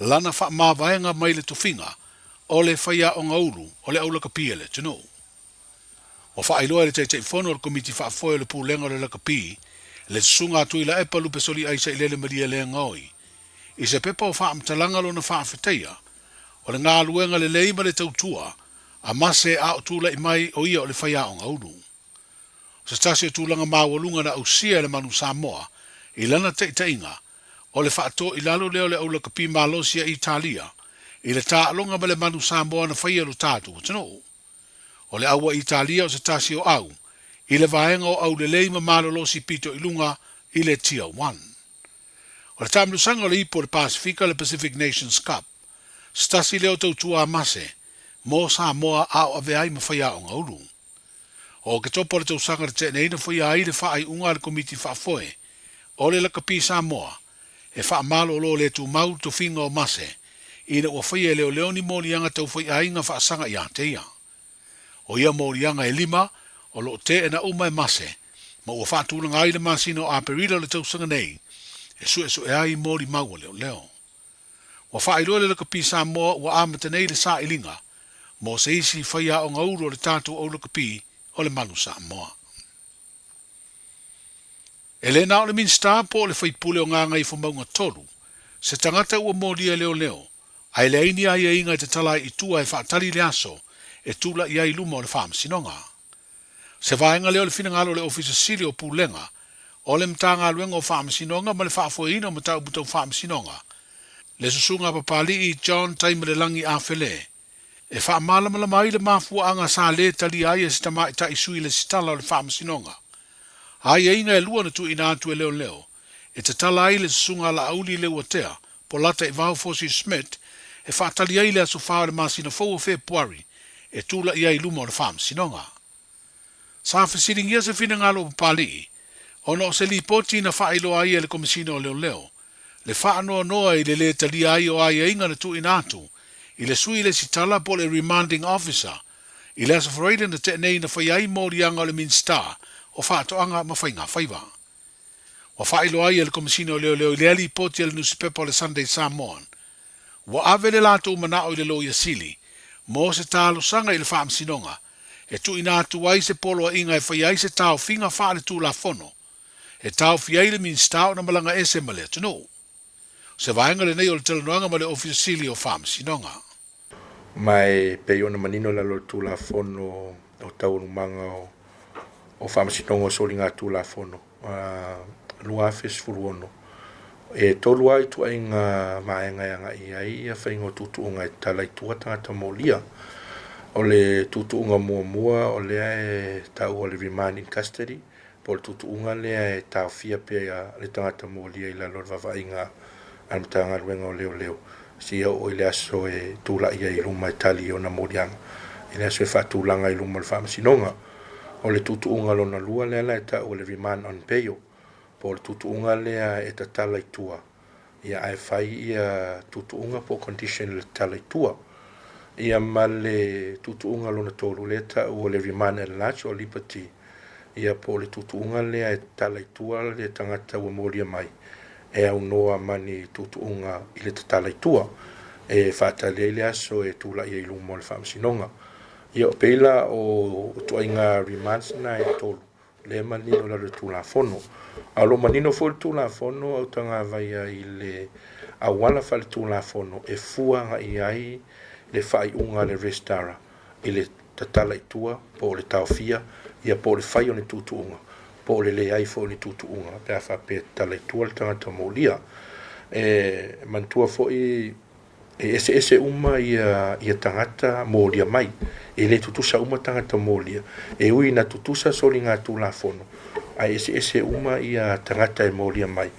Lana faamavaega mai le tofiga o le faiaoga ulu o le aulakapi a le atunuu. Ua faailoa e le Taitaifono o le Komiti Faafoe o le Pulega o le Lakapi, le Susuga a Tuilaepa Lupesoliai Sailele Malielegaoi, i se pepa o faamatalaga lona faafetaia o le galuega lelei ma le tautua a Mase a o tulai mai o ia o le faiaoga ulu. O se tasi o tulaga maualuga na ausia e le Manu Samoa i lana taitaiga, o le faatoilalo lea o le aulakapi malosi a Italia i le taaloga ma le Manu Samoa na faia e lo tatou atunuu. O le au a Italia o se tasi o au i le vaega o aulelei ma malolosi pito i luga i le Tier One. O le taamilosaga o le Ipu o le Pasefika le Pacific Nations Cup, se tasi lea o tautua a Mase mo Samoa a o avea ai ma faiaoga ulu. O Oketopa o le tausaga na tea nei na faia ai le faaiuga a le Komiti Faafoe o le Lakapi Samoa e faamalolo le tumau le tofiga o Mase ina ua faia e leoleo ni moliaga tau faiaiga faasaga ia te ia. O ia moliaga e lima o lo o teena uma e Mase ma ua faatulaga ai le masina o Aperila o le tausaga nei e suesue ai molimau a leoleo. Ua faailoa le Lakapi Samoa ua amata nei le sailiga mo se isi faiaoga ulu o le tatou au lakapi o le Manu Samoa. E le na o le Minisita po o le faipule o Gagaifomauga 3 se tagata ua molia e leoleo ae leai ni aiaiga e tatala ai i tua e faatali le aso e tulai ai i luma o le Faamasinoga. Se vaega lea o le finagalo o le Ofisa Sili o Pulega o le Matagaluega o Faamasinoga ma le Faafoeina o Mataupu Tau Faamasinoga, le Susuga a Papalii John Taimalelagi Afele, e faamalamalama ai le mafuaaga sa lē talia ai e se tamaitai sui lesitala o le Faamasinoga. Aiaiga e lua na tuuina atu e leoleo e tatala ai le Susuga a Laauli Leuatea Polata Ivao Fosi Smith e faatali ai le aso 4 o le masina fou o Fepuari e tulai ai i luma o le Faamasinoga. Sa fesiligia se finagalo o Papalii ona o se lipoti na faailoa ai e le Komesina o Leoleo le faanoanoa i le lē talia ai o aiaiga na tuuina atu i le sui lesitala po o le Remanding Officer i le Aso Faraile na tea nei na faia ai moliaga o le Minisita o Faatoaga ma Faigafaiva. Ua faailoa ai e le Komesina o Leoleo i lea lipoti a le nusipepa o le Sunday Samoan, ua ave le latou manao i le Loia Sili mo se talosaga i le Faamasinoga e tuuina atu ai se poloaiga e faia ai se taofiga faale-tulafono e taofi ai le Minisita ona malaga ese ma le atunuu. O se vaega lenei o le talanoaga ma le Ofisa Sili o Faamasinoga. Ma e pei ona manino i lalo o le Tulafono o Taualumaga o Faamasinoga o Soligatulafono 2016, e tolu lava ituaiga vaega e agai i ai ia faiga o tuutuuga e tatala i tua tagata molia. O le tuutuuga muamua o lea e taua o le remand in custody, po o le tuutuuga lea e taofia pea le tagata molia i lalo o le vaavaaiga a le Matagaluega o Leoleo seia oo i le aso e tulai ai i luma e tali i ona moliaga, i le aso e faatulaga i luma o le Faamasinoga. O le tuutuuga lona lua lea la e tau o le remand on bail, po o le tuutuuga lea e tatala i tua, ia ae fai ia tuutuuga po o condition i le tatala i tua. Ia ma le tuutuuga lona tolu lea e tau o le remand at large or liberty, ia po o le tuutuuga lea e tatala i tua le tagata ua molia mai e aunoa ma ni tuutuuga i le tatala i tua e faatali ai le aso e tulai ai i luma o le Faamasinoga. Ia pei la o ituaiga remands na e tolu lea e manino i lalo o le Tulafono. A o lo o manino foi le Tulafono a Utagavaia i le auala faale-Tulafono e fua agai ai le faaiuga a le Resitara i le tatala i tua po o le taofia ia po o le fai o ni tuutuuga po o le leai foi o ni tuutuuga pe a faapea e tatala i tua le tagata molia. E manatua foi e eseese uma ia ia tagata molia mai. E le tutusa uma tagata molia. E ui ina tutusa soligatulafono, ae eseese uma ia tagata e molia mai.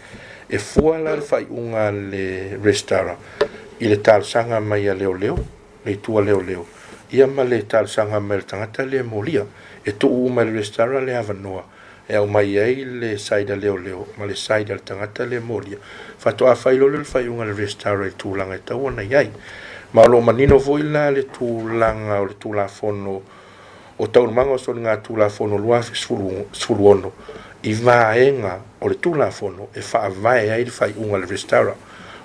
E fua la le faaiuga a le Resitara i le talosaga mai a leoleo, le itu a leoleo, ia ma le talosaga mai a le tagata lea e molia. E tuu uma e le Resitara le avanoa e aumai ai le side a leoleo ma le side a le tagata lea e molia, faatoa fai loa lea o le faaiuga a le Resitara i le tulaga e tatau ona i ai. Ma o lo o manino foi la le tulaga o le Tulafono o Taualumaga o Soligatulafono 2016 i vaega o le Tulafono e faavae ai le faaiuga a le Resitara.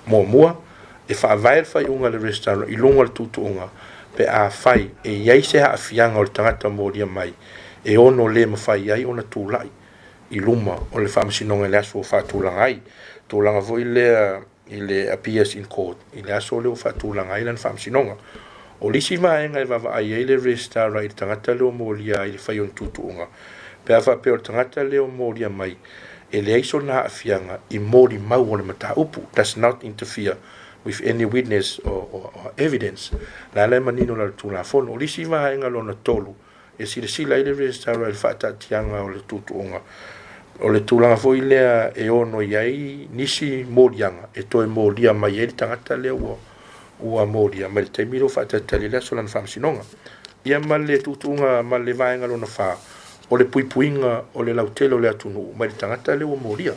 Muamua, E faavae le faaiuga a le Resitala i luga o le tuutuuga pe afai e i ai se aafiaga o le tagata molia mai e ono le mafai ai ona tulai i luma o le Faamasinoga i le aso ua faatulaga ai. Tulaga foi lea i le appears in court i le aso lea ua faatulaga ai lana faamasinoga. O le isi vaega e vaavaai ai le Resitala i le tagata lea ua molia ai i le fai o ni tuutuuga, pe a faapea o le tagata lea ua molia mai e leai sona aafiaga i molimau o le mataupu, does not interfere with any witness or evidence. La la e manino la le Tulafono. O le isi vaega lona tolu e silasila ai le Resitala i le faataatiaga o le tuutuuga, o le tulaga foi lea e ono i ai nisi moliaga e toe molia mai ai le tagata lea ua molia mai le taimi lea ua faatalitali ai le aso o lana faamasinoga. Ia ma le tuutuuga ma le vaega lona fa, o le puipuiga o le lautele o le atunuu mai le tagata lea ua molia.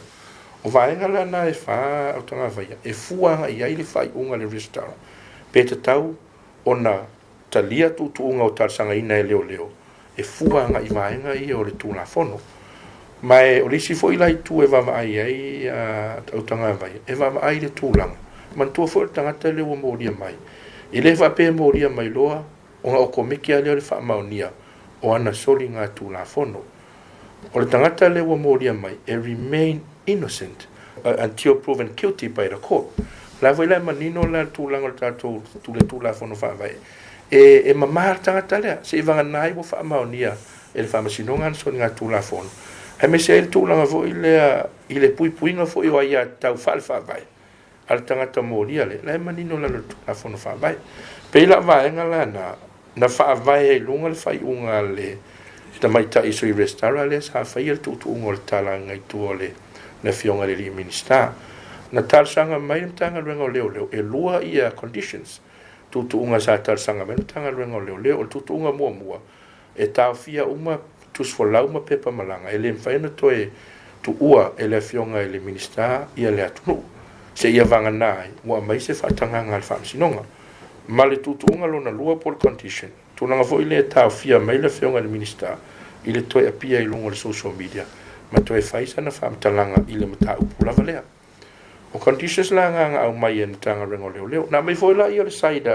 O vaega la na e fa Autagavaia e fua agai ai le faaiuga a le Resitala pe tatau ona talia tuutuuga o talosagaina e leoleo e fua agai vaega ia o le Tulafono. Ma e o le isi foi la itu e vaavaai ai Autagavaia, e vaavaai le tulaga. Manatua foi o le tagata lea ua molia mai, e le faapea e molia mai loa ona okomeki lava lea o le faamaonia o ana soliga Tulafono. O le tagata lea ua molia mai e remain innocent until proven guilty by the court. La foi la e manino la le tulaga o le tatou le Tulafono Faavae. E mama le tagata lea, se i vagana ai ua faamaonia e le Faamasinoga ana soliga Tulafono. Aemaise ai le tulaga foi lea i le puipuiga foi o aiatatau faale-faavae a le tagata molia lea, la e manino lalo i le Tulafono Faavae. Pei la vaega la na faavae ai luga le faaiuga a le tamaitai Sui Resitala lea sa faia le tuutuuga o le talosaga i tua o le afioga i le alii Minisita. Na talosaga mai le Matagaluega o Leoleo, e lua ia conditions, tuutuuga sa talosaga mai le Matagaluega o Leoleo. O le tuutuuga muamua, e taofia uma tusi folau ma pepa malaga, e le mafai ona toe tuua e le afioga i le Minisita ia le atunuu, seia vagana ai ua aumai se faatagaga a le Faamasinoga. Ma le tuutuuga lona lua po o le condition, tulaga foi lea e taofia mai le afioga i le Minisita i le toe appear i luga o le social media ma toe fai sana faamatalaga i le mataupu lava lea. O conditions la na aumai e le Matagaluega o Leoleo. Na aumai foi la ia o le side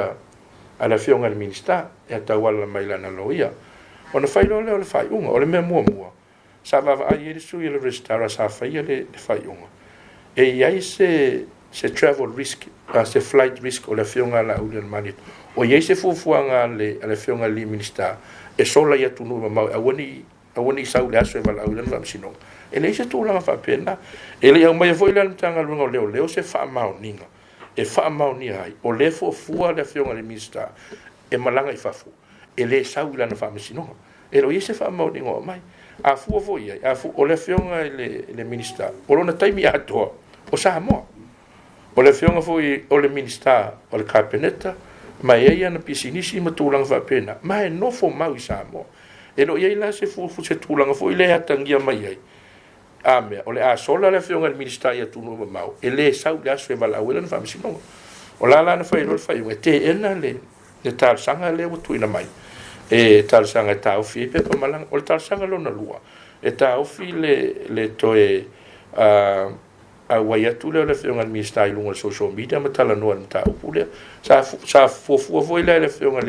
a le afioga i le Minisita e tauala mai lana loia. Ona fai loa lea o le faaiuga. O le mea muamua, sa vaavaai ai le sui o le Resitala sa faia le faaiuga, e i ai se travel risk, se flight risk o le afioga a Laaulialemalietoa. O i ai se fuafuaga a le afioga i le Minisita e sola i atunuu mamao e aua ne i sau i le aso e valaau i lana faamasinoga. E leai se tulaga faapena. E le i aumaia foi la le Matagaluega o Leoleo se faamaoniga e faamaonia ai o lea fuafua le afioga i le Minisita e malaga i fafo e le sau i lana faamasinoga. E le o i ai se faamaoniga o aumai. A fua foi i ai, o le afioga i le Minisita, o lona taimi atoa o Samoa. O le afioga foi o le Minisita o le Kapeneta, ma e ai ana pisinisi ma tulaga faapena, ma e nofo mau i Samoa. E le o i ai la se tulaga foi lea e atagia mai ai. A mea, o le a sola le afioga i le Minisita i atunuu mamao, e le sau i le aso e valaau ai lana faamasinoga. O la la na fai loa le faaiuga, e teena le talosaga lea ua tuuina mai. E talosaga e taofi ai pepa malaga. O le talosaga lona lua, e taofi le toe auai atu lea o le afioga i le Minisita i luga o le social media ma talanoa i le mataupu lea. Sa fuafua foi lea e le afioga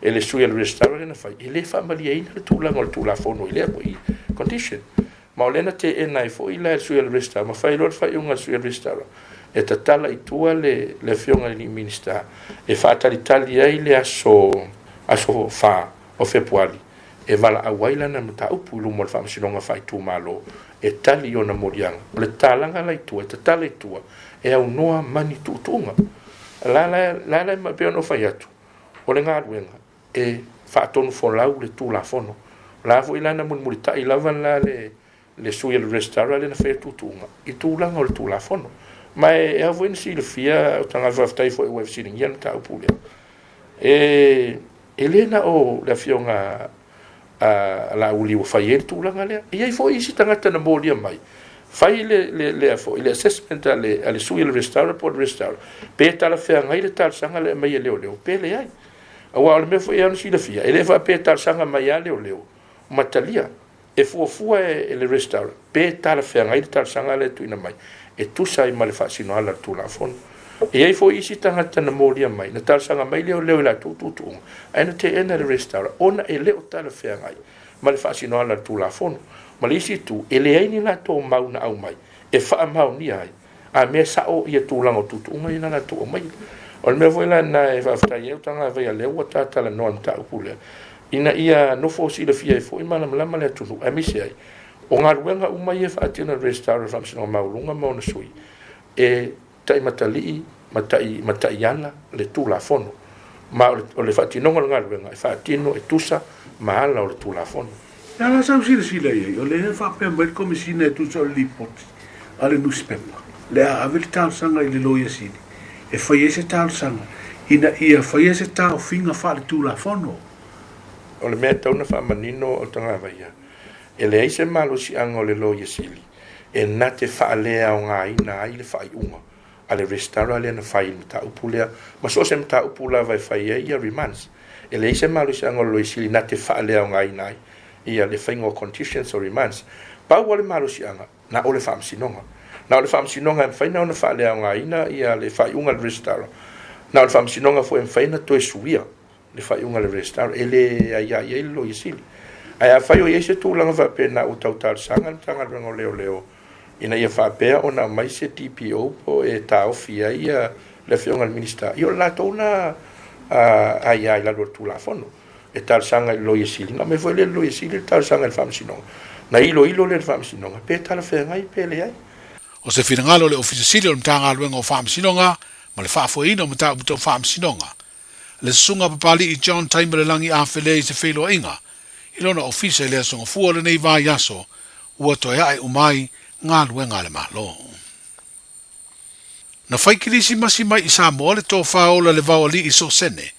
e le sui o le Resitala lea na fai, e le faamalieina le tulaga o le Tulafono i lea foi condition. Ma o lea na teena ai foi la e le sui o le Resitala, ma fai loa le faaiuga a le sui o le Resitala, e tatala i tua le afioga i le Minisita e faatalitali ai le aso 4 o Fepuari e valaau ai lana mataupu i luma o le Faamasinoga Faaitumalo e tali i ona moliaga. O le tatalaga la i tua, e tatala i tua, e aunoa mani tuutuuga. La la la pei ona fai atu, o le galuega e faatonu folau le Tulafono. O la foi la na mulimulitai lava la le sui o le Resitala lea na faia tuutuuga i tulaga o le Tulafono. Ma e au foi na silafia o tagata faafetai foi ua fesiligia le mataupu lea. E le na o le afioga a Laauli ua fai ai le tulaga lea. E i ai foi isi tagata na molia mai. Fai le assessment a le sui o le Resitala po o le Resitala, pe talafeagai le talosaga lea mai e leoleo, pe leai. Aua o le mea foi e ona silafia, e le faapea talosaga mai a leoleo, ma talia, e fuafua e le Resitala, pe talafeagai le talosaga lea tuuina mai, e tusa ai ma le faasinoala o le Tulafono. E i ai foi isi tagata na molia mai, na talosaga mai leoleo i latou tuutuuga, ae na teena e le Resitala ona e le o talafeagai ma le faasinoala a le Tulafono. Ma le isi itu, e leai ni latou mau na aumai e faamaonia ai a mea sao ia tulaga o tuutuuga ia na latou aumaia. O le mea foi la lena e faafetai ai Utagavaia lea ua ta talanoa i le mataupu lea, ina ia nofo silafia ai foi malamalama le atunuu, aemaise ai o galuega uma ia e faatino e le Resitala o le Faamasinoga Maualuga ma ona sui, e taimatalii ma tai ma taiala le Tulafono, ma o le faatinoga o le galuega e faatino e tusa ma ala o le Tulafono. E ala sau silasila i ai, o lea e faapea mai le Komesina e tusa o le lipoti a le nusipepa, le a ave le talosaga i le Loia Sili e fai ai se talosaga ina ia faia se taofiga faaletulafono. O le mea e tatau ona faamanino o Tagavaia, e leai se malosiaga o le Loia Sili e na te faaleaogaina ai le faaiuga a le Resitala lea na fai i le mataupu lea, ma so o se mataupu lava e fai ai ia remands. E leai se malosiaga o le Loia Sili na te faaleaogaina ai ia le faiga o conditions o remands. Pau lava le malosiaga, na o le Faamasinoga. Na o le Faamasinoga e mafai na ona faaleaogaina ia le faaiuga a le Resitala. Na o le Faamasinoga foi e mafai ona toe suia le faaiuga a le Resitala, e le aia i ai le Loia Sili. Ae afai o i ai se tulaga faapena ua tau talosaga le Matagaluega o Leoleo ina ia faapea ona aumai se DPO po e taofi ai le Afioga i le Minisita, ia o le latou lena aia i lalo o le Tulafono e talosaga i le Loia Sili, na aumai foi lea e le Loia Sili le talosaga i le Faamasinoga, na iloilo lea e le Faamasinoga pe talafeagai pe leai. O se finagalo o le Ofisa Sili o le Matagaluega o Faamasinoga ma le Faafoeina o Mataupu Tau Faamasinoga, le Susuga Papali'i John Taimalelagi Afelē i se feiloaiga i lona ofisa i le Aso Gafua o lenei vaiaso ua toe ae uma ai galuega a le Malo. Na fai kilisimasi mai i Samoa le tofa ola le Vaoalii Sosene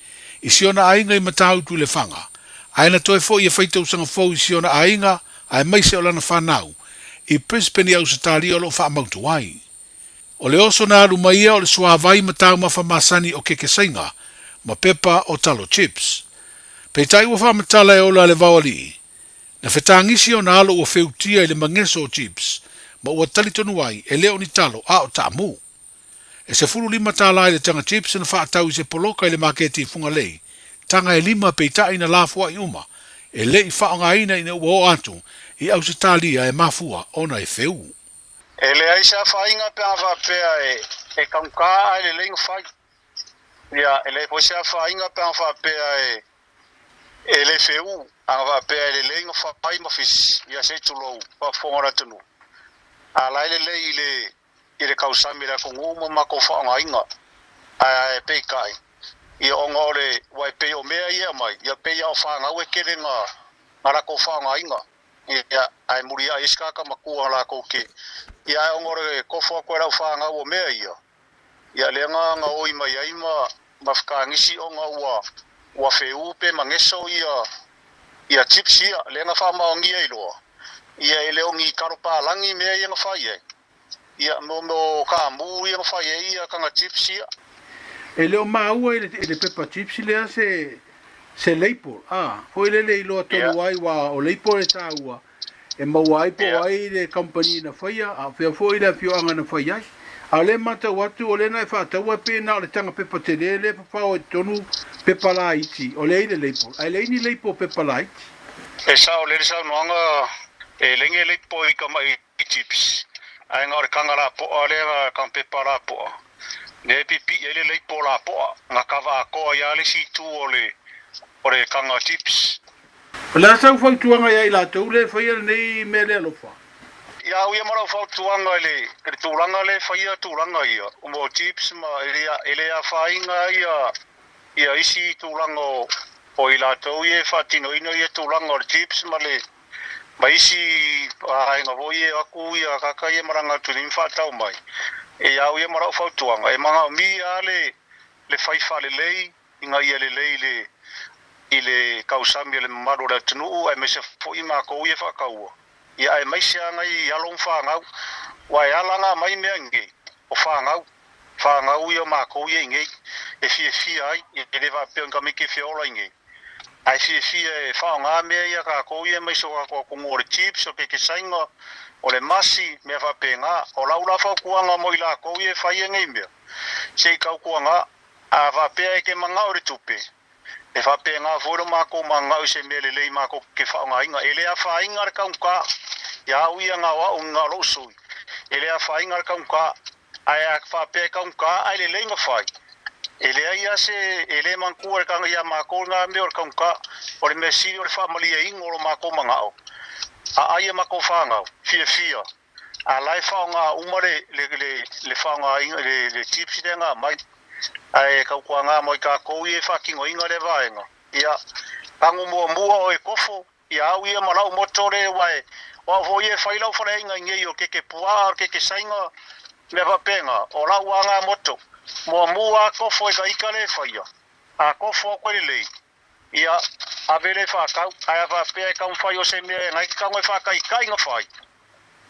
i si ona aiga i Matautu i Lefaga, ae na toe foi e fai tausaga fou i si ona aiga aemaise o lana fanau i Brisbane i Ausetalia o lo o faamautu ai. O le oso na alu mai ia o le suavai ma taumafa masani o kekesaiga ma pepa o talo chips. Peitai ua faamatala e ola le Vaoalii, na fetagisi ona alo ua feutia i le mageso o chips ma ua talitonu ai e le o ni talo a o taamu. E 15 tālā i le taga chips na faatau i se poloka i le maketi i Fugalei, taga e lima peitai na lafoai uma e le i faaaogaina ina ua oo atu i Ausetalia e mafua ona e feu. E leai se afaina pe a faapea e taugata ae lelei ona fai. Ia, e leai foi se afaina pe a faapea e le feu, ana faapea e lelei ona fai ma fisi, ia se i tulou, faafofoga le atunuu. A la e lelei i le i le tausami i le atunuu ma matou faaaogaina. Ae peitai, ia ona o le, ua e pei o mea ia e aumai, ia pei lava o fanau e tele na latou faaaogaina. Ia, ae muliai ai se tagata matua latou te, ia ae ona o le tofo atu e lau fanau o mea ia, ia lea na gaoi mai ai ma ma fetagisi ona ua ua feu pe mageso ia ia chips ia, lea na faamaonia ai loa, ia e le o ni talo palagi mea ia na fai ai, Ia, mo mo kaamu ia na fai ai ia taga chips ia. E le o maua i le pepa chips lea se se label a, foi lele iloa tonu ai ua o label e taua e maua ai po o ai le company na faia a o fea foi le afioaga na fai ai. A o lea e matau atu o lea na e faataua pe na o le taga pepa tele lea e fafao ai totonu pepa laiti o lea i le label ae leai ni label pepa laiti. E sao lelei le saunoaga e leai ni label i tamai chips ae na o le taga lapoa lea na taga pepa lapoa lea e pipii ai le leipo lapoa na kava atoa ai lava le isi itu o le o le taga chips. O le a sau fautuaga ia i latou le faia lenei mea le alofa? Ia au ia ma lau fautuaga i le i le tulaga lea e faia tulaga ia mo chips ma e le e le afaina ia ia isi tulaga o o i latou ia e faatinoina ia tulaga o le chips ma le ma isi aiga foi e o atu ia tagata ia malaga atu nei ma faatau mai, e au ia ma lau fautuaga, e manaomia lava le le fai faalelei ina ia lelei le i le tausami a le mamalu o le atunuu aemaise foi matou ia e faataua, ia aemaise lava nai alo ma fanau, aua e ala ona aumai mea nei, o fanau, fanau ia o matou ia i nei e fiafia ai, e le faapea o ni tamaiti e fia ola i nei. Ae fiafia e faaaoga mea ia tatou ia mai so tatou atunuu o le chips, o le kekesaina, o le masi, mea faapena. O lau la fautuaga mo i latou ia e faia nei mea, se i tautuaga, a faapea e te manao i le tupe, e faapena foi lo matou manao i se mea lelei matou te faaaogaina. E le afaina le taugata ia au ia na o au na o lou sui, e le afaina le taugata. Ae a faapea e taugata ae lelei ona fai, e leai lava se, e le manatua e le tagata ia matou lena mea o le taugata. O le mea sili o le faamalieina o lo matou manao, a ai a matou fanau, fiafia, a la e faaaoga uma le, le, le, le faaaogaina, le, le chips lea na aumai. Ae tautuana mai tatou ia e faatinoina lea vaega, ia, tanu muamua o e kofo, Ia au ia ma lau moto le wae, o au foi e fai lau faleaiga i nei o keke puaa, o keke saina, mea faapena, o lau aga moto. Muamua a kofo e ka ika le faia, a kofo aku e lelei, ia ave le whakau, ae a faapea e taumafai o se mea e ngai te tago e whakaikai na whai,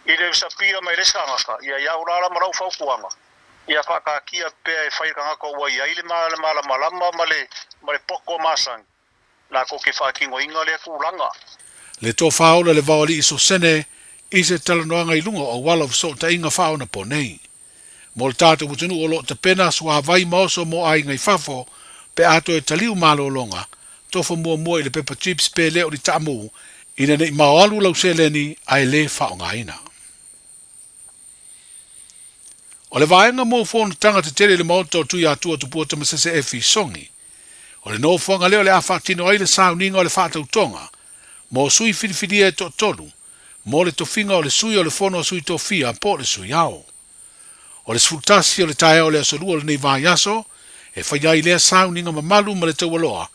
i le usapia mai le sangaka, ia iau lala ma lau fautuaga, ia whakaakia pea e whai kangaka ua iai le malamalama ma le, ma le poko masani. Latou te faatinoina lea tulaga. Le tofa ola le vaoalii Sosene i se talanoaga i luga o auala o fesootaiga faaonaponei. Mo le tatou atunuu o lo o tapena suavai ma oso mo aiga i fafo pe a toe taliu malologa, tofo muamua i le pepa chips pe le o ni taamu ina nei maoalu lau seleni ae le faaaogaina. O le vaega mo fonotaga tetele i le Maota o Tuiatua Tupua Tamasese Effie Songi. O le nofoaga lea o le a faatino ai le sauniga o le faatautoga mo sui filifilia e toatolu mo le tofiga o le sui o le Fono a Sui Tofia po o le Sui Ao. O le 11 o le taeao o le aso Lua o lenei vaiaso e faia ai lea sauniga mamalu ma le taualoa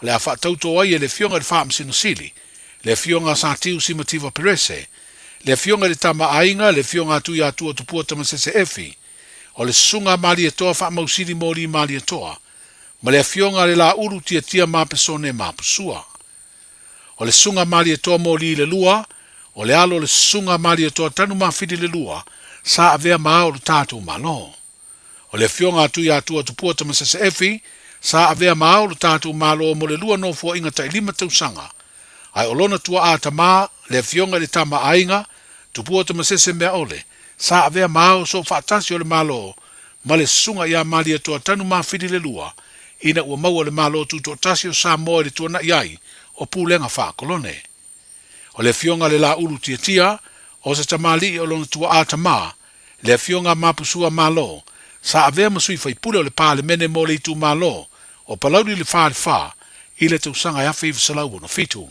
o le a faatauto ai e le Afioga i le Faamasino Sili, le Afioga a Satiu Simativa Perese, le Afioga i le Tama a Aiga, le Afioga a Tuiatua Tupua Tamasese Efi, o le Susuga a Malietoa Faamausili Moli Malietoa, ma le Afioga a le Laulu Tiatia Mapesone Mapusua. O le Susuga a Malietoa Moli le Lua, o le alo o le Susuga a Malietoa Tanumafili le Lua, sa avea ma ao o le tatou Malo. O le Afioga a Tuiatua Tupua Tamasese Efi, sa avea ma ao lo tatou Malo mo le lua nofoaiga tailima tausaga. Ae o lona tuaa tama, le Afioga i le Tama a Aiga, Tupua Tamasese Meaole, sa avea ma ao soofaatasi o le Malo ma le Susuga ia Malietoa Tanumafili le Lua, ina ua maua le Malo Tutoatasi o Samoa i le tuanai ai o pulega faakolone. O le afioga a le Laulu Tiatia, o se tamalii o lona tuaa tama, le afioga a Mapusua Malo, sa avea ma sui faipule o le Palemene mo le itumalo o Palauli le 44 i le tausaga e 1967.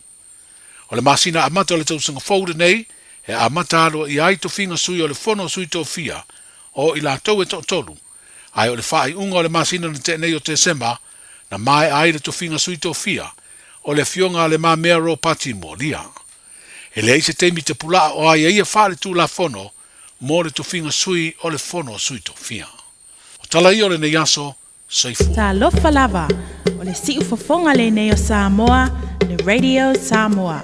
O le masina amata o le tausaga fou lenei e amata aloaia ai tofiga sui o le Fono a Sui Tofia o i latou e toatolu, ae o le faaiuga o le masina na tea nei o Tesema, na maea ai le tofiga sui tofia o le Afioga a Le Mamea Ropati Molia. E leai se taimi tapulaa o aiaia faaletulafono mo le tofiga sui o le Fono a Sui Tofia. O tala ia o lenei aso, soifua. Talofa lava, o le siufofoga lenei o Samoa, le Radio Samoa.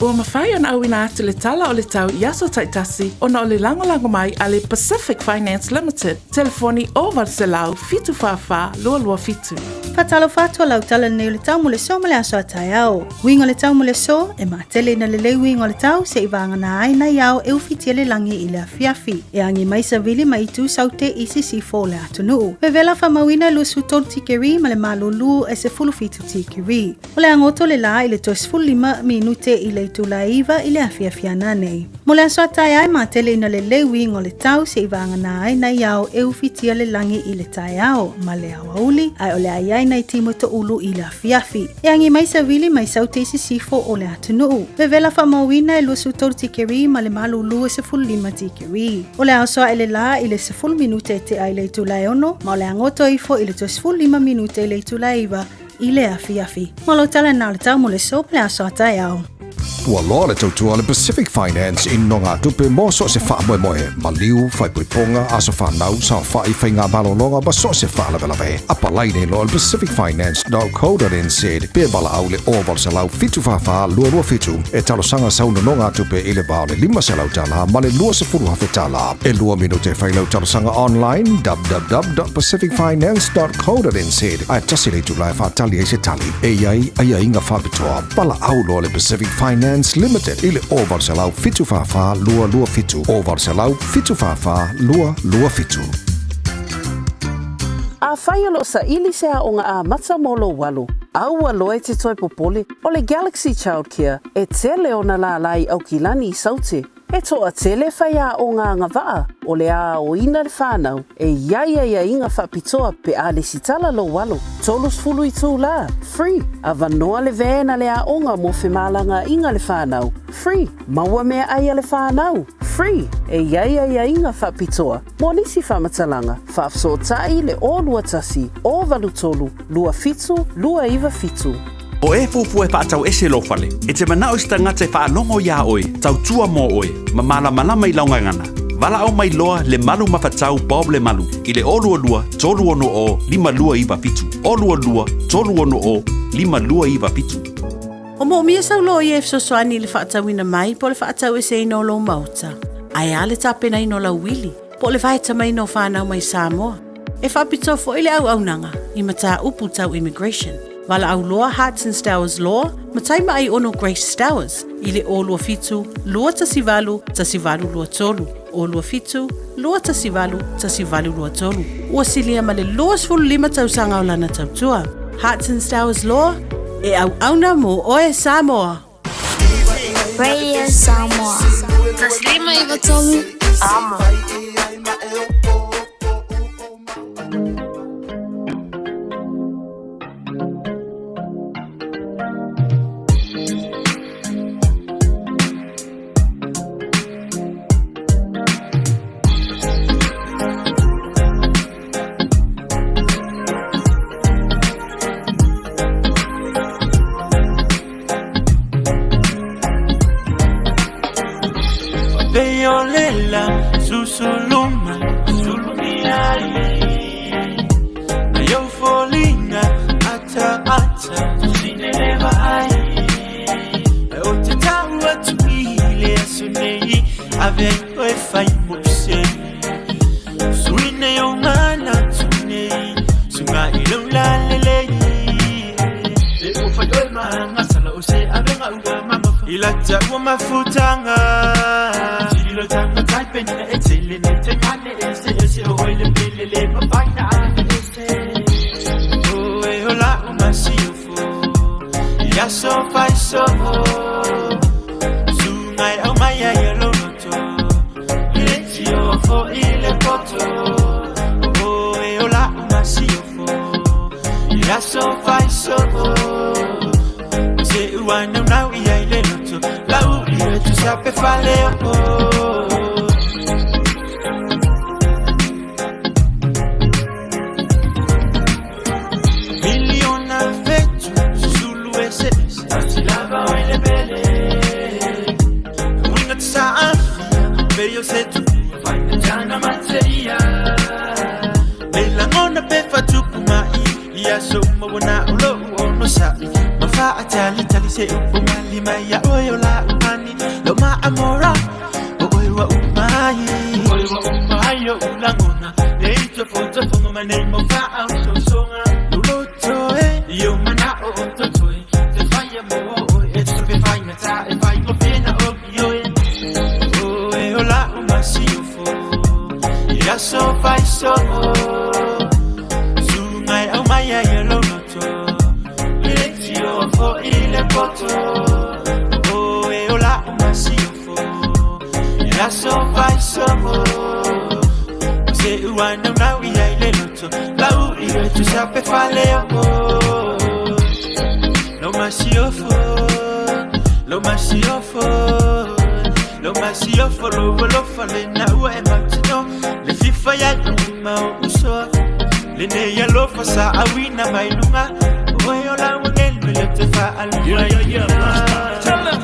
Ua mafai ona auina atu le tala o le tau i aso taitasi ona o le lagolago mai a le Pacific Finance Limited, telefoni 0800 744 227. Faatalofa atu a lau tala lenei o le tau mo le so ma le aso a taeao. Uiga o le tau mo le so, e matele ina lelei uiga o le tau se i vagana ai nai ao e ufitia le lagi i le afiafi. E agi mai savili ma itu saute i sisifo o le atunuu. Vevela faamauina e 23 tikeri ma le malulu e 17 tikeri. O le agoto le la i le toe 15 minute i le itula e 9 i le afiafi ana nei. Mo le aso a taeao e matele ina lelei uiga o le tau se i vagana ai nai ao e ufitia le lagi i le taeao ma le aoauli, ae o le a i ai nai timo toulu i le afiafi. E agi mai savili mai saute i sisifo o le atunuu. Vevela faamauina e 23 tikeri ma le malulu e 15 tikeri. O le aoso ae le la i le 10 minute e tea i le itula e 6, ma o le agoto ifo i le toe 15 minute i le itula e 9 i le afiafi. Malo tala na o le tau mo le so ma le aso a taeao. Ua loa le tautua a le Pacific Finance i nonogatupe mo so o se faamoemoe, maliu, faaipoipoga, aso fanau, saofai, faiga malologa ma so o se faalavelave. Apalai nei loa i le pacificfinance.co.nz pe valaau i le 0800 744 227 e talosaga sau nonogatupe i le va o le $500 ma le $20,000. E lua minute e fai lau talosaga online www.pacificfinance.co.nz ae tasi le itula e faatali ai se tali. E i ai aiaiga faapitoa. Valaau loa le Pacific Finance Limited i le 0800 744 227, 0800 744 227. Afai o lo o saili se aoga amata mo lou alo, aua loa e te toe popole, o le Galaxy Childcare e tele ona lālā i Aukilani i Saute. E toatele faiaoga agavaa o le a aoina le fanau e i ai aiaiga faapitoa pe a lesitala lou alo. 30 itulā, free, avanoa le van a le aoga mo femalagaaiga le fanau, free, maua meaai a le fanau, free, e i ai aiaiga faapitoa mo nisi faamatalaga, faafesootai le 021 083 27 297. O e fuafua e faatau ese lou fale, e te manao i se tagata e faalogo iā oe, tautua mo oe, ma malamalama i lau gagana. Valaau mai loa Lemalu Mafatau Bob Lemalu i le 022 360 5297, 022 360 5297. O moomia sau loia e fesoasoani i le faatauina mai po o le faataueseina o lou maota. Ae a le tapenaina o lau uili po o le vaetamaina o fanau mai Samoa? E faapitoa foi le auaunaga i mataupu tau immigration. Valaau loa Hearts and Stowers Law ma Taimaai Ono Grace Stowers i le 027 218 1823, 027 218 1823. Ua silia ma le 25 tausaga o lana tautua. Hearts and Stowers Law, e auauna mō oe Samoa! Radio Samoa. 153 Amo.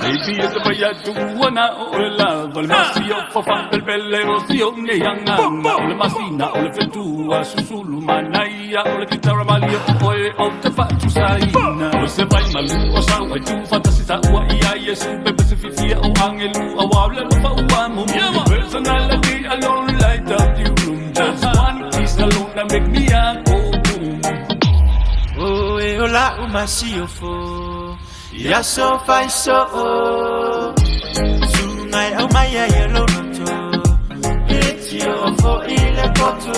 Baby e te vai atu ana o le lava le masi o fafa pelepele o sio nei agaga o le masina o le fetua susulu manaia o le kitara malie o oe o te faatusaina o se vai malu o sau ai tu fatasi sa ua ia Iesu pepe se fifia o angelu a wa le lofa ua mo mo personality alone light up the room just one kiss alone that make me a go boom. Oh, e ola umasiofo Ia so fai so o Sungai au mai ai e lo loto E tio o fo i le poto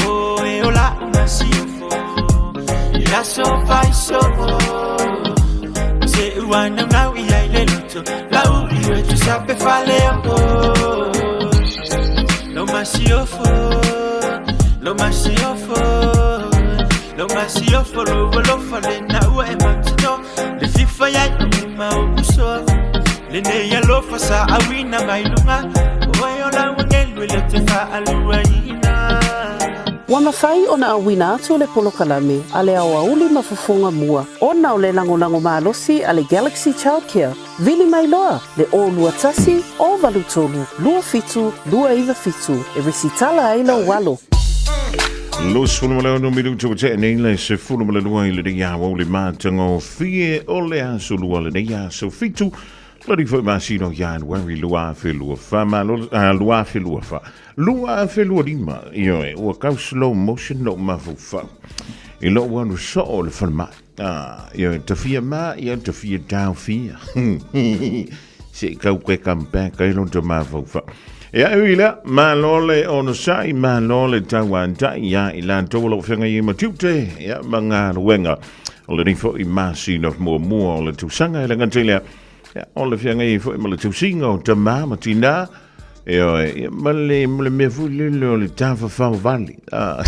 Oh, e ola umasiofo Ia so fai so o Se ua nau nau i ai le loto Lau i e tu sape fale o Lo masiofo Lo masiofo Lo masiofo Lo alofa le na ua e mautino Le fifa iai o ni mau uso Le nei alofa sa awina mai lunga Oe o lau angelu e le te whaaluaina. Ua mafai ona auina atu le polokalame a le aoauli ma fofoga mua ona o le lagolago malosi a le Galaxy Childcare. Vili mai loa le 021 083 27 297 e resitala ai lou alo. 26 minuta ua tea nei le 12 i lenei aoauli matagofie o le aso lua lenei aso fitu lani foi masina o Ianuari 2024 malo 2024 2025 ioe ua kau slow motion lou mafaufau i lou alu soo o le falemai. Ah, ia tafia ma, ia tafia taofia. Se i kau koe come back ai lon te mafaufau. Ia e ui lea, malo le onosai, malo le tauantai, ia i latou o lo o feagai ai ma tiute, ia ma galuega. O lenei foi masina muamua o le tausaga e le gata i lea, ia, o le feagai ai foi ma le tausiga o tama ma tinā, Ioe, ia, ma le, ma le mea foi lele o le tafafao vale. Ah.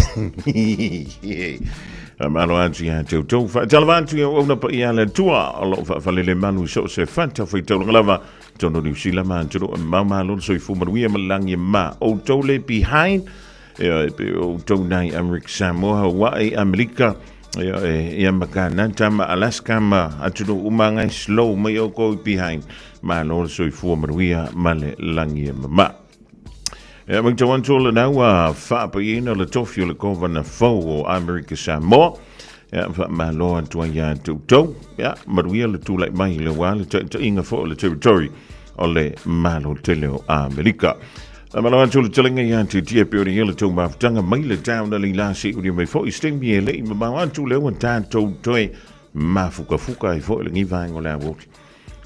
Malo atu ia te outou. Faatalofa atu i auauna paia a le Atua o lo o faafalele malu i so o se fata faitaulaga lava. Tonu o Niu Sila ma atunuu e mamao malo le soifua manuia ma le lagi e ma. Outou le behind, ioe, pe o outou nai Amerika Samoa, Hawaii, Amerika, ioe, ia ma Kanata ma Alaska ma atunuu uma ngai slow mai outou i behind. Malo le soifua manuia ma le lagi e mama. E matau atu o lena ua faapaiina le tofi o le Kovana fou o Amerika Samoa. Ia, faamalo atu ai ia te outou. Ia, manuia le tulai mai le wā le taitaiga foi o le territory o le Malo tele o Amerika. Faamalo atu le talenga ia te tia pe o le ia le tou mafutaga mai le tauna le ila se uri mai foi stengi e lei mamao atu le ua tātou toe mafukafuka ai foi lenei vaega o le aoauli.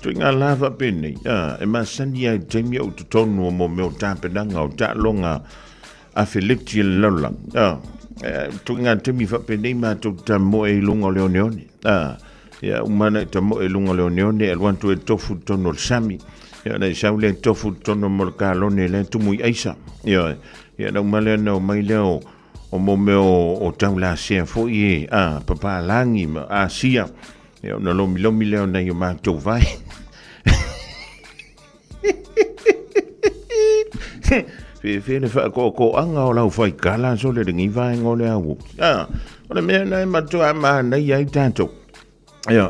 Tuiga la faapenei, a, e masani ai i le taimi o totonu o mo mea o tapenaga o taaloga afeleti a le lalolagi. A, e, tuiga taimi faapenei matou te tamoe i luga o le oneone. A, ia uma ana e tamoe i luga o le oneone, e alu atu e tofu i totonu o le sami. Ia ona e sau lea e tofu i totonu mo le kalone lea e tumu i aisa. Ia, ia na uma lea na omai lea o o mo mea o taulasea foi e, a, papalagi ma Asia. Ia ona lomilomi lea o nai o matou vai. Fefe le whaakookoanga o lau whaikala so le lengi vaenga o le au. Ah, o le mea na e matua mānei ai tātou. Ia,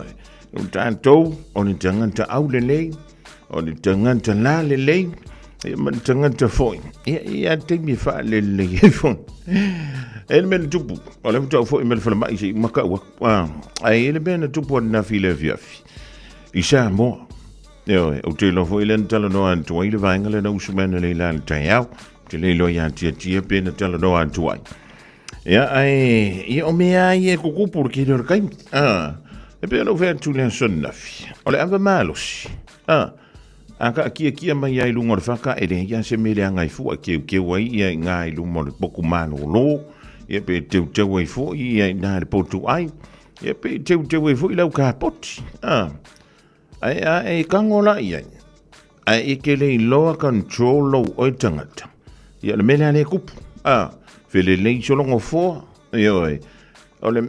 o tātou, o le tangata au lelei, o le tangata la lelei, ia ma le tangata foi. Ia, ia taimi e whaalelei ai foi. E le mea na tupu, o le faatoa foi mai le falemai se i makau aku. Ah, ai e le mea na tupu ananafi i le afiafi. I Samoa. Ioe, ou te iloa foi lea na talanoa atu ai le vaega lea na usu mai analeila i le taeao. Ou te le iloa ia Tiatia pe na talanoa atu ai. Ia, ae, ia o mea a ia e kukupu le tele o le taimi. Ah, e pei ona ou fai atu i le aso ananafi, o le ava malosi. Ah, a taatiatia mai lava i luga o le fata, e leai lava se mea e leaga ai fua, e teuteu ai ia i ina i luma o le potu malolo, ia pe teuteu ai foi ia i ina i le potu ai, ia pe teuteu ai foi lau kapoti. Ah, ae a e tago la i ai, ae e te le iloa control lou oe tagata, ia o le mea lea lea e tupu. Ah, felelei sologo foa, ioe, o le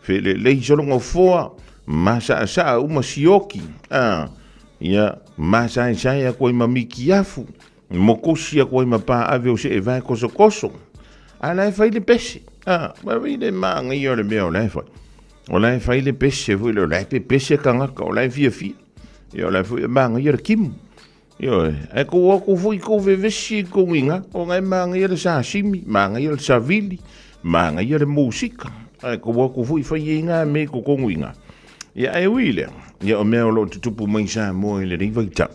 Felelei sologo foa, masaasaa uma sioki, ah, ia masaesae atu ai ma mikiafu, mokosi atu ai ma paaave o seevae kosokoso, a la e fai le pese, ah, ua i le magaia o le mea o la e fai. O la e fai le pese foi lea, o la e pepese tagata, o la e fiafia. Ia, o la foi e magaia le timu. Ioe, ae kou o atu foi kou vevesi i kou iga, ona e magaia le sashimi, magaia le savili, magaia le musika. Ae kou o atu foi fai ai na mea i totonu i ina. Ia, ae ui i lea, ia o mea o lo o tutupu mai i Samoa i lenei vaitau.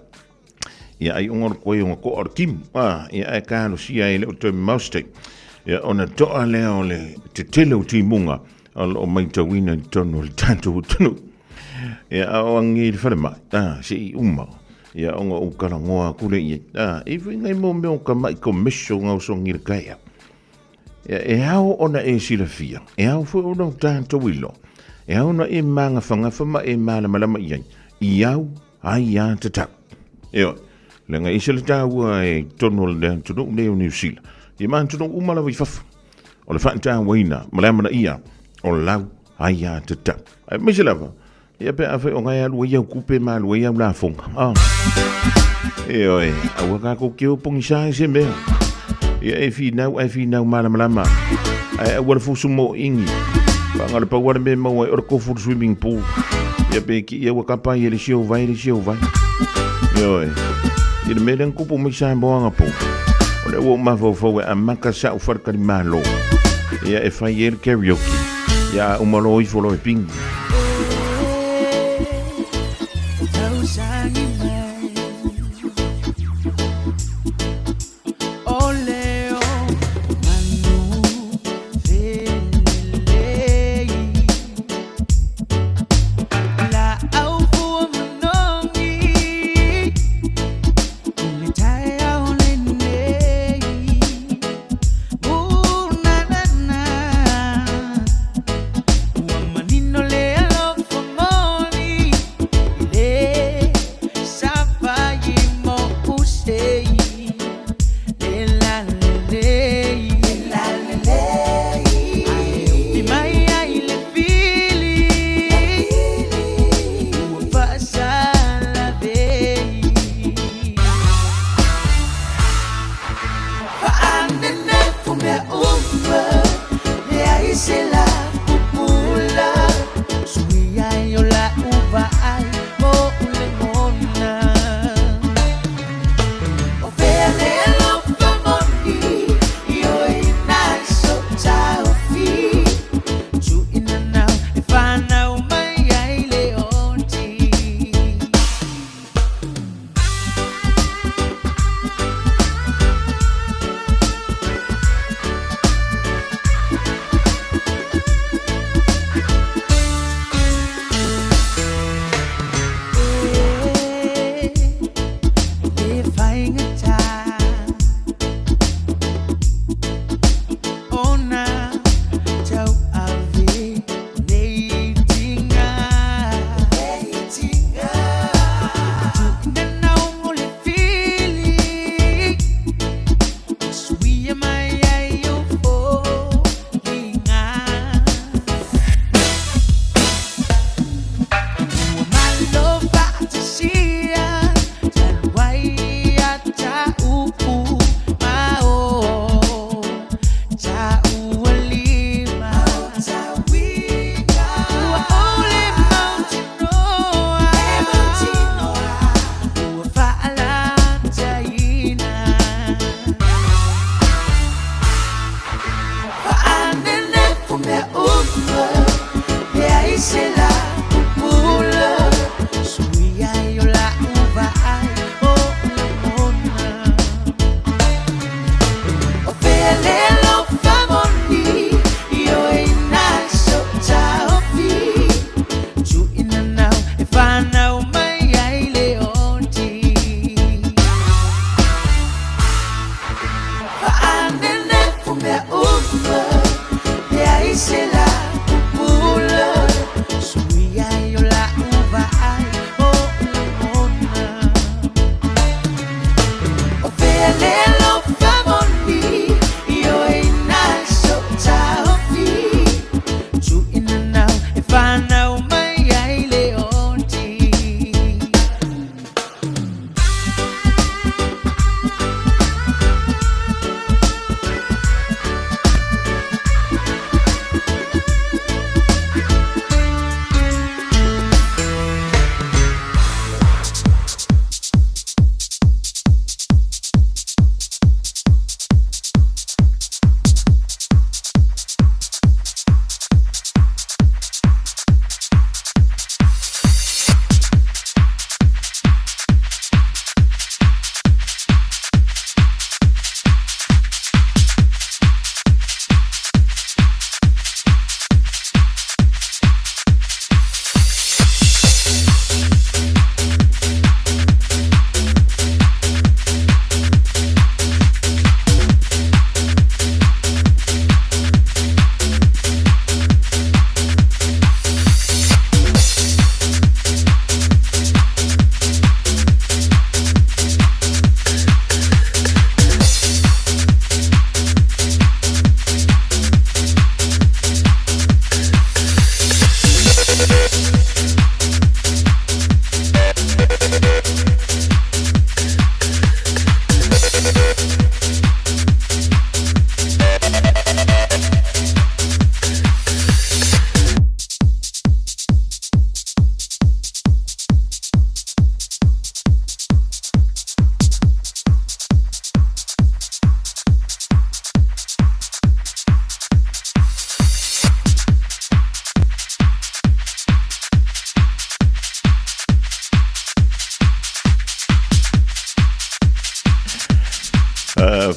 Ia ai ona o le koe ona to'a o le timu, a, ia ae talosia e le o toe mamao se taimi. Ia ona to'a lea o le tetele o timuga o lo o maitauina i totonu o le tatou atunuu. Ia a o agi i le falemai, a, se i uma, ia ona ou talanoa atu lea i ai. A, e i ai foi nai mau mea o tamai commercial gaosogi i le taeao. Ia, e ao ona e silafia, e ao foi ona o tatou iloa, e ao ona e magafagafa ma e malamalama i ai, i au aiatatau. Ioe, leaga e ese le taua i totonu o le atunuu nei o Niu Sila, ia ma atunuu uma lava i fafo, o le faatauaina ma le amanaia o lau aiatatau. Aemaise lava, ia pe afai o na e alu ai au tupe ma alu ai au lafoga. Ah. Ioe, aua tatou te o pogisa i se mea. Ia e finau ae finau malamalama. Ae aua le fusu moʻigi. Faga le pau a le mea e maua ai o le tofu i le swimming pool. Ia pe ki ia ua kapa ai e le isi ou vai le isi ou vai. Ioe. Ia le mea lea na tupu mai Samoa anapo. O lea ua ou mafaufau e amata sa'u faletalimalo. Ia e fai ai le karaoke. Ia a uma loa ifo loa e pigi.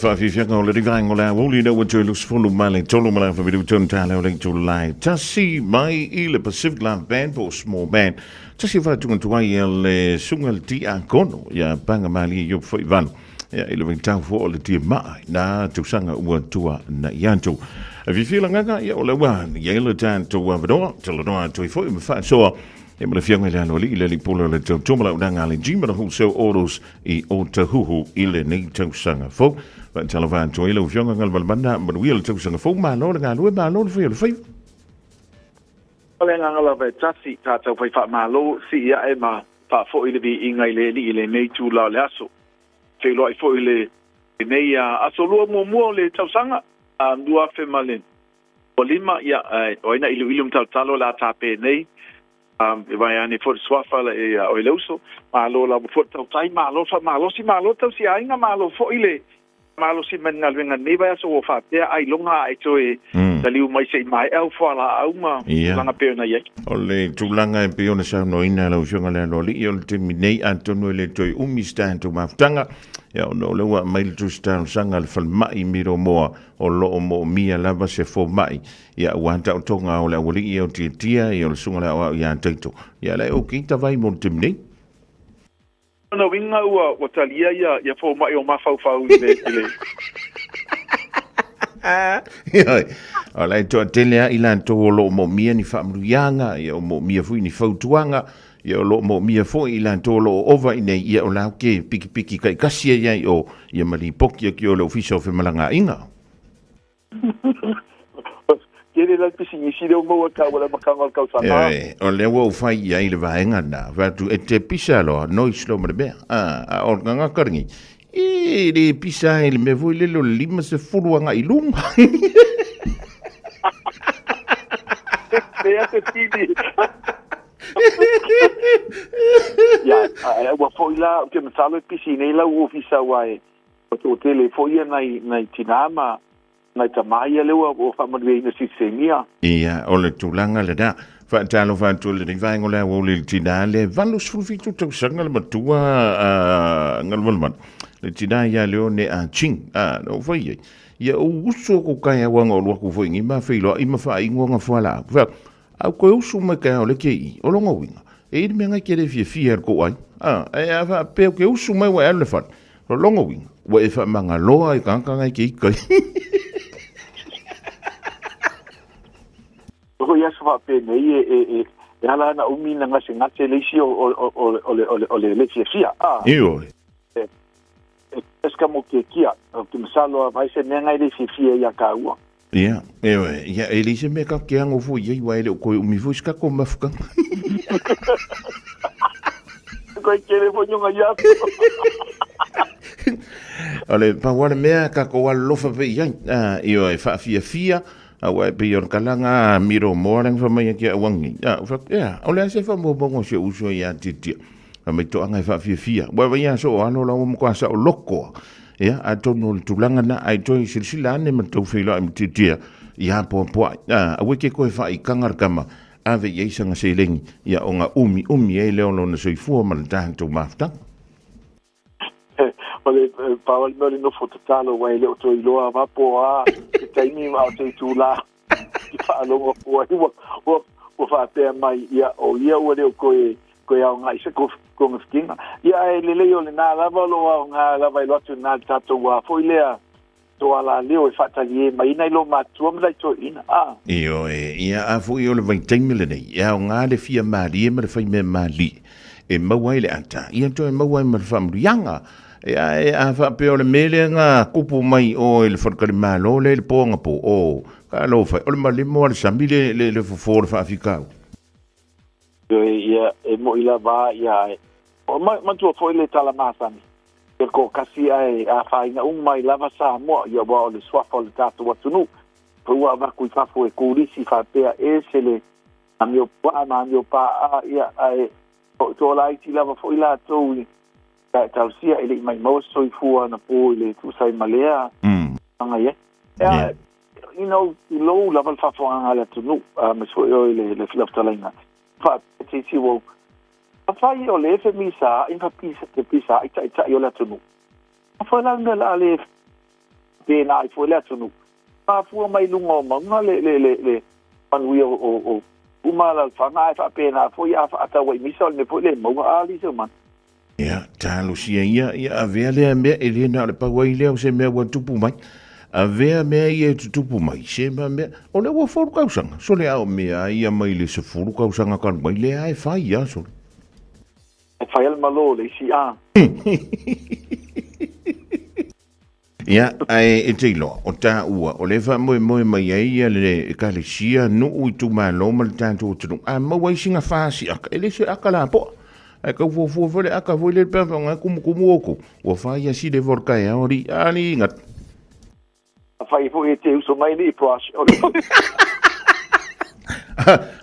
Faafiafiaga o le vaega o le aoauli ina ua toe 23 ma le afa minute ona tala o le itulai tasi mai i le Pacific Love Band po o Small Band. Tasi o faatugatuai a le susuga i le Tiakono ia Pagamalie Iopu Faivalu ia i le vaitau foi o le tiamaa i nā tausaga ua tuana'i atu. E fiafia le agaga ia o lea ua i ai le tatou avanoa talanoa atu ai foi ma faasoa ia ma le Afioga i le Aloalii le Alii Pule o le Tautua ma Launaga a le G ma le Wholesale Autos i Otahuhu i lenei tausaga fou. Faatalofa atu ai lau Afioga Galumalemana, manuia le tausaga fou, malo le galue, malo le fai o le faiva. O le agaga lava e tasi, tatou fai faamalo, sii ae ma faafoi le viiga i le Alii i lenei itula o le aso. Feiloai foi i lenei aso lua muamua o le tausaga 2025, ia, o ai na iluilu ma talotalo o le a tapenei. E vae ane foi le suafa ia oe le uso. Malo lava foi le tautai, malo le faamalosi, malo le tausiaiga, malo foi le malosi mai le galuega i lenei vaiaso ua faapea ailoga a e toe taliu mai se i maea au fualaau ma tulaga pei ona i ai. O le tulaga e pei ona saunoaina e lau Afioga i le Aloalii, o le taimi nei atonu e le toe umi se tatou mafutaga, ia ona o lea ua aumai le tusi talosaga a le falemai i Miromoa o lo o moomia lava se fomai Ia, aua taotoga o le aualii ia o Tiatia, ia o le susuga le aoao ia Taito. Ia, la e okay ta vai mo le taimi nei. Lona uiga ua, ua talia ia, ia fomai o mafaufau i le, i le. Ioe, o la e toatele lava i latou o lo o moomia ni faamanuiaga, ia o moomia foi ni fautuaga, ia o lo o moomia foi i latou o lo o ova i inei, ia o la e ke pikipiki taitasi ai ai o, ia ma lipoti atu i o le Ofisa o Femalagaaiga. Tele la le pisinisi lea ua maua e taua i le amataga o le tausaga. Ioe, o lea ua ou fai i ai i le vaega lena, fai atu, e te pisa loa, noise loa ma le mea. A, a o le tagata lenei, e le pisa ai i le mea foi lele o le 50 agai i luga. Lea te pili. Ia, ua foi la, ou te masalo e pisi nei lau ofisa aua e Ua toatele foi ia nai, nai tinā ma nai tamā ia lea ua, ua faamanuiaina silisenia. Ia, o le tulaga lena. Faatalofa atu i lenei vaega o le aoauli i le tinā lea, 87 tausaga le matua a Galumalemana. Le tinā ia Leone Ah Ching. A, na ou fai ai. Ia, ou uso ko kai auanga o luaku foi ngi ma feiloai ma faaigoa nga fualaau. Fai atu, Au koe usu mai kai ao le ke i, o longa uiga, e ili mea ngai ke le fiafia e le kou ai. A, e a faapea ke usu mai ua e alu le fale, o longa uiga, ua e faamagaloa i tagata ngai ke ika i. O ko ia aso faapenei e, e, e, e ala ana umi na gasegase le isi o, o, o, o, o, le, o, le, o le le fiafia. A, Ioe. e, e pesca mo ke kia, o ke masalo a vai se mea ngai le fiafia ia kāua. Ia, ioe, ia, e leai se mea ka ke ago foi i ai, aua e le o toe umi foi se tatou mafutaga. Koe kele foi nyoga ia atu. O le pau lava le mea tatou alolofa pea i ai, a, ioe, faafiafia, aua e pei o le kalaga a Miro Moa lea na fai mai ai ki au angi. A, ou fai atu, ea, o le a se faamaumauga o si ou uso ia Tiatia? Fai mai toaga e faafiafia. Ua vaai a soo alo la ua matua saoloto lava. Ia, atonu o le tulaga lena, ae toe silasila ane ma tou feiloai ma Tiatia ia apoapoai. A, aua e te toe faaitaga le tama, ave i ai sana seleni, ia ona umiumi ai lea o lona soifua ma le tatou mafutaga. O le pau le mea o le nofo tatalo, aua e le o toe iloa lava po o a se taimi a o se itula i faalogo atu ai ua, ua, ua faapea mai, ia, o ia ua le o toe, toe aoga i se togafitiga. Ia, ae lelei o lena lava o lo o aoga lava e alu atu i lena le tatou a foi lea toalaleo e faatalie mai nai lo matua ma nai toeaiina. A. Ioe, ia a foi o le vaitaimi lenei, e aoga le fia malie ma le fai mea malie e maua ai le ata, ia toe maua ai ma le faamanuiaga. Ia, e a faapea o le mea lea na kupu mai o i le faletalimalo lea i le po anapo, o, talofa e, o le malemo lava o le sami le, le, le fofo o le faafitauli. Ioe, ia, e moʻi lava, ia, e, o, ma, matua foi le tala masani, e toatasi ae afaina uma mai lava Samoa, ia, aua o le suafa o le tatou atunuu, foi ua avatu i fafo e turisi faapea ese le amio puaa ma amio paaa, ia, ae o toalaiti lava foi latou i Ka e talosia e le i maimau se soifua anapo i le tusa ai ma lea tulaga i ai. Ea, you know, tulou lava le faafofogaaga a le atunuu, aemaise foi oe i le le fetalaiga. Faapea te isi ua afai o le femisaa'i ma fepisaa'i taitai o le atunuu, afai la le mea o le a le Pēnā ai foi le atunuu. Mafua mai luga o mauga le le le le manuia o o uma alaalafaga ae faapena foi a faatau ai misa o le mea foi lea e maua a alii Seumanu. Ia, talosia ia, ia avea lea mea e le na o le pau ai lea o se mea ua tupu mai. Avea mea ia e tutupu mai, se ma mea, o lea ua 10 tausaga, sole a o mea ia mai le 10 tausaga talu mai, lea e fai a sole. E fai a le malo o le isi a. Ia, ae e te iloa, o tāua, o lea e faamoemoe mai ai ia le Ekalesia, nuu, itumalo ma le tatou atunuu, a maua ai sina fasi aka, e le se aka lapoa. Ae tau fuafua foi le aka foi lele pe a faaaoga e tumutumu outou, ua fai a sile foi o le taeao alii, alii gata. Afai foi e te uso mai alii brush o le.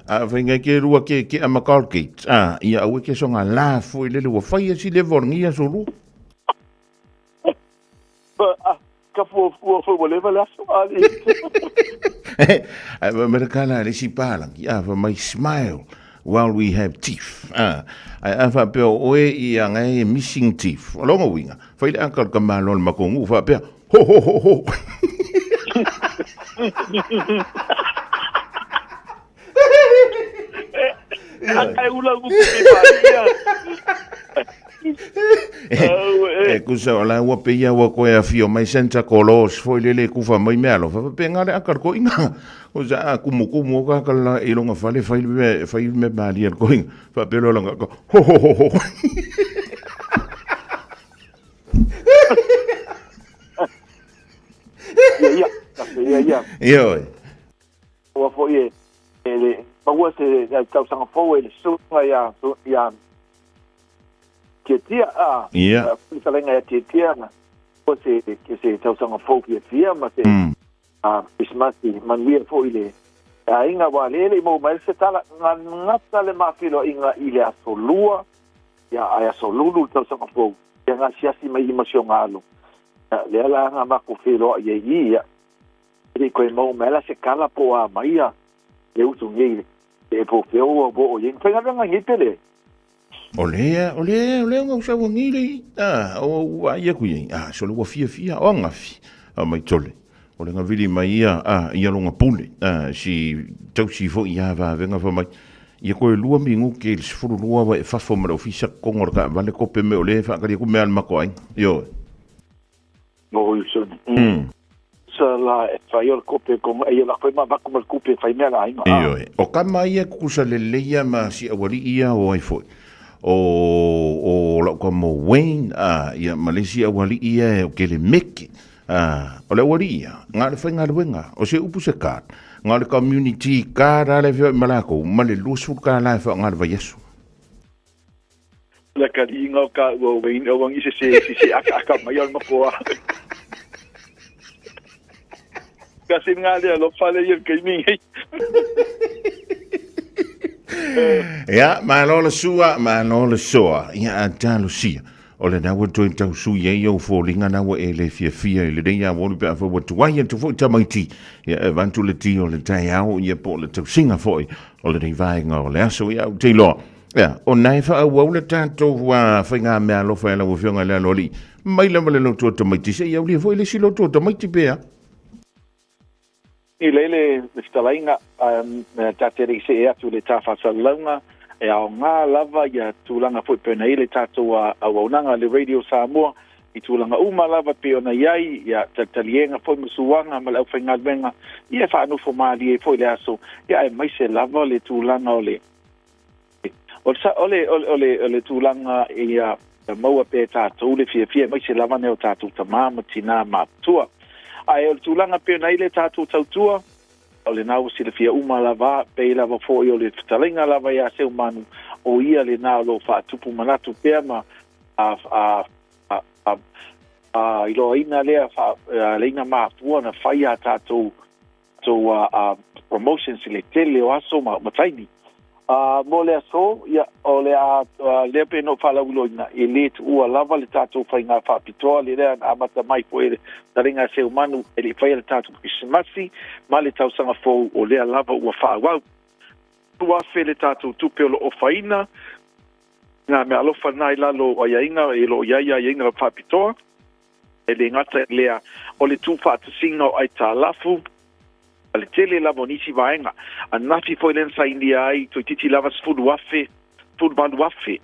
A fai ngai ke lua ke ke ama Colgate, a, ia aua ke soga la foi lele ua fai a sile foi o lenei aso lua. Ka fuafua foi ua leva le aso alii. Ae fai mai le tala a le isi palangi, a fai mai smile while we have teeth. A, ae a faapea o oe ia ngai e missing teeth. O lona uiga, fai le aka o le tamaloa o le matou nuu faapea, ho ho ho ho. Aka e ula uku ke pāia. E kusa o la ua pe ia ua koe a fio mai Santa Claus foi lele kufa mai mea alofa fa pe ngale aka ko inga o sa a kumu kumu o ka la i longa fale fai me fai me mali al ko inga fa pe lo longa ko ho ho ho ho. Ia ia, ia ia. Ia oi. Ua foi e e le maua se tausaga fou e le susuga ia ia Tiatia a Ia. fetalaiga ia Tiatia na maua se se tausaga fou fiafia ma se a Krismasi manuia foi le aiga aua lea e le i maua mai se tala gata le ma feiloaiga i le aso lua ia ae aso lulu le tausaga fou ia gasiasi mai i ma si ona alo ia lea la na matou feiloai ai i ia E le i toe maua mai la se tala po o a mai ia le utu nei e po fea ua oo i ai. Na faigaluega ai nei pe leai? O lea, o lea, o lea na usau angi le i, a, o ua ai aku i ai, a, sole ua fia fia, o angafi, a mai tole, o le ngavili mai ia, a, ia longa pule, a, si tausi foi ia vavenga fa mai, ia koe lua minute i le 12 wa e fafo ma le ofisa kongo le kaavale kope me o le whaakari aku mea al mako ai, ioe. No Wilson. Sa la e fai o le kope ko e la koe ma vaku ma le kupe fai mea la aiga. Ioe. O kama ia kukusa lelei ia ma si auali'i ia o ai foi. O o lau kama o Wayne a ia ma le isi auali'i ia o kele meke. A o le auali'i ia nga le faigaluega o se upu se card nga o le community card a le feoai ma lakou ma le 20 tala e faaaoga le vaiaso. Le kaliiga o ka ua Wayne o wangi se se se se aka aka mai o le makoa. Ka se ngā lea lo fale i el kaimi hei. Ia, malo le sua, malo le soa. Ia, a talosia. O le na ua toe tausui ai ou foliga na ua e le fiafia i lenei aoauli pe afai ua tuai atu foi tamaiti. Ia, e avatu le ti o le taeao, ia po o le tausiga foi o lenei vaega o le aso. Ia, ou te iloa, Ia, o na e faaauau le tatou faigameaalofa e lau Afioga i le Aloalii, mai lava le loto o tamaiti seia aulia foi le isi loto o tamaiti pe a? I lele le fetalaiga, ta te le i see atu i le tā faasalalauga, e aoga lava ia tulaga foi pei ona i ai le tatou auaunaga le Radio Samoa i tulaga uma lava pei ona i ai ia talitaliega foi ma suaga ma le aufaigaluega, ia e faanofo malie ai foi le aso, ia aemaise lava le tulaga o le O le, o le, o le, o le, o le tulaga ia maua pea e tātou le fiafia, aemaise lava nai o tātou tamā ma tinā matutua. Ae o le tulaga pei ona i ai le tātou tautua, o lena ua silafia uma lava, pei lava foi o le fetalaiga lava ia Seumanu, o ia lena o lo o faatupu manatu pea ma a, a, a, a, a iloaina lea fa, a, leina mafua na fai a tātou tou promotions i le tele o aso ma, ma taimi. Mo le aso, ia, o le a, lea pei ona ou faalauiloaina, e le tuua lava le tatou faiga faapitoa le lea na amata mai foi e le Taleiga a Seumanu e le i faia le tatou Kerisimasi ma le tausaga fou, o lea lava ua faaauau. 2,000 le tatou tupe o lo o ofaina, ngā mea alofa na i lalo o aiaiga, e lo o i ai aiaiga faapitoa. E le gata i lea, o le tuufaatasiga o aitalafu, ma le tele lava o nisi vaega. Ananafi foi lea na sainia ai, toeitiiti lava 10,000, 18,000,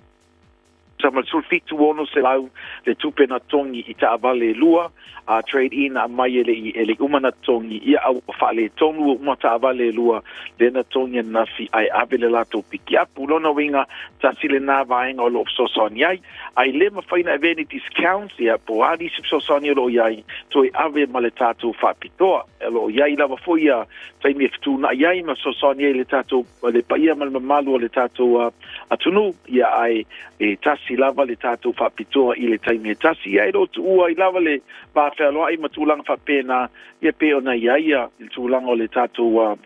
tusa ma le 1,760 le tupe na togi i taavale e lua, a trade in aumai e le i e le i uma na togi, ia a ua faaletonu uma taavale e lua lea na togi ananafi ae ave le latou pikiapu. Lona uiga, tasi lena vaega o lo o fesoasoani ai. Ae le mafai ona avea ni discounts, ia, po o a nisi fesoasoani o lo o i ai, toe ave ma le tatou faapitoa. O lo o i ai lava foi ia taimi e fetuunai ai ma fesoasoani ai i le tatou, le paia ma le mamalu o le tatou atunuu, ia, ae e tasi lava le tatou faapitoa i le taimi e tasi. Ia, e le o tuua ai lava le va fealoai ma tulaga faapena, ia, pei ona i ai ia le tulaga o le tatou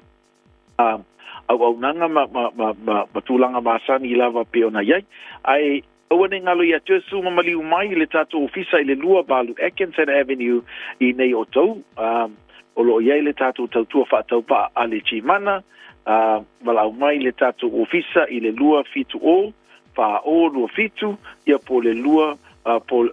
auaunaga ma, ma, ma, ma, ma tulaga masani lava pei ona i ai. Ae aua ne i galo ia te oe, ma maliu mai i le tatou ofisa i le 28 Atkinson Avenue i nei o tou. O lo o i ai le tatou tautua faataupaa a le Gmana. Valaau mai i le tatou ofisa i le 270 4027, ia po o le 2 po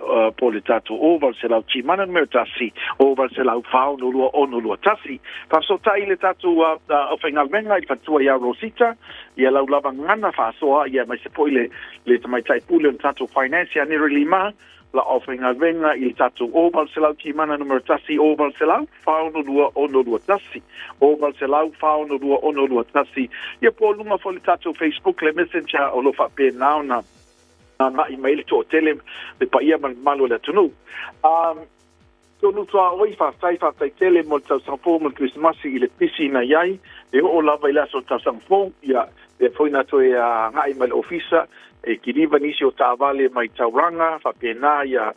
o le tatou 0800 Gmana numera 1 0800 462 621. Faafesootai i le tatou aufaigaluega i le faletua ia Rosita, ia lau lava gana faasoa, ia aemaise foi le tamaitai pule o le tatou finance ia Neri Lima, lau aufaigaluega i le tatou 0800 Gmana numera 1 0800 462 621 0800 462 621, ia po o luga foi o le tatou Facebook le Messenger o lo o faapena ona agai mai le toatele, le paia ma le mamalu o le atunuu. Tonu tuaoi, faafetai, faafetai tele mo le tausaga fou ma le Kerisimasi i le pisi na i ai, e oo lava i le aso o le tausaga fou, ia, lea foi na toe agai mai le ofisa, e kiliva nisi o taavale mai Tauranga, faapena ia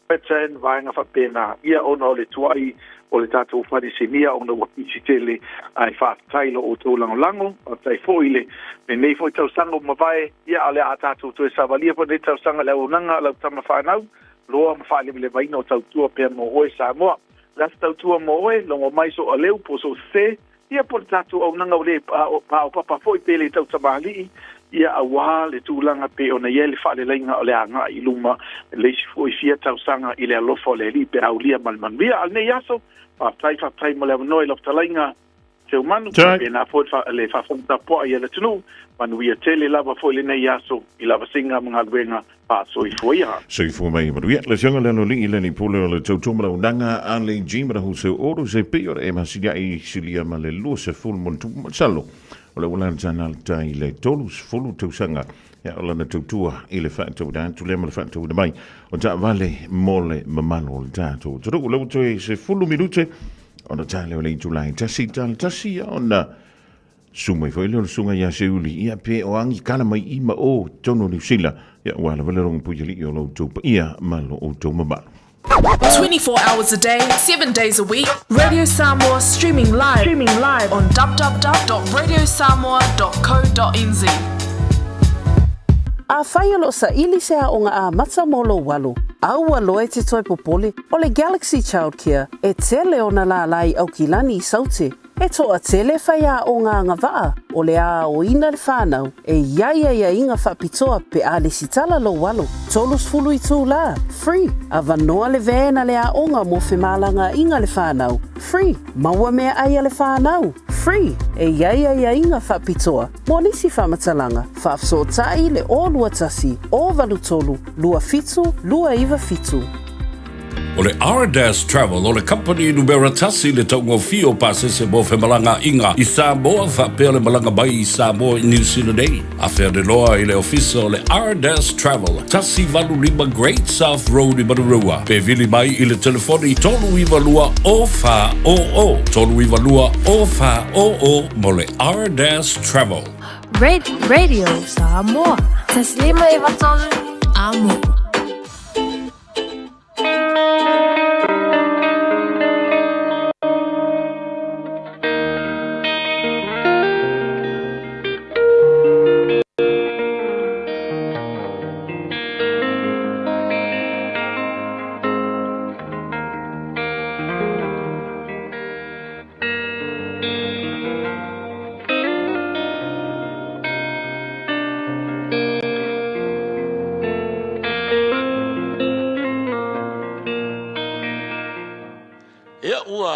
Britain, vaega faapena, ia ona o le tuai o le tatou fale sinia ona ua pisi tele, ae faafetai lo outou lagolago, faafetai foi i lenei foi tausaga ua mavae, ia a o le a tatou toe savalia foi lenei tausaga i le auaunaga a lau tama fanau, loa ma faalevalevaina o tautua pea mo oe Samoa. O le a se tautua mo oe, logo mai sou aleu po o sou sese, ia po o le tatou auaunaga ua le paopapa foi pe le tautamalii, ia aua le tulaga pei ona i ai le faaleleiga o le agai i luma le isi foi fia tausaga i le alofa o le Alii pe aulia ma le manuia. A o lenei aso, faafetai, faafetai mo le avanoa i lau fetalaiga Seumanu, faapena foi le faafofoga tapuai a le atunuu. Manuia tele lava foi lenei aso i lavasiga ma galuega faasoifua ia. Soifua mai manuia. Le afioga le Aloalii le Alii-Pule o le Tautua ma Launaga a le Jim Rahu se oro se pei o le e masiliai silia ma le 20 mo masalo o le ua lana alata i le 30 tausaga ia o lana tautua i le faatauina atu lea ma le faatauina mai o taavale mo le mamalu o le tatou atunuu. Le ua toe 10 minute ona tale o le itula e tasi tala tasi ia ona Su mai foi lea o le susuga ia Seuli, ia pe o agi kala mai i ma o tonu o Niu Sila, ia ua lava le rongo puialii o lo outou paia ma lo outou mamalu. 24 hours a day, 7 days a week, Radio Samoa streaming live, streaming live on www.radiosamoa.co.nz. Afai o lo o saili se aoga amata mo lou alo, aua loa e te toe popole, o le Galaxy Childcare e tele ona lālā i Aukilani i Saute. E toatele faiaoga agavaa o le aoina le whanau e i ai aiaiga faapitoa pe a lesitala lou alo, 30 itulā, free, avanoa le van a le aoga mo femalagaaiga le whanau, free, maua meaai a le whanau, free, e i ai aiaiga faapitoa mo nisi faamatalaga, faafesootai le 021 083 27 297. O le Ardas Travel o le kamupani numera tasi le taugofie o pasese mo femalagaaiga i Samoa faapea le malaga mai i Samoa i Niu Sila nei. Afea le loa i le ofisa o le Ardas Travel, 185 Great South Road i Manurewa, pe vili mai i le telefoni 392 0400, 392 0400 mo le Ardas Travel. Radio Samoa. 153 Amo.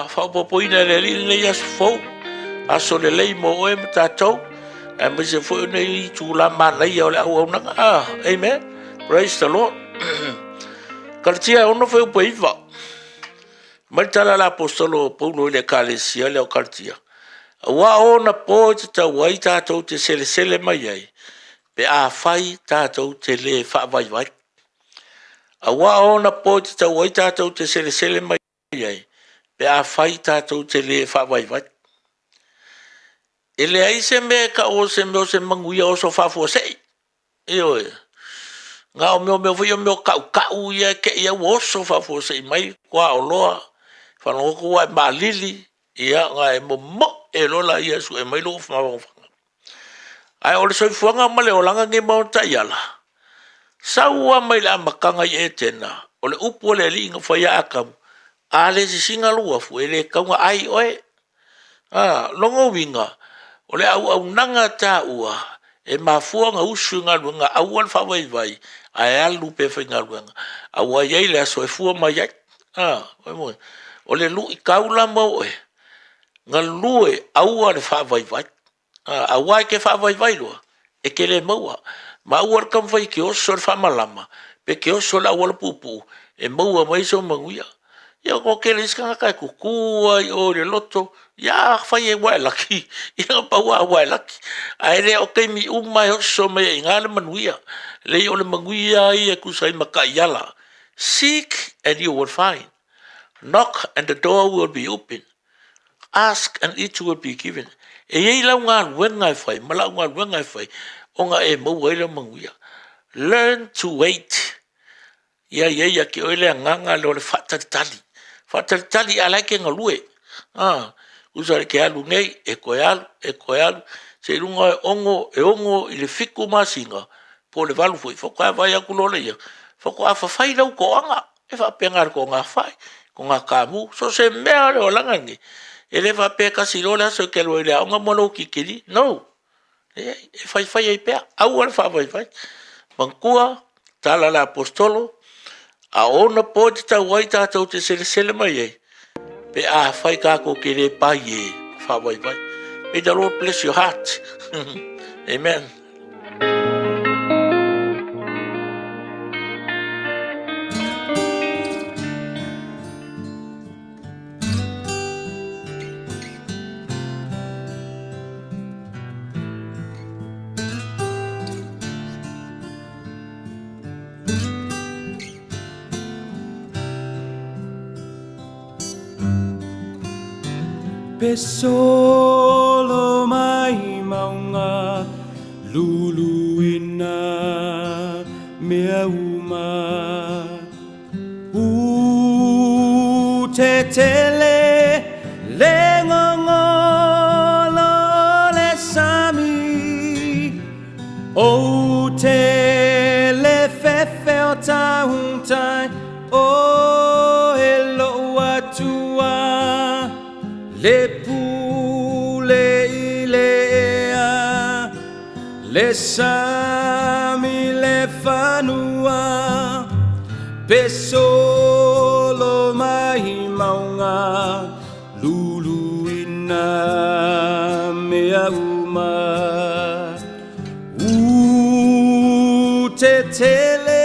faaopoopoina e le Alii lenei aso fou, aso lelei mo oe ma tatou, aemaise foi o nei itula manaia o le auaunaga. Ah, amen. Praise the Lord. Kalatia e 6 fuaiupu e 9. Mai le tala a le Aposetolo o Paulo i le Ekalesia lea o Kalatia, Auā o ona po e tatau ai tatou te selesele mai ai, pe afai tatou te lē faavaivai. Auā o ona po e tatau ai tatou te selesele mai ai, pe afai tatou te lē faavaivai. E leai se mea e tau o se mea o se manuia oso faafuasei. Ioe. Na o mea o mea foi ia o mea o tautau ia e te i lava ua oso faafuasei mai tuaoloa, faalogo atu ua e maalili, ia ona e momoe loa lea e sue mai lou mafaufauga. Ae o le soifuaga ma le olaga lenei ma ona taiala, sau lava mai le amataga i Etena, o le upu a le Alii na fai ia Atamu, a le sisina lou afu, e le tatau ona ai oe. A, lona uiga, o le auaunaga taua e mafua ona usu i galuega, aua le faavaivai ae alu pea e faigaluega, aua e i ai le aso e fua mai ai. A, o le luitau la mo oe, galue aua le faavaivai. Aua e te faavaivai loa, e te le maua. Ma aua le taumafai e te oso i le faamalama pe te oso i le auala puupuu e maua mai ai sou manuia. Ia ua toatele isi tagata e tutu lava i o i le loto, ia afai ua e laki, ia na pau lava ua e laki. Ae le o taimi uma e oso mai ai i ina le manuia. Leai o le manuia lava ia e tusa ai ma taiala, seek and you will find, knock and the door will be open. Ask and it will be given. E i ai lau galuega e fai ma lau galuega e fai ona e maua ai lea manuia. Learn to wait. Ia i ai ia te oe le agaga lea o le faatalitali. Faatalitali a la e te galue. Ah, usa le ke alu nei, e toe alu, e toe alu. Seiloga e ono, e ono i le 7 masina, po o le 8 foi, faatoa vaai atu loa lea, faatoa fafai lau toaga. E faapena i le togafai, togatāmu, so o se mea lava o le olaga lenei, e le faapea e tasi loa le aso e te alu ai i le aoga ma lou tikeri. No! Leai, e faifai ai pea, aua le faavaivai. Manatua, tala a le Aposetolo, a o ona po e tatau ai tatou te selesele mai ai, pe afai tatou te le pai e faavaivai. May the Lord bless your heart. Amen. Pe solo mai mauga luluina mea uma U te tele le gogolo o le sami Ou te le fefe o tahutai O e lou Atua Le pule i le ea Le sami le fanua Pe solo mai mauga Luluina mea uma U te tele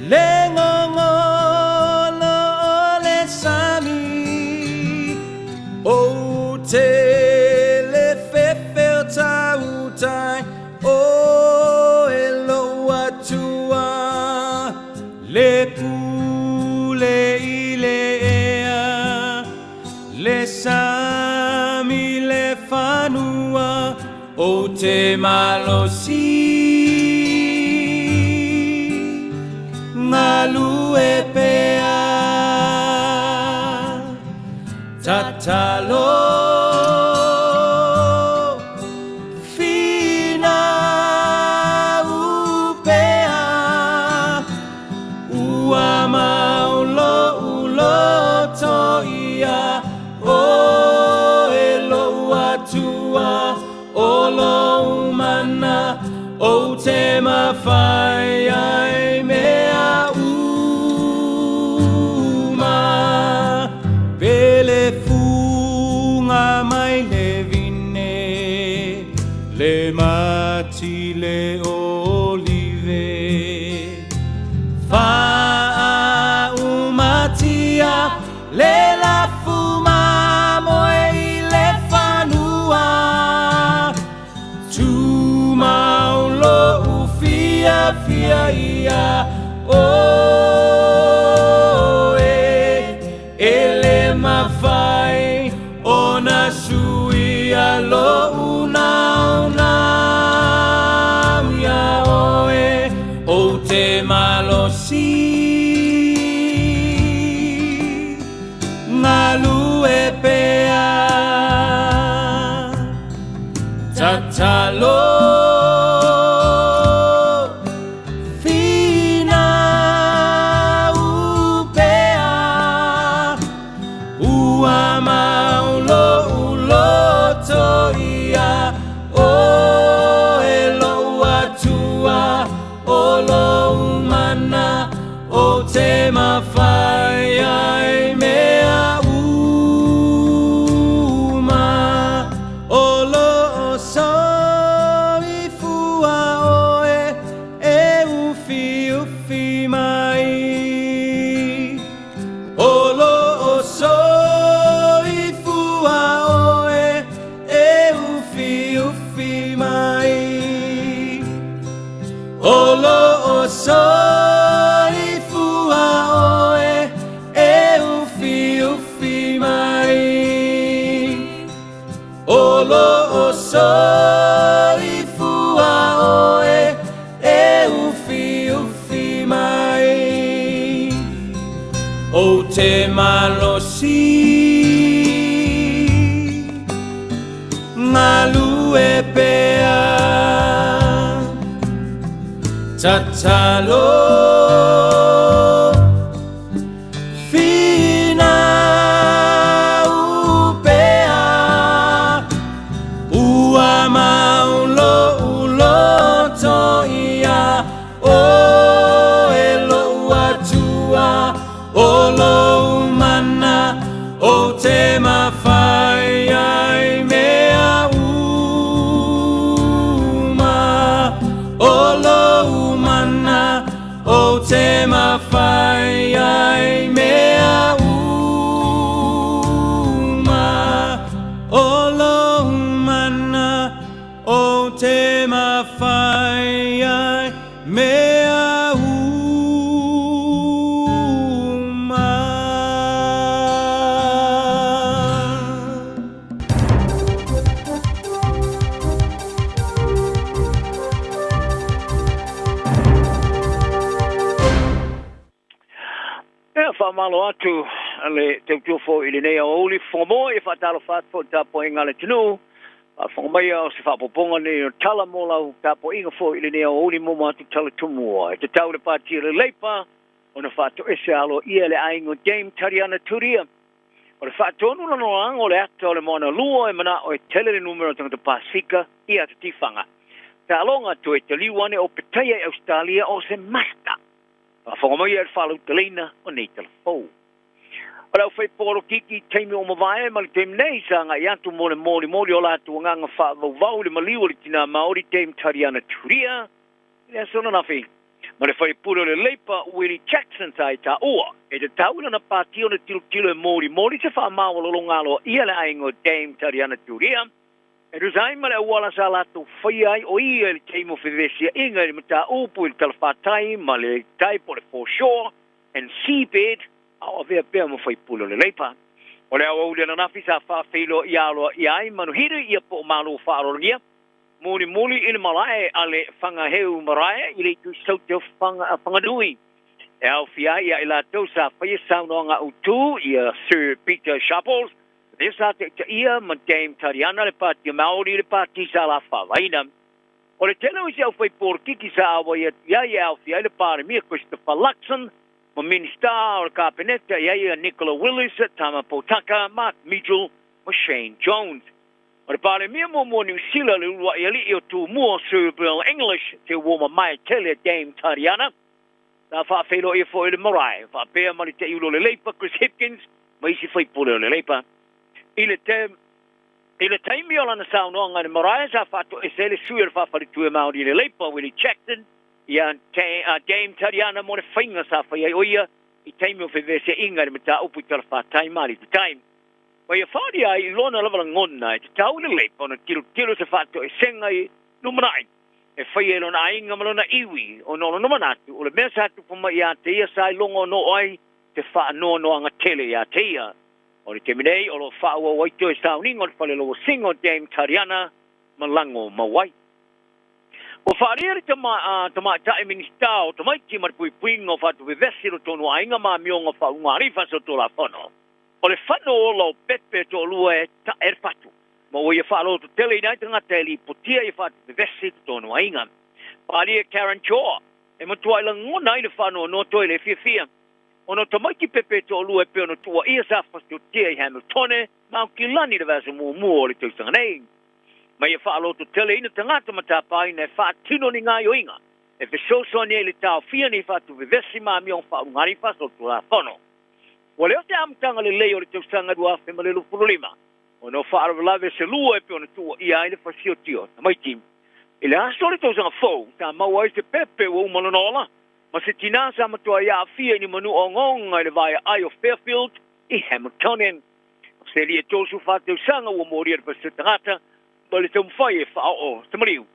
le gogolo o le sami Ou te le fefe o tautai O e lou Atua Le pule i le ea Le sami le fanua Ou te malosi Galue pea Tatalo Finau pea Ua mau lou loto ia oe lou Atua O lou mana ou te mafai ai mea uma. Pele. le mati le olive Faaumatia le lafu mamoe i le fanua Tumau lou fiafia ia oe E le mafai ona suia lou naunau ia oe Ou te malosi galue pea Tatalo finau pea Ua mau lou loto ia oe lou Atua O lou mana ou te mafai ai mea uma O loo soifua oe e ufiufi mai O loo soifua oe e ufiufi mai O loo soifua oe e ufiufi mai O loo soifua oe e ufiufi mai Ou te malosi galue pea Tatalo finau pea Ua mau lou loto ia oe lou Atua O lou mana ou te mafai ai mea uma O lou mana ou te mafai ai mea uma O lou mana ou te mafai ai mea uma. Ia, faamalo atu le tautua foi i lenei aoauli fofoga moa, ia faatalofa atu foi i le tapuaiga a le atunuu. Faafofoga maia o se faaopoopoga lenei o tala mo lau tapuaiga foi i lenei aoauli mo matou tala tumua. E tatau i le Pati o le Leipa ona faatoese aloaia le aiga o Dame Tariana Turia. O le faatonu lagolago o le ata o le moana lua e manao e tele le numera o tagata Pasefika i ata tifaga. Taaloga toe taliu ane o petaia i Ausetalia o se masta. Faafofoga maia i le faalauteleina o nei tala fou. O le aufai polokiki i taimi ua mavae ma le taimi nei sa agai atu mo le molimoli o latou agaga faavauvau i le maliu o le tinā Maori Dame Tariana Turia i le aso ananafi ma le faipule o le Leipa Willie Jackson sa i taua e tatau i lana pati ona tilotilo e molimoli se faamaualaloga aloaia le aiga o Dame Tariana Turia e tusa ai ma le auala sa latou faia ai o ia i le taimi o fevesiaʻiga i le mataupu i le talafatai ma le tai po o le foreshore and seabed a o avea pea ma faipule o le Leipa. O le aoauli ananafi sa faafeiloaia aloaia ai Manuhiri ia po o Malo Faaaloalogia mulimuli i le malae a le Fagaheu Marae i le itu Saute o Whanganui. E aofia ai ia i latou sa faia saunoaga autu ia Sir Peter Sharples, lea sa taitaia ma Dame Tariana le Pati Maori i le Pati sa lafavaina. O le tele o isi aufai polokiki sa auai atu i ai e aofia ai le Palemia Christopher Luxon ma Minista o le Kapeneta i ai ia Nicola Willis, Tama Potaka, Mark Mitchell ma Shane Jones. O le Palemia muamua o Niu Sila le uluai alii o Tumua Sir Bill English te uo mamae tele a Dame Tariana. Sa faafeiloaia foi le marae faapea ma le teiulo o le Leipa Chris Hipkins ma isi faipule o le Leipa. I le te I le taimi o lana saunoaga i le marae sa faatoese ai le sui o le Faafaletue Māori i le Leipa, Willie Jackson, ia Dame Tariana mo le faiga sa fai ai o ia i taimi o feveseaiga i le mataupu i talafatai ma Alitutai. Ma ia faaalia ai i lona lava lagona e tatau i le Leipa ona tilotilo se faatoesega i lumanai e faia i lona aiga ma lona iwi ona o lona manatu o le mea sa tupu mai ia te ia sa iloga ona oo ai se faanoanoaga tele ia te ia. O le taimi nei o lo o faaauau ai toe sauniga o le fale lowasiga o Dame Tariana ma lago mau ai. Ua faaalia le Tamaitai Minisita o Tamaiti ma le Puipuiga o Faatuvevesi i totonu o aiga ma amioga faaulugalii faasolitulafono. O le fano ola o pepe e toalua e tae le fatu, ma ua ia faalototeleina ai tagata e lipotia ia faatuvevesi i totonu o aiga. Faaalia Karen Chhour e matuai lagona ai le faanoanoa toe le fiafia. Ona o tamaiti pepe e toalua e pei ona tuuaia sa fasiotia i Hamiltone ma Aukilani i le vaiaso muamua o le tausaga nei. Ma ia faalototeleina tagata ma tapaina e faatino ni gaoioiga e fesoasoani ai i le taofia nei faatuvevesi ma amioga faaulugalii faasolitulafono. Ua le o se amataga lelei o le tausaga 2025 ona o faalavelave se lua e pei ona tuuaia ai le fasiotia o tamaiti. I le aso o le tausaga fou, sa maua ai se pepe ua uma lona ola ma se tinā sa matuai aafia i ni manu ogaoga i le vaeaai o Fairfield i Hamiltone. O se alii e 34 tausaga ua molia i le fasio tagata ma le taumafai e faaoo se maliu.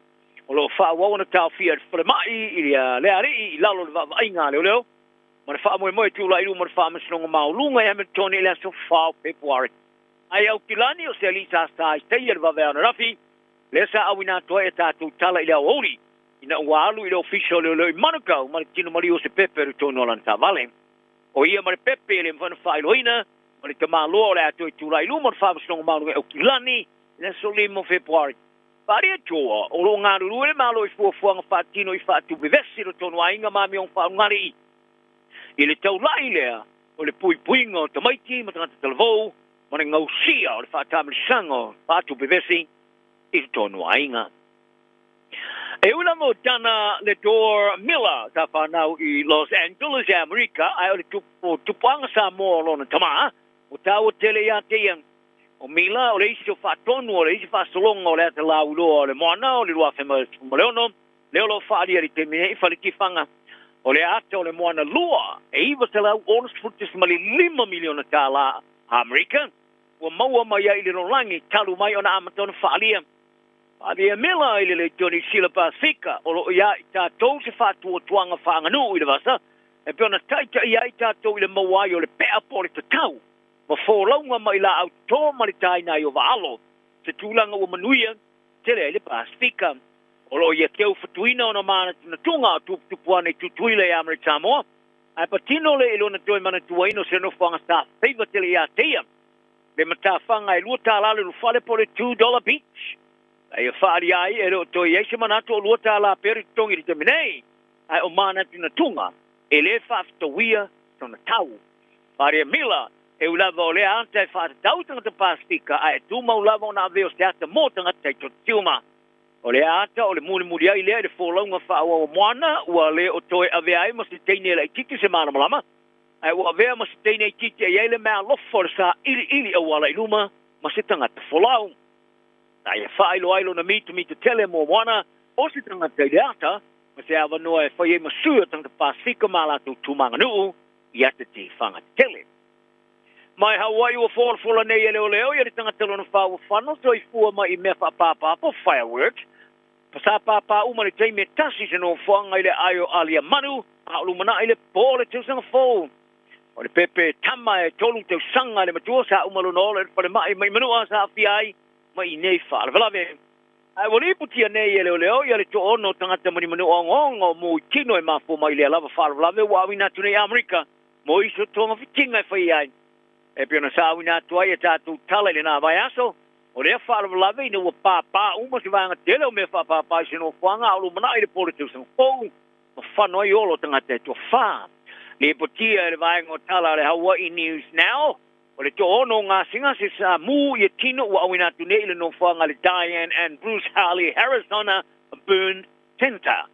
O lo o faaauau ona taofia e le falemai i lea alii i lalo o le vaavaaiga a leoleo ma le faamoemoe e tulai i luma o le Faamasinoga Maualuga i Hamiltone i le aso 4 o Fepuari. Ae Aukilani o se alii sa sa i taia i le vaveao ananafi, lea sa auina atu ai a tatou tala i le aoauli ina ua alu i le Ofisa o Leoleo i Manukau ma le tino maliu o se pepe i totonu o lana taavale. O ia ma le pepe e le mafai ona faailoaina ma le tamaloa o le a toe tulai i luma o le Faamasinoga Maualuga i Aukilani i le aso 5 o Fepuari. Faaalia Joa, o lo o galulue le Malo i fuafuaga faatino i faatuvevesi i totonu o aiga ma amioga faaulugalii i le taulai lea o le puipuiga o tamaiti ma tagata talavou ma le gausia o le faatamilosaga o faatuvevesi i totonu o aiga. E ui lava o Dana Ledor Miller sa fanau i Los Angeles i Amerika, ae o le tupuaga Samoa o lona tama, ua taua tele ia te ia. O Miller o le isi o faatonu o le isi faasologa o le ata lauiloa o le moana o le 2016, lea o lo o faaalia i le taimi nei i Faletifaga. O le ata o le moana lua e $960.5 miliona tālā Amerika ua maua mai ai i le lalolagi talu mai ona amata ona faaalia. Faaalia Miller i le Leitio Niu Sila Pasefika o lo o iā i tatou se faatuatuaga faaaganuu i le vasa e pei ona taitaia ai tatou i le maua ai o le pea po o le tatau ma folauga mai laau toto ma le taina ai o vaalo, se tulaga ua manuia tele ai le Pasefika. O lo o ia teu fatuina ona manatunatuga o tuputupu ane i Tutuila i Amerika Samoa, ae patino le i lona toe manatuaina o se nofoaga sa feiva tele ia te ia, le matafaga e $2 le ulufale po o le $2 beach. A ia faaalia ai e le o toe i ai se manatu o $2 pea le totogi i le taimi nei, ae o manatunatuga e le faafetauia sona tau. Maria Miller, e ui lava o lea ata e faatatau i tagata Pasefika, ae tumau lava ona avea o se ata mo tagata taitotiuma. O lea ata o le mulimuli ai lea i le folauga faaauau a Moana, ua le o toe avea ai ma se teine laitiiti se malamalama, ae ua avea ma se teine itiiti e i ai le meaalofa o le sailiili auala i luma ma se tagata folau. Na ia faailoa ai lona mitamita tele mo Moana o se tagata i le ata ma se avanoa e fai ai ma sui o tagata Pasefika ma a latou tu maganuu i ata tifaga tetele. Mai Hawaii ua folafola nei e leoleo ia le tagata lona fa ua fano soifua mai i mea faapāpā po fireworks. Sa pāpā uma i le taimi e tasi se nofoaga i le ae o Aliamanu a o lumanai le po o le tausaga fou. O le pepe tama e 3 tausaga le matua sa uma lona ola i le falemai mai Manua sa aafia ai mai i nei faalavelave. Ae ua lipotia nei e leoleo ia le toaono o tagata ma ni manu ogaoga o mu i tino e mafua mai i lea lava faalavelave ua auina atu nei i Amerika mo isi o togafitiga e fai ai. E pei ona sa auina atu ai a tatou tala i lena vaiaso, o lea faalavelave ina ua pāpā uma se vaega tele o mea faapāpā i se nofoaga a o lumanai le po o le tausaga fou ma fano ai ola o tagata e toafa. Lipotia e le vaega o tala a le Hawaii News Now, o le toaono o gasegase sa mu ia tino ua auina atu nei i le nofoaga a le Diane and Bruce Harley Harris-Ona Burn Center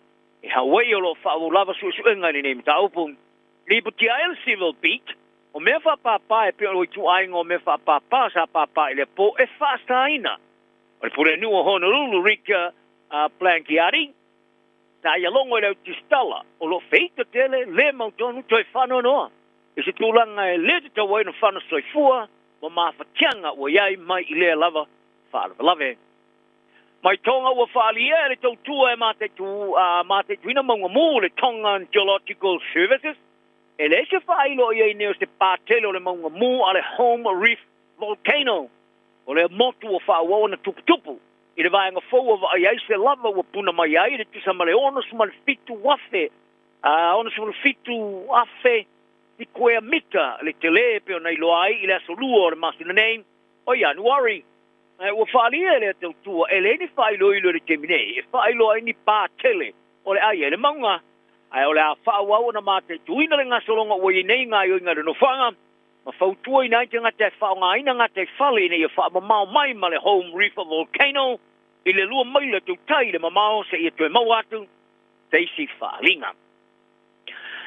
i Hawaii o lo o faaauau lava suesuega i lenei mataupu. Lipotia ai le Civil Beat, O mea faapāpā e pei o ituaiga o mea faapāpā sa pāpā i le apo e faasaina. O le pulenuu o Honolulu, Rick Blangiardi, sa ia logo i le au tusitala o loo feita tele le mautonu toe faanoanoa i se tulaga e le tatau ai ona fana soifua ma mafatiaga ua i ai mai i lea lava faalavelave. Mai Tonga ua faaalia e le tautua e mataituina mauga mu le Tongan Geological Services e leai se faailo o i ai nei o se pā tele o le mauga mu a le Home Reef Volcano o lea motu ua faaauau ona tuputupu i le vaega fou ua vaai ai se lava ua puna mai ai le tusa ma le 67,000 67,000 sikuea mita le telē e pei ona iloa ai i le aso Lua o le masina nei o Ianuari. Ae ua faaalia e lea tautua e leai ni faailoilo i le taimi nei e faailoa ai ni pā tele o le ai ai le mauga, ae o le a faaauau ona mataituina le gasologa ua i ai nei gaoioiga i le nofoaga ma fautuaina ai tagata e faaaogaina gataifale ina ia faamamao mai ma le Home Reef Volcano i le 2 maila tautai le mamao seia toe maua atu se isi faaaliga.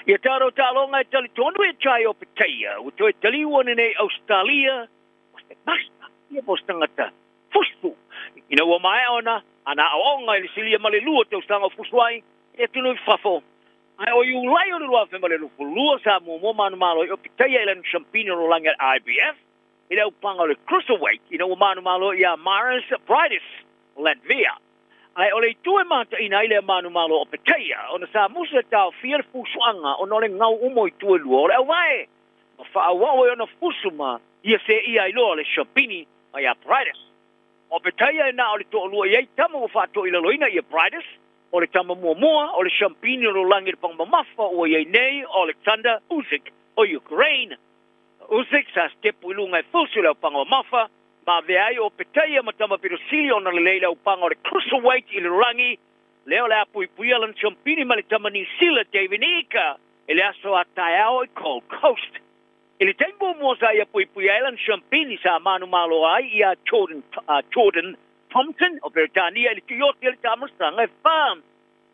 Ia tatou taaloga e talitonu e Chai o Petaia ua toe taliu ane nei Ausetalia o se master ia po o se tagata fusu ina ua maea ona ana aoaoga i le silia ma le 2 tausaga o fusu ai i atunuu i fafo. Ae o Iulai o le 2022 sa muamua manumalo ai o Petaia i lana siampini o lalolagi a le IBF i le aupaga o le Cruiserweight ina ua manumalo iā Maris Briedis o Latvia. Ae o le itu e mataina ai lea manumalo o Petaia ona sa musu e taofia le fusuaga ona o le gau uma o itu e lua o le auvae ma faaauau ai ona fusu ma ia seia ai loa le siampini mai ia Briedis. O Petaia e na o le toalua i ai tama ua faatoilaloina ia Briedis, o le tama muamua o le siampini o lalolagi i le paga mamafa ua i ai nei o Oleksandr Usyk o Ukraine. O Usyk sa sitepu i luga e fusu i le aupaga mamafa ma avea ai o Petaia ma tama pito sili ona lelei i le aupaga o le cruiserweight i le lalolagi, lea o le a puipuia lana siampini ma le tama Niu Sila David Ika i le aso a taeao i Gold Coast. I le taimi muamua sa ia puipuia ai lana siampini sa manumalo ai iā Jordan, Jordan Thompson o Peretania i le tuioti o le taamilosaga e fa.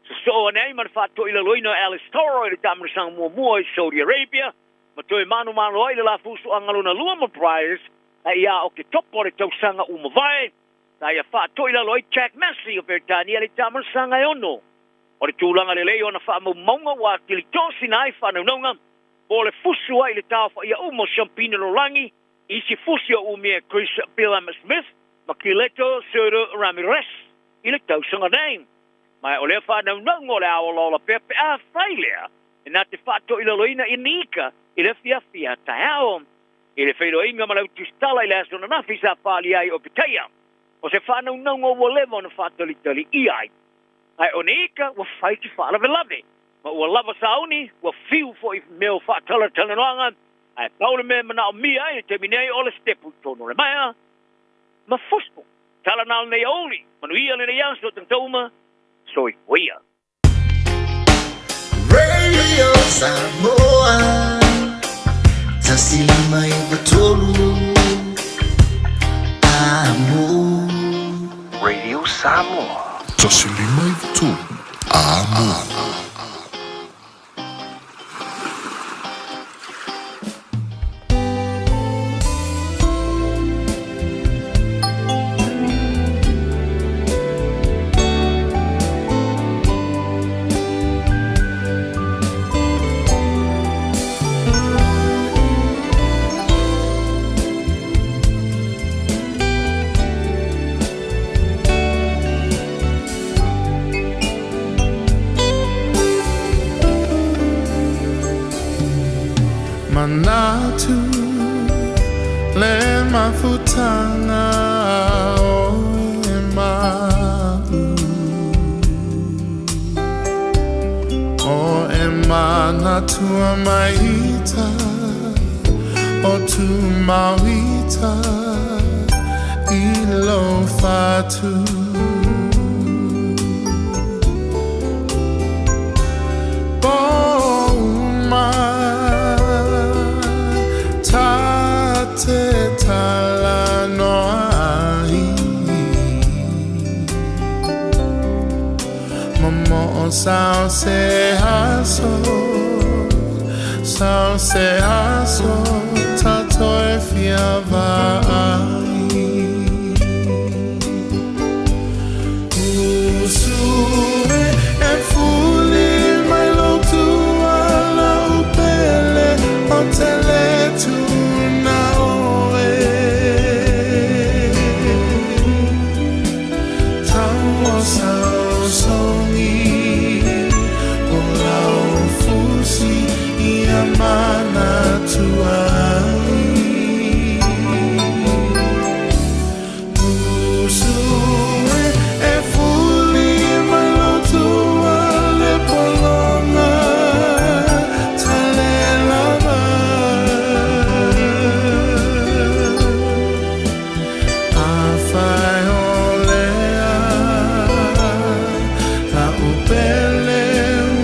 Sosoo ane ai ma le faatoilaloina o Alice Toro i le taamilosaga muamua i Saudi Arabia ma toe manumalo ai i le la fusuaga lona lua ma Bryers a iā Oketopa o le tausaga ua mavae sa ia faatoilalo ai Jack Massey o Peretania i le taamilosaga e 6. O le tulaga lelei o ana faamaumauga ua atili tosina ai faanaunauga po o le fusu ai i le taofaia uma o siampini o lalolagi i isi fusi o umia e Chris Billam-Smith ma Kileto Soto Ramirez i le tausaga nei. Ma o lea faanaunauga o le a olaola pea pe afai lea e na te faatoilaloina i Niika i le afiafi a taeao. I le feiloaiga ma le au tusitala i le aso ananafi sa faaalia ai o Petaia, o se faanaunauga ua leva ona faatalitali ia ai. Ae o Niika ua fai si faalavelave ma ua lava sauni, ua fiu foi mea o faatalatalanoaga, ae pau le mea e manaomia ai i le taimi nei o le sitepu i totonu o le maea ma fusu. Tala na o lenei aoauli, manuia lenei aso tagata uma, soifua ia. Radio Samoa 105 9 3 Amo. Radio Samoa. 105 9 3 Amo. Manatu le mafutaga o e ma'u O e manatua maita o tumauita i lou fatu. Po uma ta te talanoa ai Momoo sao se aso. Sau se aso tatou e fia vaai. Usu e e fuli mai lou tuala u pele o te le tuna oe. Tau o saosaogi o lau fusi ia manatua ai. Usu e e fuli mai lou tua le pologa talelava. Afai o lea la'u pele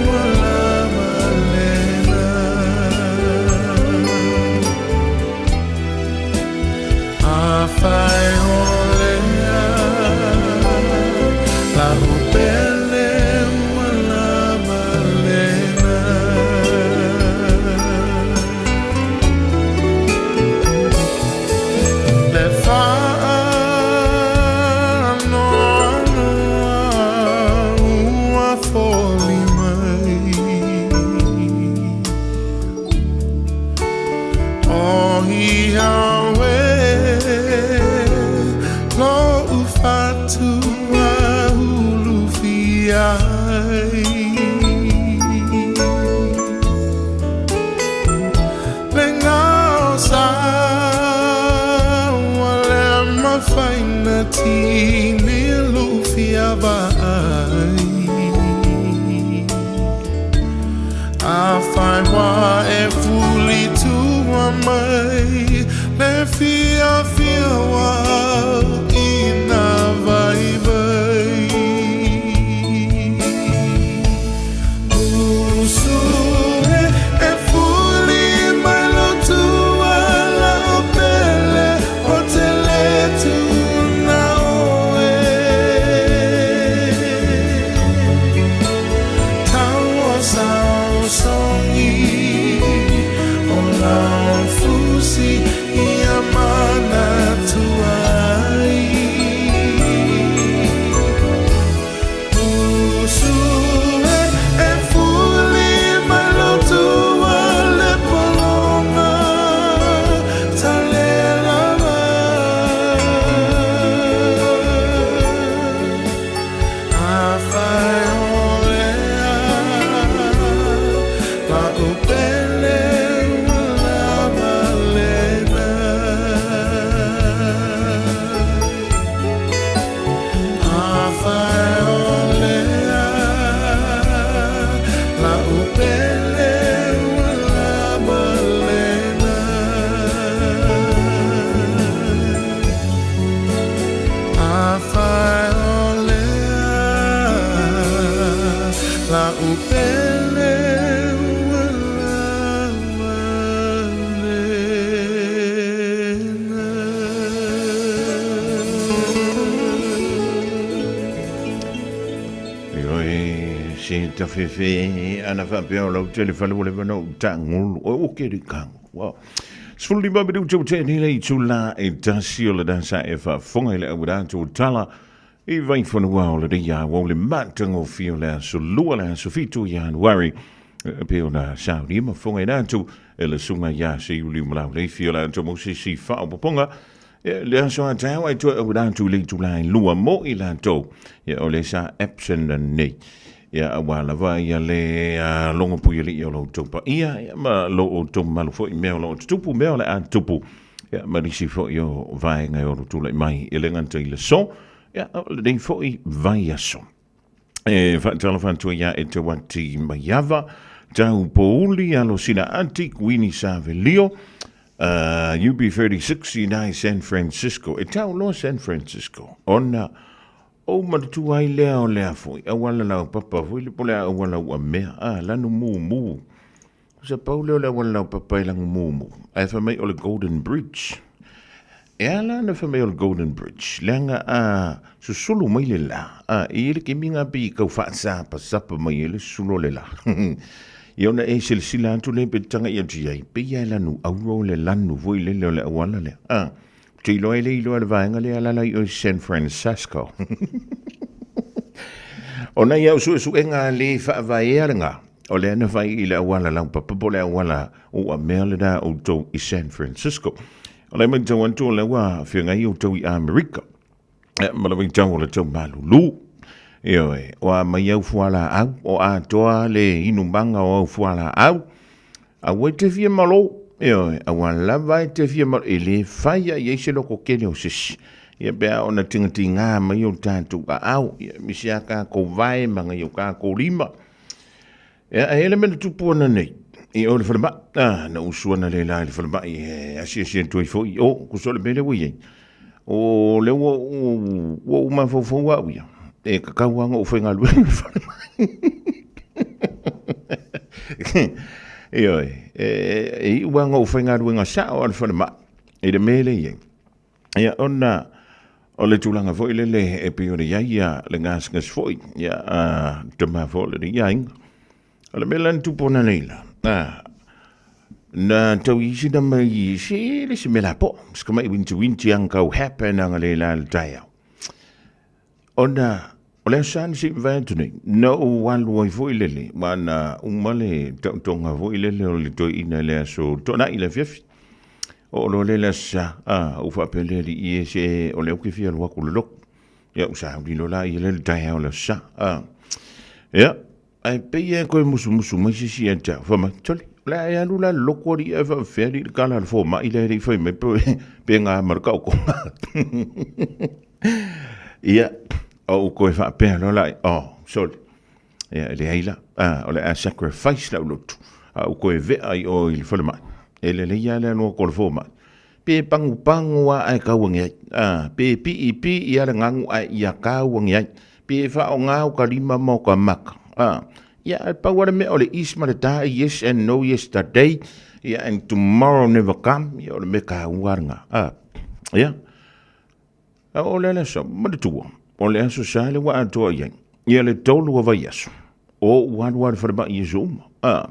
ua lava lena. Afai o lea la'u pele ua lava lena. Le faanoanoa ua foli mai O ia oe lo'u fatu ulufia ai. Le gao sa ua le mafai ona tini lo'u fia vaai. Afai ua e fuli tua mai le fiafia ua ina vaivai. Usu e e fuli mai lou tua la'u pele o te le tuna oe. Tau o saosaogi o lau fusi ia manatua ai. Usu e e fuli mai lou tua le pologa talelava. Afai o lea la'u pele ua lava lena. Afai o lea la'u pele ua lava lena. Afai o lea la'u pele ua lava lena. Ioe, se tafefe ana faapea o lau tele fale ua leva ona ou tagulu. O o ke ri kagulu. Wow. 15 minuta ua tea nei le itula e tasi o le dasa e faafofoga i le auala atu o tala i Vaifanua o lenei aoao le matagofie o le aso lua le aso 7 Ianuari e pei ona saunia ma fofogaina atu e le susuga ia Seiuli Malauleifi o le atu mo se isi faaopoopoga le aso a taeao ai toe auala atu i le itula e lua mo i latou o le sa absent nei. Ia, aua lava ia le logo puialii o lo outou paia, ia, ma lo outou mamalu foi i mea o lo o tutupu, mea o le a tutupu, ia, ma nisi foi o vaega e ono tulai mai e le gata i le aso, ia, a o lenei foi vaiaso. E faatalofa atu ai ia e te wati maiava, tau pouli, alo sina ati, kuini savelio, UB36 i nai San Francisco. E tau loa San Francisco, ona Ou manatua ai lea o lea foi auala laupapa foi le po o le a auala ua mea a lanu mumu. Sa pau lea o le auala laupapa e lanu mumu ae fai mai o le Golden Bridge. E ala ona fai mai o le Golden Bridge leaga a susulu mai le la a e i ai le kemiga pei e tau faasapasapa mai ai le susulu o le la. Ia ona e silasila atu lea pe taga'i atu i ai, pei lava e lanu auro le lanu foi lele o le auala lea. A, ou te iloa e le iloa e le vaega lea e alaala i o i San Francisco. O nai au suesuega le faavaea lena, o lea na fai i le auala laupapa po o le auala uamea lena outou i San Francisco. O lea matau atu o lea ua feagai outou i Amerika. E, ma le vaitau o le tau malulu. Ioe, o a mai au fualaau, o atoa le inumaga o au fualaau, aua e te fia malo, ioe, aua lava e te fia malo, e le fai a i ai se loko kele o sisi. Ia pe a ona tigatigā mai o tātou aao, ia misi a kākou vae ma ngai o kākou lima. Ia, e ele mea na tupu ana nei, i o le falemai, ah, na usu ana le la i le falemai, e asiasi atu ai foi i o, kuso le mea lea ua i ai. O lea ua ua ou mafaufau au ia, e kakau lava ona ou faigaluega i le falemai. Ioe, e iu lava ona ou faigaluega sao lava i le falemai, i le mea lea e i ai. Ia, ona o le tulaga foi lele e pei ona i ai ia le gasegase foi, ia, a tama foi o lenei aiga. O le mea la na tupu analeila, a, na tau i isi na mai se le se mea lapoa, se tamai winti winti anga kau happen anga le la le taeao. Ona o le aso sa na se i mavae atu nei, na ou alu ai foi lele, ma na uma le taotoga foi lele o le toeaina i le aso Toonai i le afiafi. Oo loa lea i le aso Sa, a, ou faapea lea alii e, se o lea ou te fia alu atu i le lotu. Ia, ou sauni loa la ia lea i le taeao o le aso Sa. A, ia, ae pei lava e toe musumusu mai se isi ia te au, fai mai, Sole, o le a e alu la i le lotu alii ae faapefea alii le tala a le fomai lea e le i fai mai pe na ma le taotoga. Ia, ou toe faapea loa la, oh, sole, ia, e leai la, ah, o le a sacrifice lau lotu, a ou toe vea i o i le falemai, e lelei lava le alu atu o le fomai, pe pagupagu lava ae tau ane ai, ah, pe piipii lava le ganu ae ia tau ane ai, pe faaaoga o ta lima ma o ta maka, ah, ia, ae pau lava le mea o le is ma le da, yes and no yesterday, ia, and tomorrow never come, ia, o le mea taua lena, ah, ia. A o le aso, manatua, o le aso sa le ua atoa i ai, ia le tolu o vaiaso, o ou alu a le falemai i aso uma. A,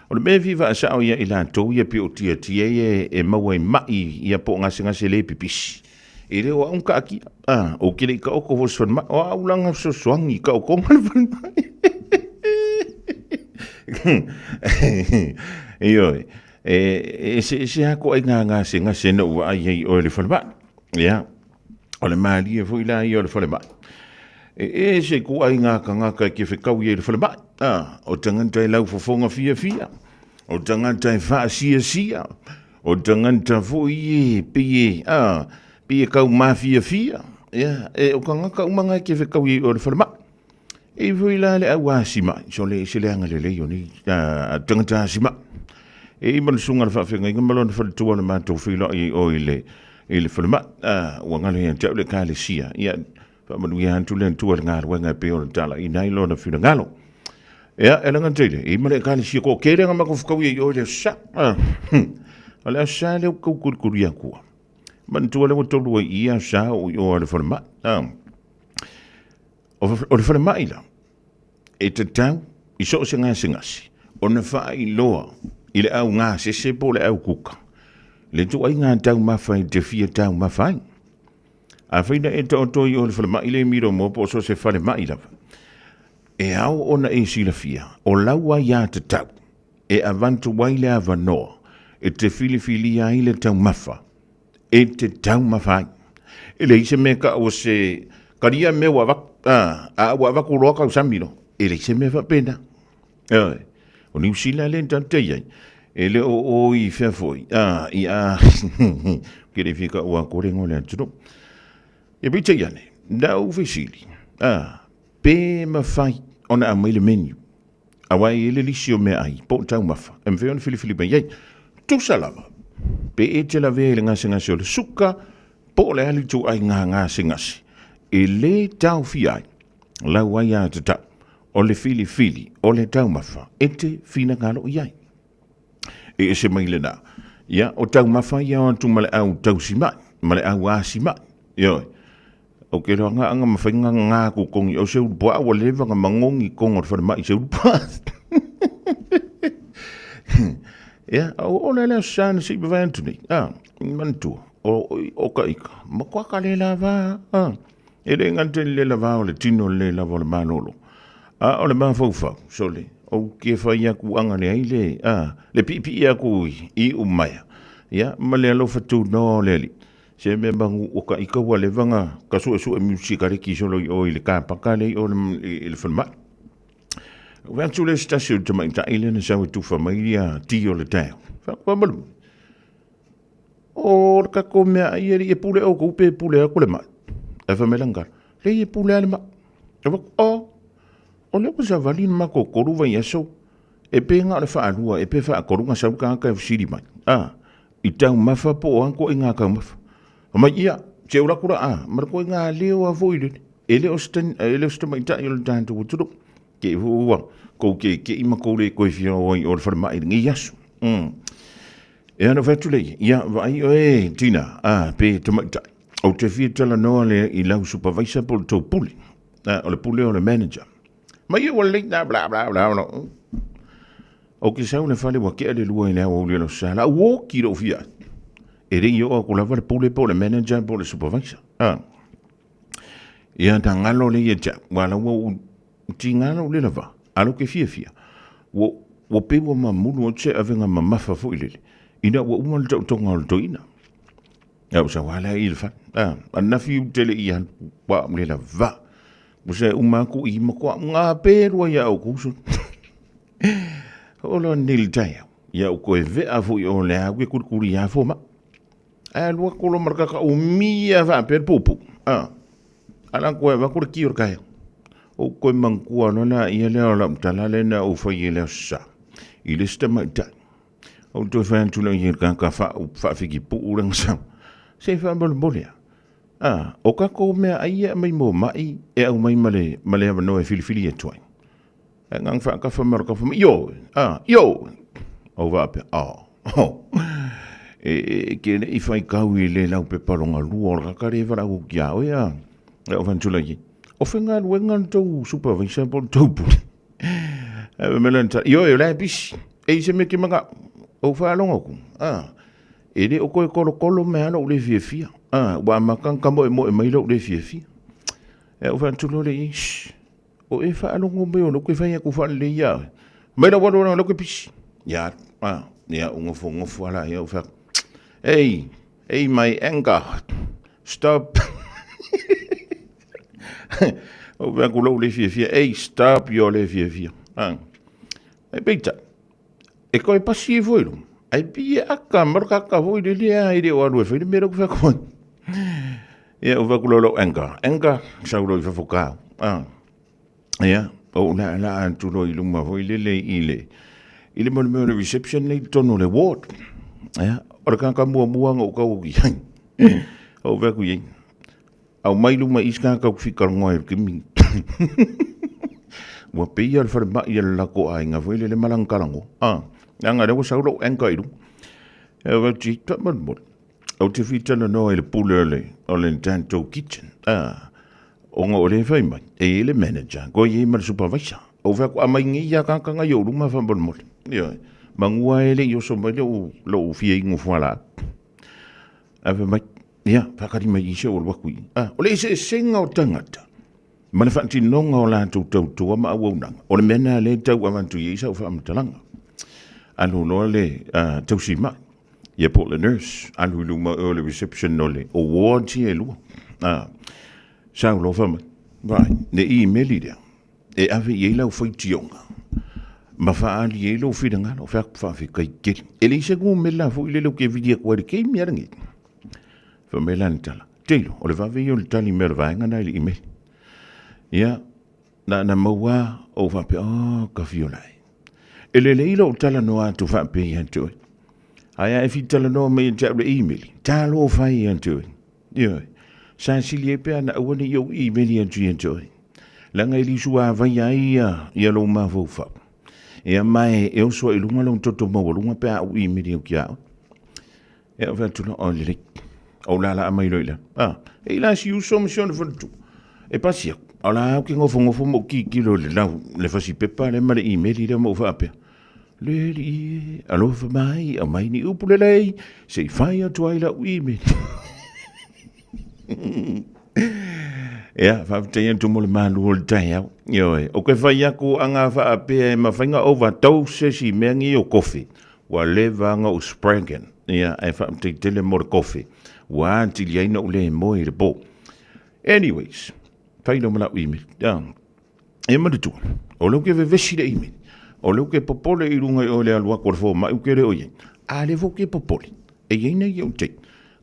o le mea e fia faasao ia i latou ia pei o tiatia ia e maua i mai ia po o gasegase le pipisi. E le o au na taatia. A, ou te le i taoto foi i se falemai. O au la na fesoasoani i taotoga le falemai. Ioe, e eseese lava ituaiga gasegase na ou vaai ai i oe i le falemai. Ia, o le malie foi la ia o le falemai. E ese ituaiga tagata e te fetaui ai i le falemai. A, o tagata e laufofoga fiafia, o tagata e faasiasia, o tagata foi e pei e, a, pei e taumafiafia. Ia, e o tagata uma na e te fetaui ai i o le falemai. E foi la le au asimai, so le ese le agalelei o nei tagata asimai. E i ma le susuga a le faafeagaiga ma lona faletua na matou feiloai ai o i le i le falemai. Ua galo ia te au le Ekalesia. Ia, faamanuia atu le Atua i le galuega e pei ona talaiina ai lona finagalo. Ia, e laga tele, e i ma le Ekalesia toatele na matou fetaui ai i o i le Aso Sa. O le Aso Sa lea ua tau tulituli atua. Manatua lea ua tolu ai i i Aso Sa o i o a le falemai. O le falemai la, e tatau i so o se gasegase ona faailoa i le au gasese po o le au kuka le ituaiga taumafa e te fia taumafa ai. Afai na e taoto i o le falemai le Miromoa po o so o se falemai lava, e ao ona e silafia o lau aiatatau e avatu ai le avanoa e te filifilia ai le taumafa e te taumafa ai. E leai se mea taua se kalia mea ua avatu, a, a ua avatu loa tausami loa. E leai se mea faapena. Ioe. O Niu Sila lea tatou te i ai. E le o o i fea foi, a, i a, ke le fia taua atu le igoa o le atunuu. Ia peitai ane, na ou fesili, a, pe mafai ona aumai le menu Aua e i ai le lisi o meaai po o taumafa e mafai ona filifili mai ai. Tusa lava, pe e te lavea i le gasegase o le suka po o le a le ituaiga gasegase, e lē taofia ai lau aiatatau o le filifili o le taumafa e te finagalo i ai. E ese mai lena, ia, o taumafa ia o atu ma le au tausimai, ma le au asimai, ioe. O ke loa nga anga mawhai nga nga ku kongi o se ulu pua ua leva nga mangongi kongo le whalemai se ulu pua. Ia, o le le sa na si vai atu nei. Ah, manatua, o ka ika, ma kua ka le lava, ah. E le gata i le lava o le tino le lava o le malolo. A o le mafaufau, sole, ou ke fai aku anga le ai le, ah, le piipii aku i umaia. Ia, ma le alofa tunoa o le Alii. Se mea magu o ka ika ua leva na ka suesue music a le ki solo i o i le kapaka le i o i le falemai. Ua atu le se tasi o le tamaitai lea na sau e tufa mai ia ti o le taeao. Wha malu. O le kako mea ai e pule o kou pe pule aku le mai. E wha melanga. Le e pule ale ma. E wak, o, o le ua savali na mako koru vai aso. E pe ngā o le whaalua, e pe whaakoru ngā sau ka ka e mai. Ah, i taumafa po o a koe ngā kaumafa. Mai ia, te ora kura a, mara koe ngā leo a foi le, e le o se, e le o se tamaitai o le tātou atunuu. Ke ua, kou ke ke i ma kou le koe fia o ai o le whare mai ngi aso. E ana whatu le, ia, vai o e, tina, a, pe tamaitai. O te fia tala noa le i lau supervisor po le tau pule. A, o le pule o le manager. Mai ia ua lelei na bla bla bla bla. O ke sau le fale ua kea le lua i le aoauli o le Aso Sa la ua oki lou fia atu. E le i oo aku lava le pule po o le manager po o le supervisor. A. Ia ta galo le ia te au, ua la ua ou tiga lou le lava, a lou ke fiafia. Ua, ua pei ua mamulu atu se avega mamafa foi lele, ina ua uma le taotoga o le toeaina. Ia ua sau lava lea i le fale. A, anafi u tele i alu, ua le lava. Ua se uma aku i ma koa ngā pērua ia au kouso. Hoʻoloa nei le taeao. Ia u koe vea foi o le au ke kurikuri ia fo ma. A lua kolo marka ka umia fa per pupu. A. Ala koe va kore ki o kai. O koe mangkua no na ia le ola tala le na o fai le sa. I le sta mai ta. O toe fai atu le ia ka ka fa fa fiki pu le ngsa. Se fa bol bolia. A, o kako mea ai e mai mo mai e au mai male male avanoa e filifili atu ai. E ngang whaakafa mara ka whama, io, a, io! Au whaapea, a, oh. E, e, ke le i whai kau i le lau pe palonga lua o le kakare e wala ki a oe a. E o whantu lai, o whenga luenga le tau supervisor po le tau pule. E mele nta, io e lai pisi, e i se me ke manga, o whaalonga ku, a. E le o koe kolokolo me ala u le fiafia. A, ua makang ka moe moe mai lou le fiafia. E o whantu lole i, shh. O e faalogo mai o lou ke fai aku faalelei iā oe. Mai lau alu ana o lou ke pisi. Ia, a, ia, u gofogofo ala ia u fai atu, Ei, ei my anger, stop. Ou fai atu lou le fiafia, ei, stop your le fiafia. A, e peitai, e koe pasi e foi luma. Ai pi e aka, ma le kaka foi le lea e le o alu e fai le mea lou ke fai atu ai. Ia, o vaku lolo anchor. Anchor, sau lo i fafo kau. Ah. Ia, o la la atu lo i luma foi lele i le i le mea o le reception nei tonu le ward. Ia, o le kaka mua mua nga o kau ki ai. O vaku i au mai luma i ska kau fi kalongoa e kimi. Ua peia le whare mai a le lako ai ngā foi lele malang kalango. Ah, anga le wa sau lo anchor i lunga. Ia, wa ti, ta mo. Ou te whitalanoa i le pule o le, o le tatou kitchen. Ah, ona o le whai mai, e i le manager, ko i ma le supervisor. O whai ko amai ngi ia kakanga i o luma whambolemole. Ia, mangua e le i oso mai le u, lo u fia ingo whala. A whai mai, ia, whakari mai i se o waku i. Ah, o le ese esenga o tangata. Ma le whaatinonga o lātou tautua ma auaunaga. O le mea nā le tau avantu i sa o whaamatalaga. Alu loa le tausi mai. Ia po o le nurse, alu i luma o le reception o le o ward ia e lua. A, sau loa fai mai, vai, le email lea, e ave i ai lau faitioga, ma faaali ai lou finagalo, fai atu faafetai tele. E leai se numera foi lele ou te vili atu ai i le taimi lava lenei. Fai mai lana tala, Taylor, o le vave ia o le tali mai o le vaega lena i le email. Ia, na na maua ou faapea, oh, ka fiolai. E lelei lou talanoa atu faapea ia te oe. Ae a e fitalanoa mai ia te au le email, talofa ai ia te oe. Ioe. Sa sili ai pea na aua ne i ou email atu ia te oe. Leaga e lisu a vai ai ia, ia lou mafaufau. Ia mae e oso ai i luga lou toto maualuga pe a ou email au ki a oe. Ia ou fai atu loa, oh lelei. Ou laalaa mai loa i lalo. Ah, e i la si uso ma si ona faletua. E pasi aku. O la au ke ngofongofo ma ou kikilo i le lau, le fasipepa lea ma le email lea ma ou faapea. Le alii e, alofa mai, aumai ni upu lelei, se i fai atu ai lau email. Ia, faafetai atu mo le malu o le taeao. Ioe, o ke fai aku anga faapea e mafai ona overdose se isi mea nei o kofi. Ua leva ona ou spranken. Ia, ae faafetai tele mo le kofi. Ua atili ai ona ou le moe i le po. Anyways, fai loa ma lau email. Ia, e manatua, o lea ou te vevesi i le email. O lea ou te popole i luga i o i le alu atu o le fomai ou te le o i ai. A lea foi ou te popole, e i ai nai ou date.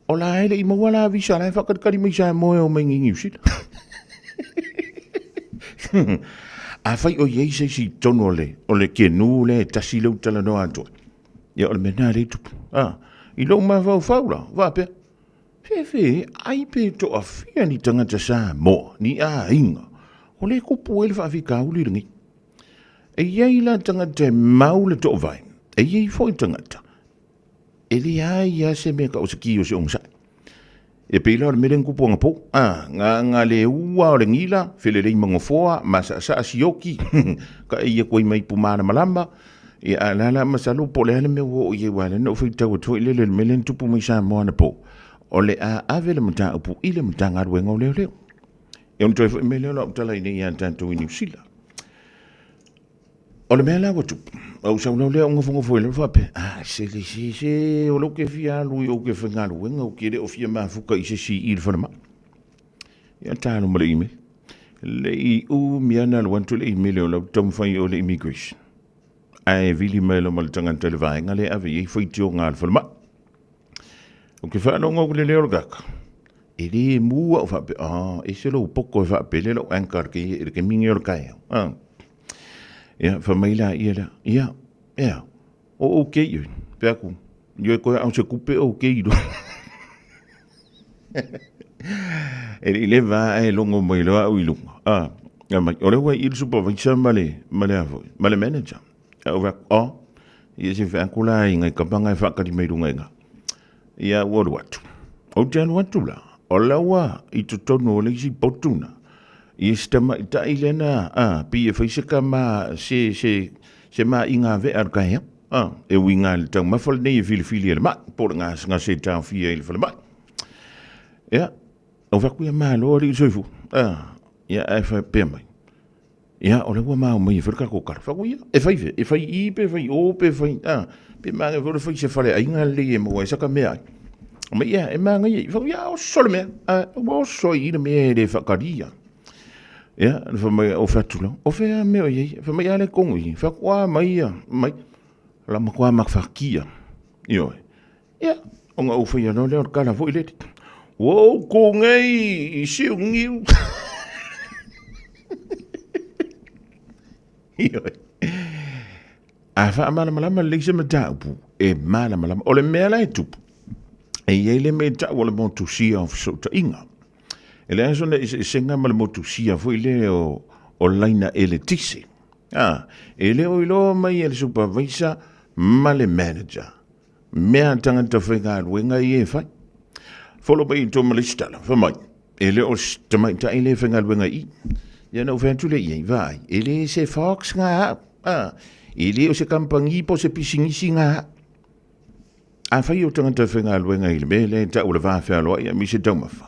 O la e le i maua la visa, la e faakalikali mai Samoa e omai i Niu Sila. Afai o i ai se isi i totonu o le, o le kenu lea e tasi lea ou talanoa atu ai, ia o le mea lena lea e tupu. Ah, i lou mafaufau la, faapea, fefe, ai pe toafia ni tagata Samoa, ni aiga, o lea e kupu ai le faafitauli lenei. E i ai la tagata e mau le toovae, e i ai foi tagata E leai lava se mea tau o se ki o se ogasai. E pei la o le mea lea na tupu anapo. A, nga, nga le ua o le gila, felelei ma nofoa, masasaa sioki, ka e ia atu ai ma ipu malamalama. Ia, a o le a la, masalo po o le a le mea ua oo i ai, aua o lea na ou faitau atu foi lele i le mea lea na tupu mai Samoa anapo, o le a ave le mataupu i le Matagaluega o Leoleo. Ia ona toe foi mai lea o lau tala i inei ia tatou i Niu Sila. O le mea la ua tupu, ou sau loa lea ou nofonofo ai loa faapea, ah, se le se se, o lea ou te fia alu i ou te faigaluega, ou te le o fia mafuta i se isi i le falemai. Ia talo ma le email. Le i umi lava na alu atu le email o lau taumafai o le immigration. Ae vili mai loa ma le tagata i le vaega lea e ave i ai faitioga a le falemai. Ou te faalogo atu i le leo o le kaka, e le mu au faapea, ah, ese lou poto e faapele lau anchor i le taimi lenei o le taeao. Ah. Ia, fai mai la ia lea, ia, ea, o okay ioe, fai atu, ioe koe au se kupe okay loa. E le i leva lava ae logo mai loa au i luga. Ah, fai mai, o lea ua i le supervisor ma le, ma le a foi, ma le manager. Ae ou fai atu, oh, ia se fai atu la i nai tama na e faatali mai luga i ina. Ia ua alu atu. Ou te alu atu la, o la ua i totonu o le isi potu na, ia si tamaitai lea na, a, pei e fai se kama, se, se, se maʻiga veʻa o le taeao, a, e uiga i le taumafa lenei e filifili e le maʻi, po o le gasegase e taofia i le falemai. Ia, ou fai atu, ia malo alii le soifua, a, ia ae faapea mai, Ia, o lea ua ma omai e fai le tatou tala. Fai atu, ia, e fai fea? E fai i pe fai o pe fai, a, pe manaia foi le fai se faleaiga lelei e maua ai saka mea ai. Mai, ia, e manaia i. Fai atu, ia, oso le mea. A, ua oso ai i le mea e le faatalia. Ia, na fai mai, ou fai atu loa, o fea mea o i ai? Fai mai, a lea e tonu i i. Fai atu, a mai ia, mai. La matua mafatia. Ioe. Ia, ona ou faia loa lea o le tala foi lele. Ua ou ku nei i siu niu. Ioe. A faamalamalama lelei se mataupu, e malamalama. O le mea la e tupu, e i ai le mea e tau o le motusia o fesootaiga. E leai sona eseesega ma le motusia foi lea o, o laina eletise. A, e le o iloa mai e le supervisor ma le manager mea a tagata faigaluega ia e fai. Follow mai i tua ma le isi tala, fai mai, e le o se tamaitai le faigaluega i i. Ia na ou fai atu lea i ai, vaai, e le se Fox ngā au, a, e le o se kamupani po o se pisinisi ngā au. Afai o tagata faigaluega i le mea lea e tau o le va fealoai aemaise taumafa,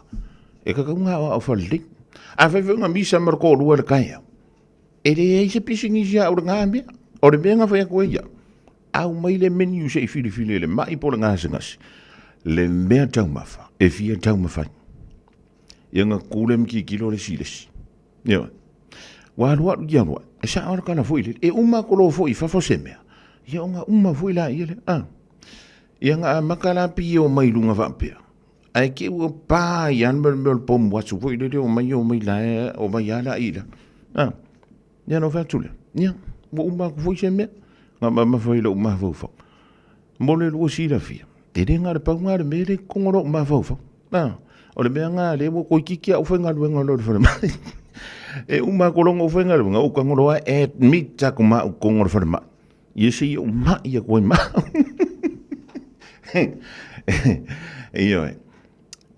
e tatau ona aoao faalelei. Afai foi na misa ma le toalua i le taeao, e leai se pisinisi a au i lena mea. O le mea na fai atu ai au, Aumai le menu se i filifili e le maʻi po o le gasegase le mea taumafa e fia taumafai. Ia na kule ma tilotilo le isi i le isi. Ioe. Ua alu alu ia alu alu, e sao le tala foi lele, e uma atu loa foi i fafo se mea, ia ona uma foi laia lea. A. Ia na amata la pei e omai i luga faapea, ae te i ua pa ai lava le mea o le pomu asu foi lele, omai omai la e, omai lava la i la. A. Ia ona ou fai atu lea, ia, ua uma atu foi se mea, na mamafa i lou mafaufau. Mo le lua silafia, e le na o le pau lena o le mea lea i totonu o lou mafaufau. A, o le mea lena lea ua toeitiiti lava ou faigaluega loa i le falemai. E uma atu loa ona ou faigaluega, ou tago loa admit atu ma au i totonu o le falemai. Ia se i ou mai atu ai ma au. Ioe.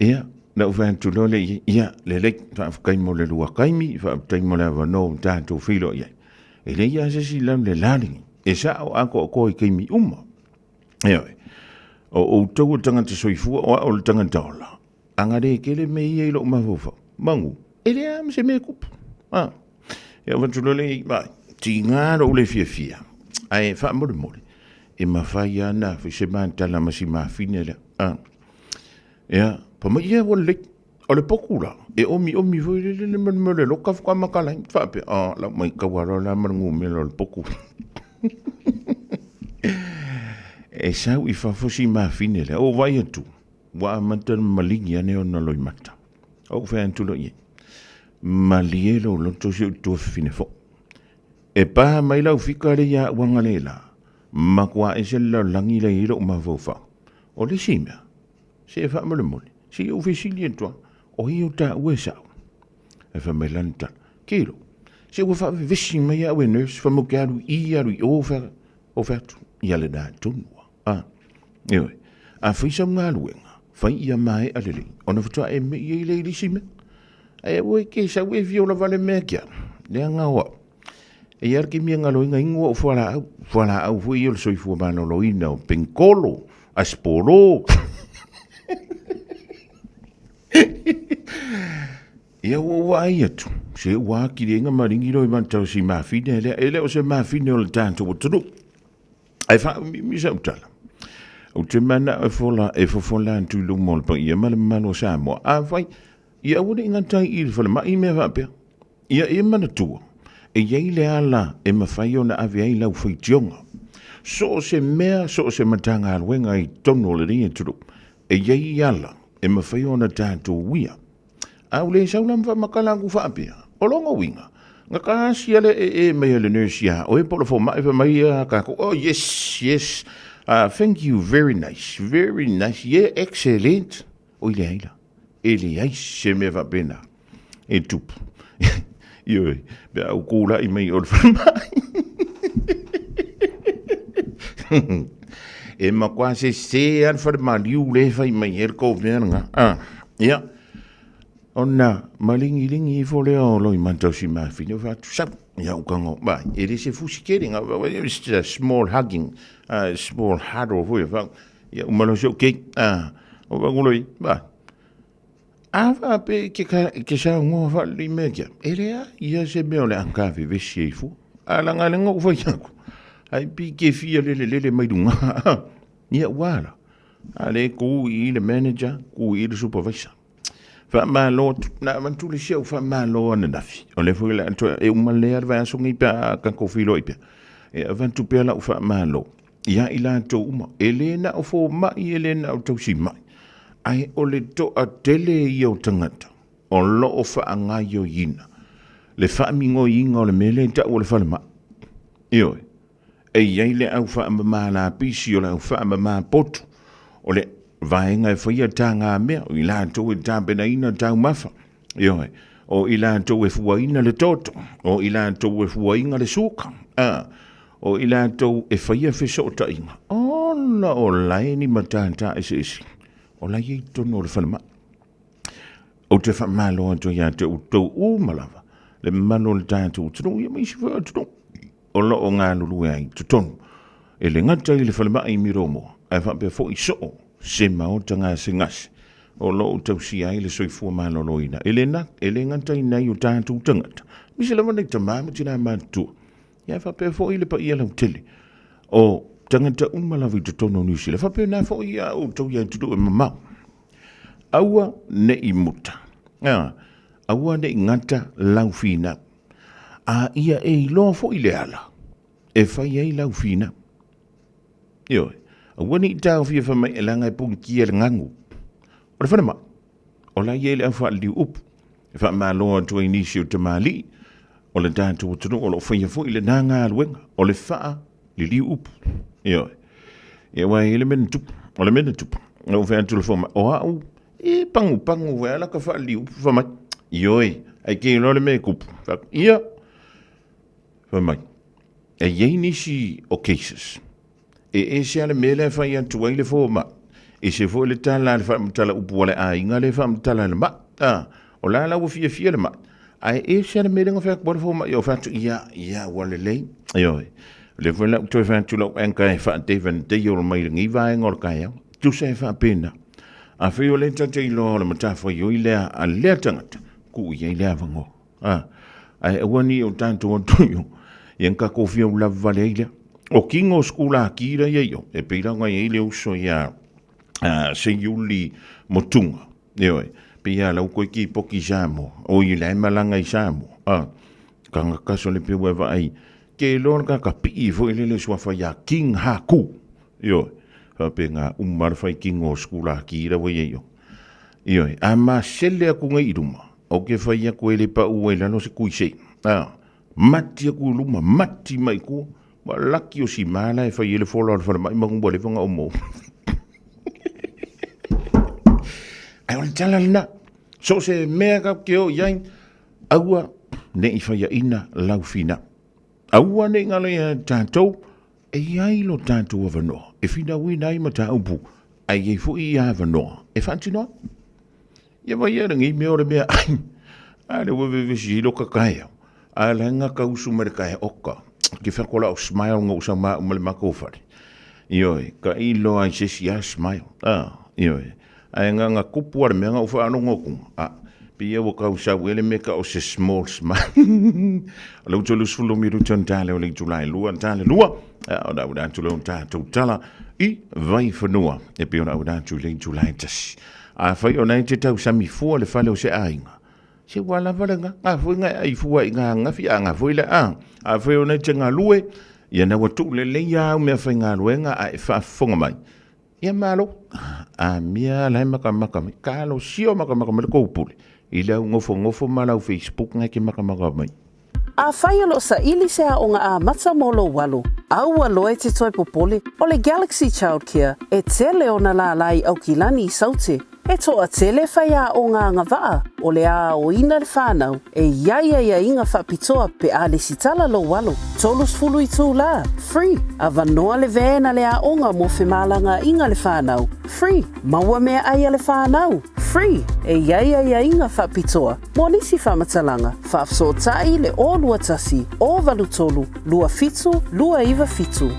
Ia, na ou fai atu loa lea i ai, ia, lelei, faafetai mo le lua taimi, faafetai mo le avanoa ua tatou feiloai ai. E leai lava se isi lau le la lenei. E sa'o atoatoa i taimi uma. Ioe. O outou o tagata soifua, o a'u o le tagata ola. A na lē tele mea ia i lo'u mafaufau, manu, e leai lava ma se mea e tupu. A. Ia avatu loa lea i ai, tiga lo'u le fiafia, ae faamolemole, e mafai lava ona fai se matala ma si mafine lea. A. Ia, fai mai, ia ua lelei. O le potu la, e omiomi foi lele le mea o le loka faatoa matala ai. Faapea, a, lau matau lava loa la ma le numera o le potu. E sau i fafo si mafine lea, ou vaai atu, ua amata ona maligi ane ona loimata. Ou fai atu loa i ai, malie lou loto si ou tuafafine foi. E pa mai lau fika lea ia au agalelā, matua ese le lalolagi la e i ai lou mafaufau. O le isi mea, Se e faamolemole, se i ou fesili atu lava, o ai o taua e sa'o? Ae fai mai lana tala, Kilo, se ua faavevesi mai au e nurse, fai mai ou te alu i i, alu i o, ou fai atu, ia lena tonu lava. A, ioe, a fai sau galuega, fai ia maea lelei, ona faatoa e mei ai lea i le isi mea. Ae aua e te sau e fia ola vale mea ki au, leaga o au. E i ai le taimi e galoina inu au fualaau, fualaau foi ia o le soifua maloloina o penikolo, asipolo. Ia ua ou vaai atu, se ua atili ai na maligi loa i matau si mafine lea, e le o se mafine o le tatou atunuu. Ae faaumiumi sau tala, ou te manao e fola, e fofola atu i luma o le paia ma le mamalu o Samoa. Afai, ia aua ne i gata ai i le falemai mea faapea. Ia e manatua, e i ai le ala e mafai ona ave ai lau faitioga. So o se mea, so o se Matagaluega i totonu o lenei atunuu, e i ai ala e mafai ona tatou uia. A ua le sau la ma faamatala atu faapea, o lona uiga, na ta asia le ee mai a le nurse iā oe po o le fomai fai mai ia tatou, oh yes, yes, thank you, very nice, very nice, yeah, excellent. Oi leai la, e leai se mea faapena e tupu. Ioe, pe a ou kūlaʻi mai o le falemai. E matua sese lava le fale maliu lea e fai mai ai le tou mea lena. Ah, ia, ona maligiligi ifo lea o Loimata o si mafine, ou fai atu, sau, ia ou tago, vai, e le se fusi tele, it's a small hugging, a small huddle foi, ia uma loa si ou keiki, ah, ou fai atu loa i, vai, a faapea e te, e te saunoa faalelei mea kia, e leai ia se mea o le a tavevesi ai fua. A laga lea na ou fai atu, ai pi ke fia lele lele mai luga. Ia ua ala. A le ku i le manager, ku i le supervisor. Faamalo atu, na avatu le isi au faamalo ananafi. O lea foi o le a toe, e uma lea le vaiaso nei pe a tatou feiloai pea. E avatu pea lau faamalo ia i latou uma. E le na o fomai, e le na o tausimai, ae o le toatele ia o tagata o lo o faagaoioiina le faamigoiina o le mea lea e tau o le falemai. Ioe, e i ai le au faamama lapisi, o le au faamama potu, o le vaega e faia tagamea, o i latou e tapenaina taumafa, ioe, o i latou e fuaina le toto, o i latou e fuaina le suka, a, o i latou e faia fesootaiga, ona o lae ni matata eseese, o la e i ai i totonu o le falemai. Ou te faamalo atu ia te outou uma lava, le mamalu o le tatou atunuu, ia ma isi foi atunuu o lo o galulue ai i totonu. E le gata i le falemai i Miromoa, ae faapea foi soo se maota gasegase o lo o tausia ai le soifua maloloina. E le, na, e le gata i nai o tatou tagata, aemaise lava nai tama ma tinā matutua, ia faapea foi le paia lautele o tagata uma lava i totonu o Niu Sila, faapena foi ia outou i atunuu e mamao. Aua ne i muta, a, aua ne i gata lau finau, a ia e iloa foi le ala e fai ai lau finau. Ioe, aua ne i taofia fai mai e leaga e punikia le gagu. O le falemai, o la e i ai le au faaliliu upu e faamalo atu ai nisi o tamalii o le tatou atunuu o lo o faia foi lena galuega o le faaliliu upu. Ioe, ia aua e i ai le mea na tupu, o le mea na tupu, na ou fai atu i le fomai, o au e pagupagu foi lava laka faaliliu upu, fai mai, ioe, ae ke iloa le mea e tupu. Fai atu, ia, fai mai, e i ai nisi o cases, e ese lava le mea lea e fai atu ai le fomai, ese foi le tala a le faamatala upu a le aiga lea e faamatala e le mai. A, o la la ua fiafia le mai, ae ese lava le mea lea na fai atu ai le fomai, ou fai atu, ia, ia, ua lelei. Ioe. O lea foi la ua toe fai atu lau anchor e faa-Devon Dale mai lenei vaega o le taeao. Tusa e faapena. Afai o lea ta te iloa o le matafaioi lea a lea tagata, tuu i ai le avanoa. A, ae aua ne i o tatou atu i o, ia na tatou fia ulavavale ai lea. O tino o sikulaki la ia i o, e pei la ona i ai le uso ia Seiuli Motunga, ioe, pei lava la ua toe tipoti i Samoa, oi la e malaga i Samoa, a, tagata sole pei ua e vaai, te iloa le tagata pii foi lele suafa ia King Haku, ioe, faapena uma le faitino o sikulaki la ua i ai i o. Ioe, a masele atu nei i luma, ou te fai atu e le pau ai i lalo se tuisei, a, mati atu i luma, mati mai i tua, ua laki o si ma la e fai ai le fola o le falemai manu ua leva ona omo. Ae o le tala lena, so o se mea kau ke o i ai, aua ne i faiaina lau finau. Aua ne i ngalo ia tatou, e i ai lo tatou avanoa e finauina ai mataupu, ae i ai foi ia avanoa e faatino ai. Ia vai ia lenei mea o le mea ai, a le ua vevesi ai lo ka taeao, a la nga ka usu mai le taeao, oka, ke whako la o smile ngo usa ma uma le makou fale. Ioe, ka i loa i se si a smile. Ah, ioe. Ae nga nga kupu a le mea nga ufa alongo ku. Ah, pe ia ua kau sau ele me ka o se small smile. O le utu 20 minuti on tale o le itula e lua, tale lua. A o la ua atu le o tātou tala i Vaifanua. E pei ona auina atu i le itula e tasi. Afai o na e te tausami fua le fale o se aiga, se ua lava le nga, nga foi nga e ai fua i nga angafi a nga foi le a. Afai o na e te galue, ia na ua tuu lelei a au mea faigaluega a e faafofoga mai. Ia malo, a mia la e makamaka mai, talosia o makamaka mai le kou pule i lau nofonofo ma lau Facebook nga e te makamaka mai. Afai o lo o saili se aoga amata mo lou alo, a ua loa e te toe popole, o le Galaxy Childcare e tele ona lālā i Aukilani i Saute. E toatele faiaoga agavaa o le aoina le whanau e i ai aiaiga faapitoa pe a lesitala lou alo. 30 itulā, free, avanoa le van a le aoga mo femalagaaiga le whanau, free, maua meaai a le whanau, free, e i ai aiaiga faapitoa. Mo nisi faamatalaga, faafesootai le 021 083 27 297.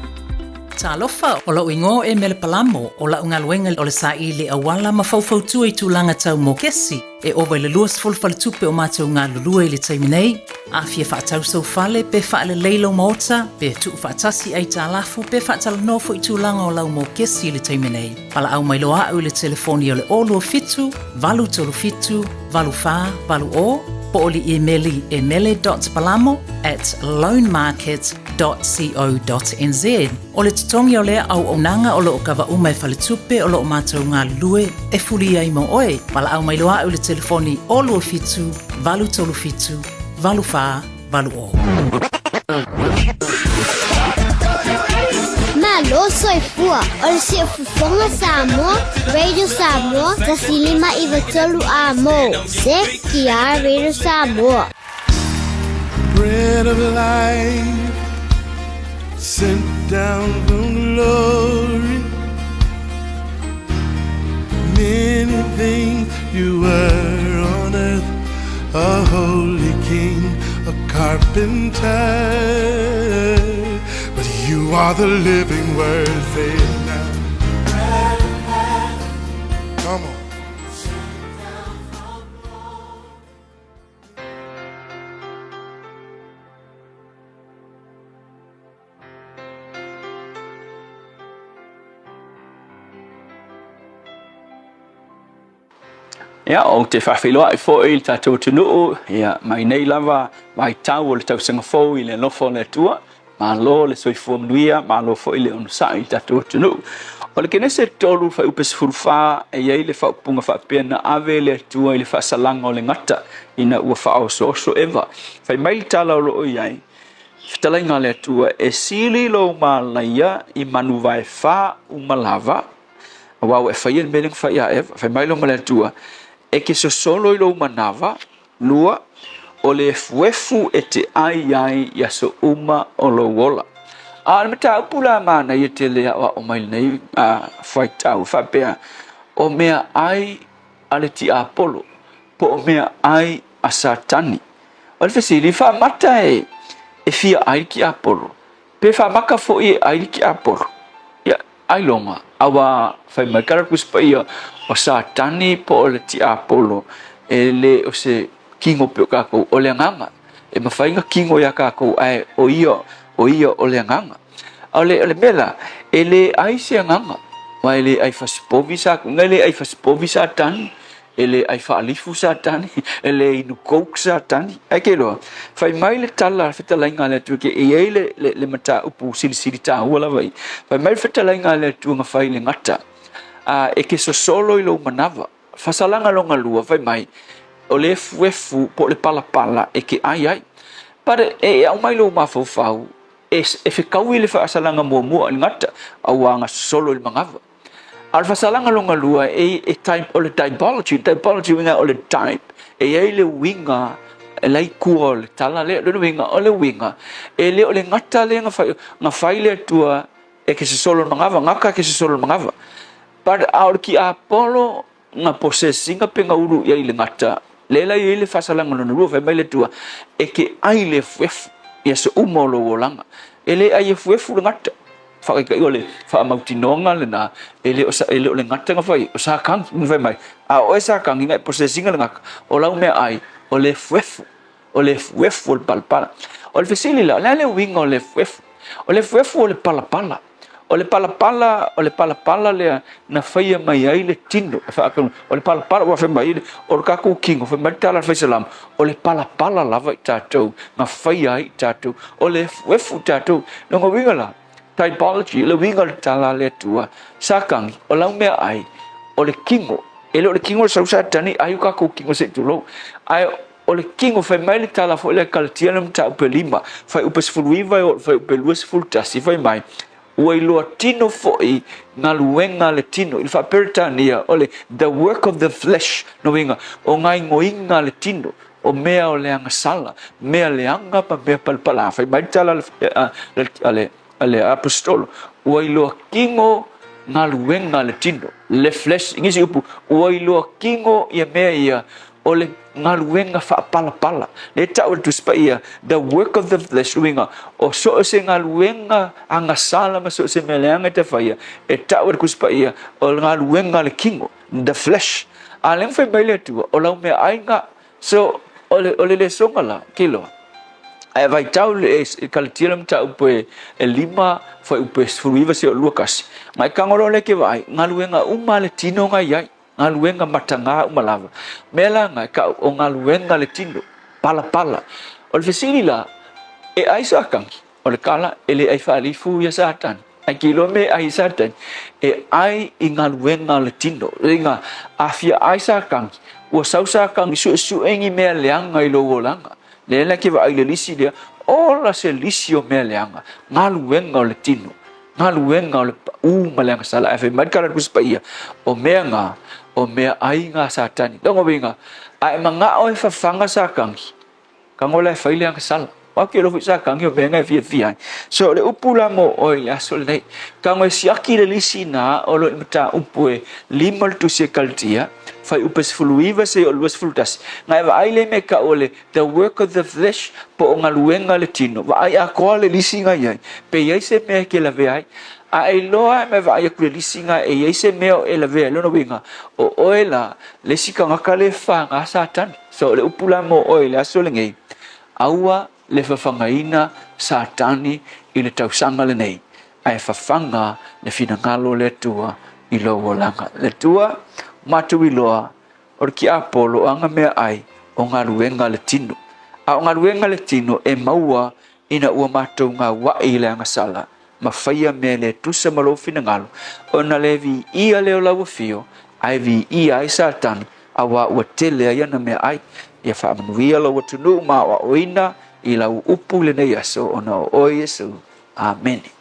Talofa, o lou igoa e Mele Palamo, o la'u galuega o le saili auala ma faufautua i tulaga tau mokesi. E ova i le 20 faletupe o matou galulue i le taimi nei. A fia faatau sou fale, pe faalelei lou maota, pe tuufaatasi aitalafu, pe faatalanoa foi tulaga o lau mokesi i le taimi nei. Valaau mai loa a'u i le telefoni o le 027 837 8480 po o le imeli e mele.palamo at loanmarket.co.nz. O le totogi o lea auaunaga o lo o kava uma e faletupe o lo o matou galulue e fuli ai mo oe. Valaau mai loa a'u i le telefoni 027 837 84 80. Malo soifua, o le Siufofoga Samoa, Radio Samoa, 105 93 A mo, ZTR Radio Samoa. Bread of life sent down from glory. Many things you were on earth, a holy king, a carpenter. But you are the living word, say it now. Come on. Ia, ou te faafeiloai foi i le tatou atunuu, ia, mai nei lava vaitau o le tausaga fou i le alofa o le Atua. Malo le soifua manuia, malo foi le onosai i le tatou atunuu. O le Kenese 3 fuaiupe 14 e i ai le faaupuga faapea na ave le Atua i le faasalaga o le gata ina ua faaosooso Eva. Fai mai le tala o lo o i ai, Fetalaiga a le Atua, e sili lou malaia i manu vaefa uma lava, aua ua e faia le mea lea na fai ia Eva. Fai mai loa ma le Atua, e te sosolo i lou manava, lua, o le efuefu e te ai ai i aso uma o lou ola. A o le mataupu la manaia tele aoao mai lenei faitau, faapea, o mea ai a le tiapolo, po o mea ai a Satani. O le fesili, faamata e fia ai le tiapolo? Pe faamaka foʻi e ai le tiapolo, ia, ailoga, auā fai mai ka le Tusi Paia, o Satani po o le tiapolo, e lē o se kino pei o kākou, o le agaga. E mafai ona kino iā kākou, ae o ia, o ia o le agaga. A o le, o le mea la, e lē ai se agaga, aua e lē ai fasipovi sa, e lē ai fasipovi Satani, E le ai faalifu Satani, e le inu coke Satani. Ae ke iloa, fai mai le tala a le fetalaiga a le Atua, ke e i ai le, le, le mataupu silisili taua lava i. Fai mai le fetalaiga a le Atua na fai i le gata, a e ke sosolo i lou manava. Fasalaga lona lua, fai mai, o le efuefu po o le palapala e ke ai ai. But e, e aumai lou mafaufau, e, e fekaui le faasalaga muamua i le gata, auā na sosolo i le manava. A o le faasalaga lona lua, e, e type, o le typology, typology uiga o le type, e i ai le uiga e la i tua o le tala lea. Lona uiga, o le uiga, e le o le gata lea na fai, na fai le Atua e ke sosolo le manava, gata ke sosolo le manava. But a o le tiapolo na possess ina pe na ulu i ai le gata, lea la i ai le faasalaga lona lua, fai mai le Atua, e ke ai le efuefu i aso uma o lou olaga. E le ai efuefu le gata. Faataitaiga o le faamautinoga lena, e le o, e le o le gata na fai, o Satani na fai mai, a o oe Satani na e possess ina le gata, o lau meaai, o le efuefu, o le efuefu o le palapala. O le fesili la, o le a le uiga o le efuefu? O le efuefu o le palapala. O le palapala, o le palapala lea na faia mai ai le tino e faatonu. O le palapala, ua fai mai, o le tatou tino, fai mai le tala a le Faisalama, o le palapala lava i tatou, na faia ai i tatou, o le efuefu i tatou. Lona uiga la, typology, le uiga o le tala a le Atua, Satani, o lau meaai, o le tino, e le o le tino o le sau Satani, ai o tatou tino se i tulou, ae o le tino, fai mai le tala foi lea Kalatia le mataupu e 5, fuaiupu 19 e oo i le fuaiupu 21, fai mai, Ua iloa tino foi galuega a le tino. I le faa-Peretania, o le the work of the flesh, lona uiga, o gaoioiga a le tino, o mea o le agasala, mea leaga ma mea palapala. Fai mai le tala a le, a le Aposetolo, ua iloa tino galuega a le tino, le flesh, i nisi upu, ua iloa tino ia mea ia o le galuega faapalapala. Lea e tau e le Tusi Paia, the work of the flesh, uiga, o so o se galuega agasala ma so o se mea leaga e te faia, e tau e le Tusi Paia, o le galuega a le kino, the flesh. A lea na fai mai le Atua, o lau meaai ga. So, o le, o le lesoga la, ke iloa. Ae vaitau le e Kalatia le mataupu e, e 5 fuaiupu e 19 seia oo 21. Ma e tago loa lea e ke vaai, galuega uma a le tino ga i ai. Galuega matagā uma lava. Mea la ga e kau o galuega le tino, palapala. O le fesili la, e ai Satani? O le tala, e le ai faalifu ia Satani. Ae ke iloa mea e ai e Satani, e ai i galuega le tino. Uiga, a fia ai Satani, ua sau Satani suesue ni mea leaga i lou olaga. Lea la e ke vaai i le lisi lea, ola se lisi o mea leaga, galuega o le tino. Galuega o le paʻū ma le agasala. Ae fai mai le tala a le Tusi Paia, o mea ngā, o mea ai ngā Satani. Lona uiga, a e manao e fafaga Satani, tago la e fai le agasala. Aua ke iloa foi Satani o mea ngā e fiafia ai. So o le upu la mo oe i le aso lenei, tago e siaki le lisi nā o lo o i mataupu e 5 le Tusi e Kalatia, fuaiupu e 19 seia oo i le 21. Ngā e vaai lea mea e tau o le The work of the flesh, po o galuega a le tino. Vaai atoa le lisi na i ai, pe i ai se mea e ke lavea ai. A e iloa e me vaai atu le lisi na e i ai se mea o e lavea ai, lona uiga, o oe la le isi tagata le faga Satani. So o le upu la mo oe i le aso lenei, aua le fafagaina Satani i le tausaga lenei, ae fafaga le finagalo o le Atua i lou olaga. Le Atua, matou iloa, O le tiapolo o ana meaai o galuega a le tino. A o galuega a le tino e maua ina ua matou gauaʻi i le agasala ma faia mea le tusa ma lou finagalo, ona le viia lea o lau afio, ae viia ai Satani, auā ua tele ai ana meaai. Ia faamanuia lou atunuu ma aoaoina i lau upu i lenei aso, ona o oe Iesu. Amene.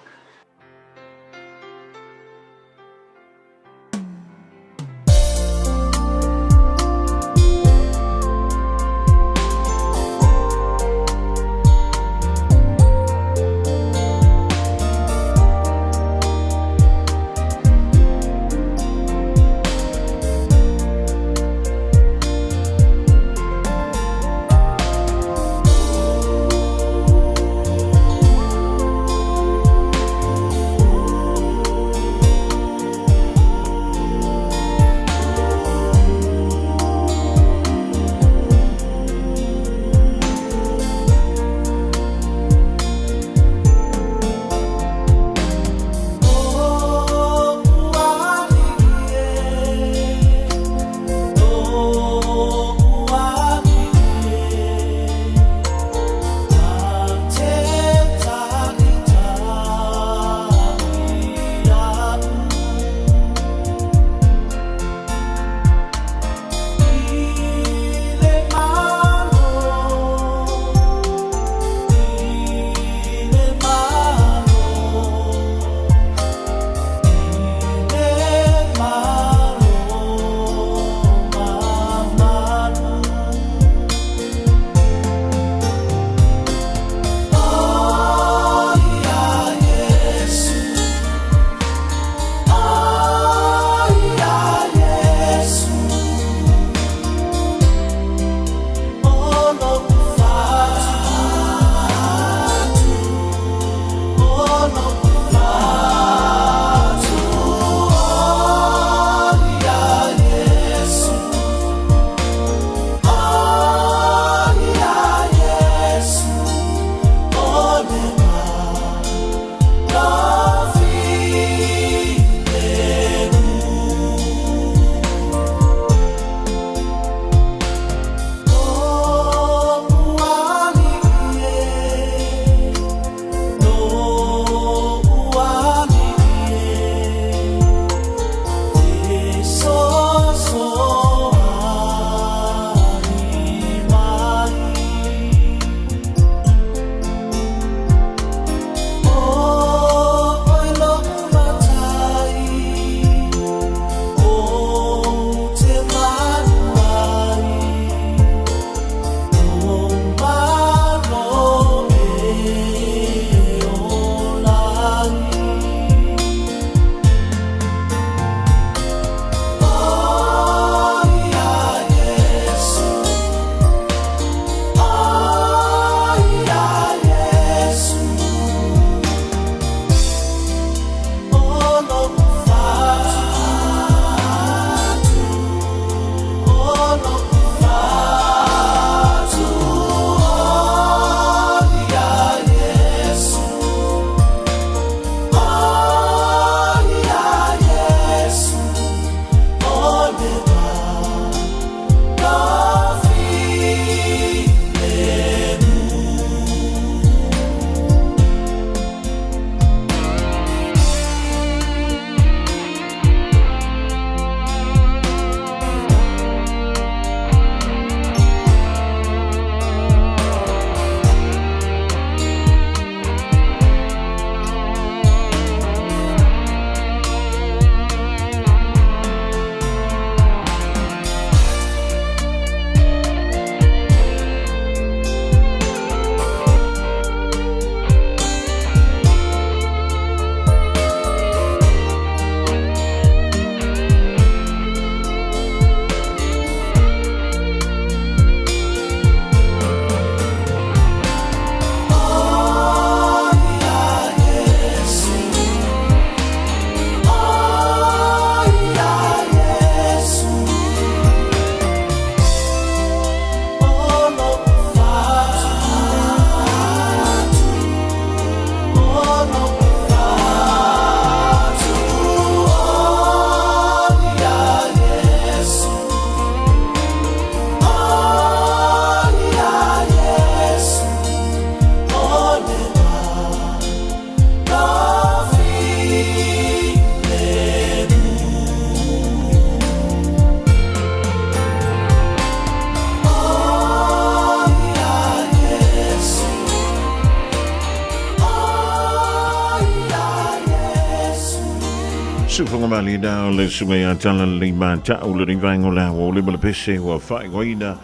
Sufangamalina o le suga ia tala lelei matau lenei vaega o le aoao le ma le pese ua faaigoaina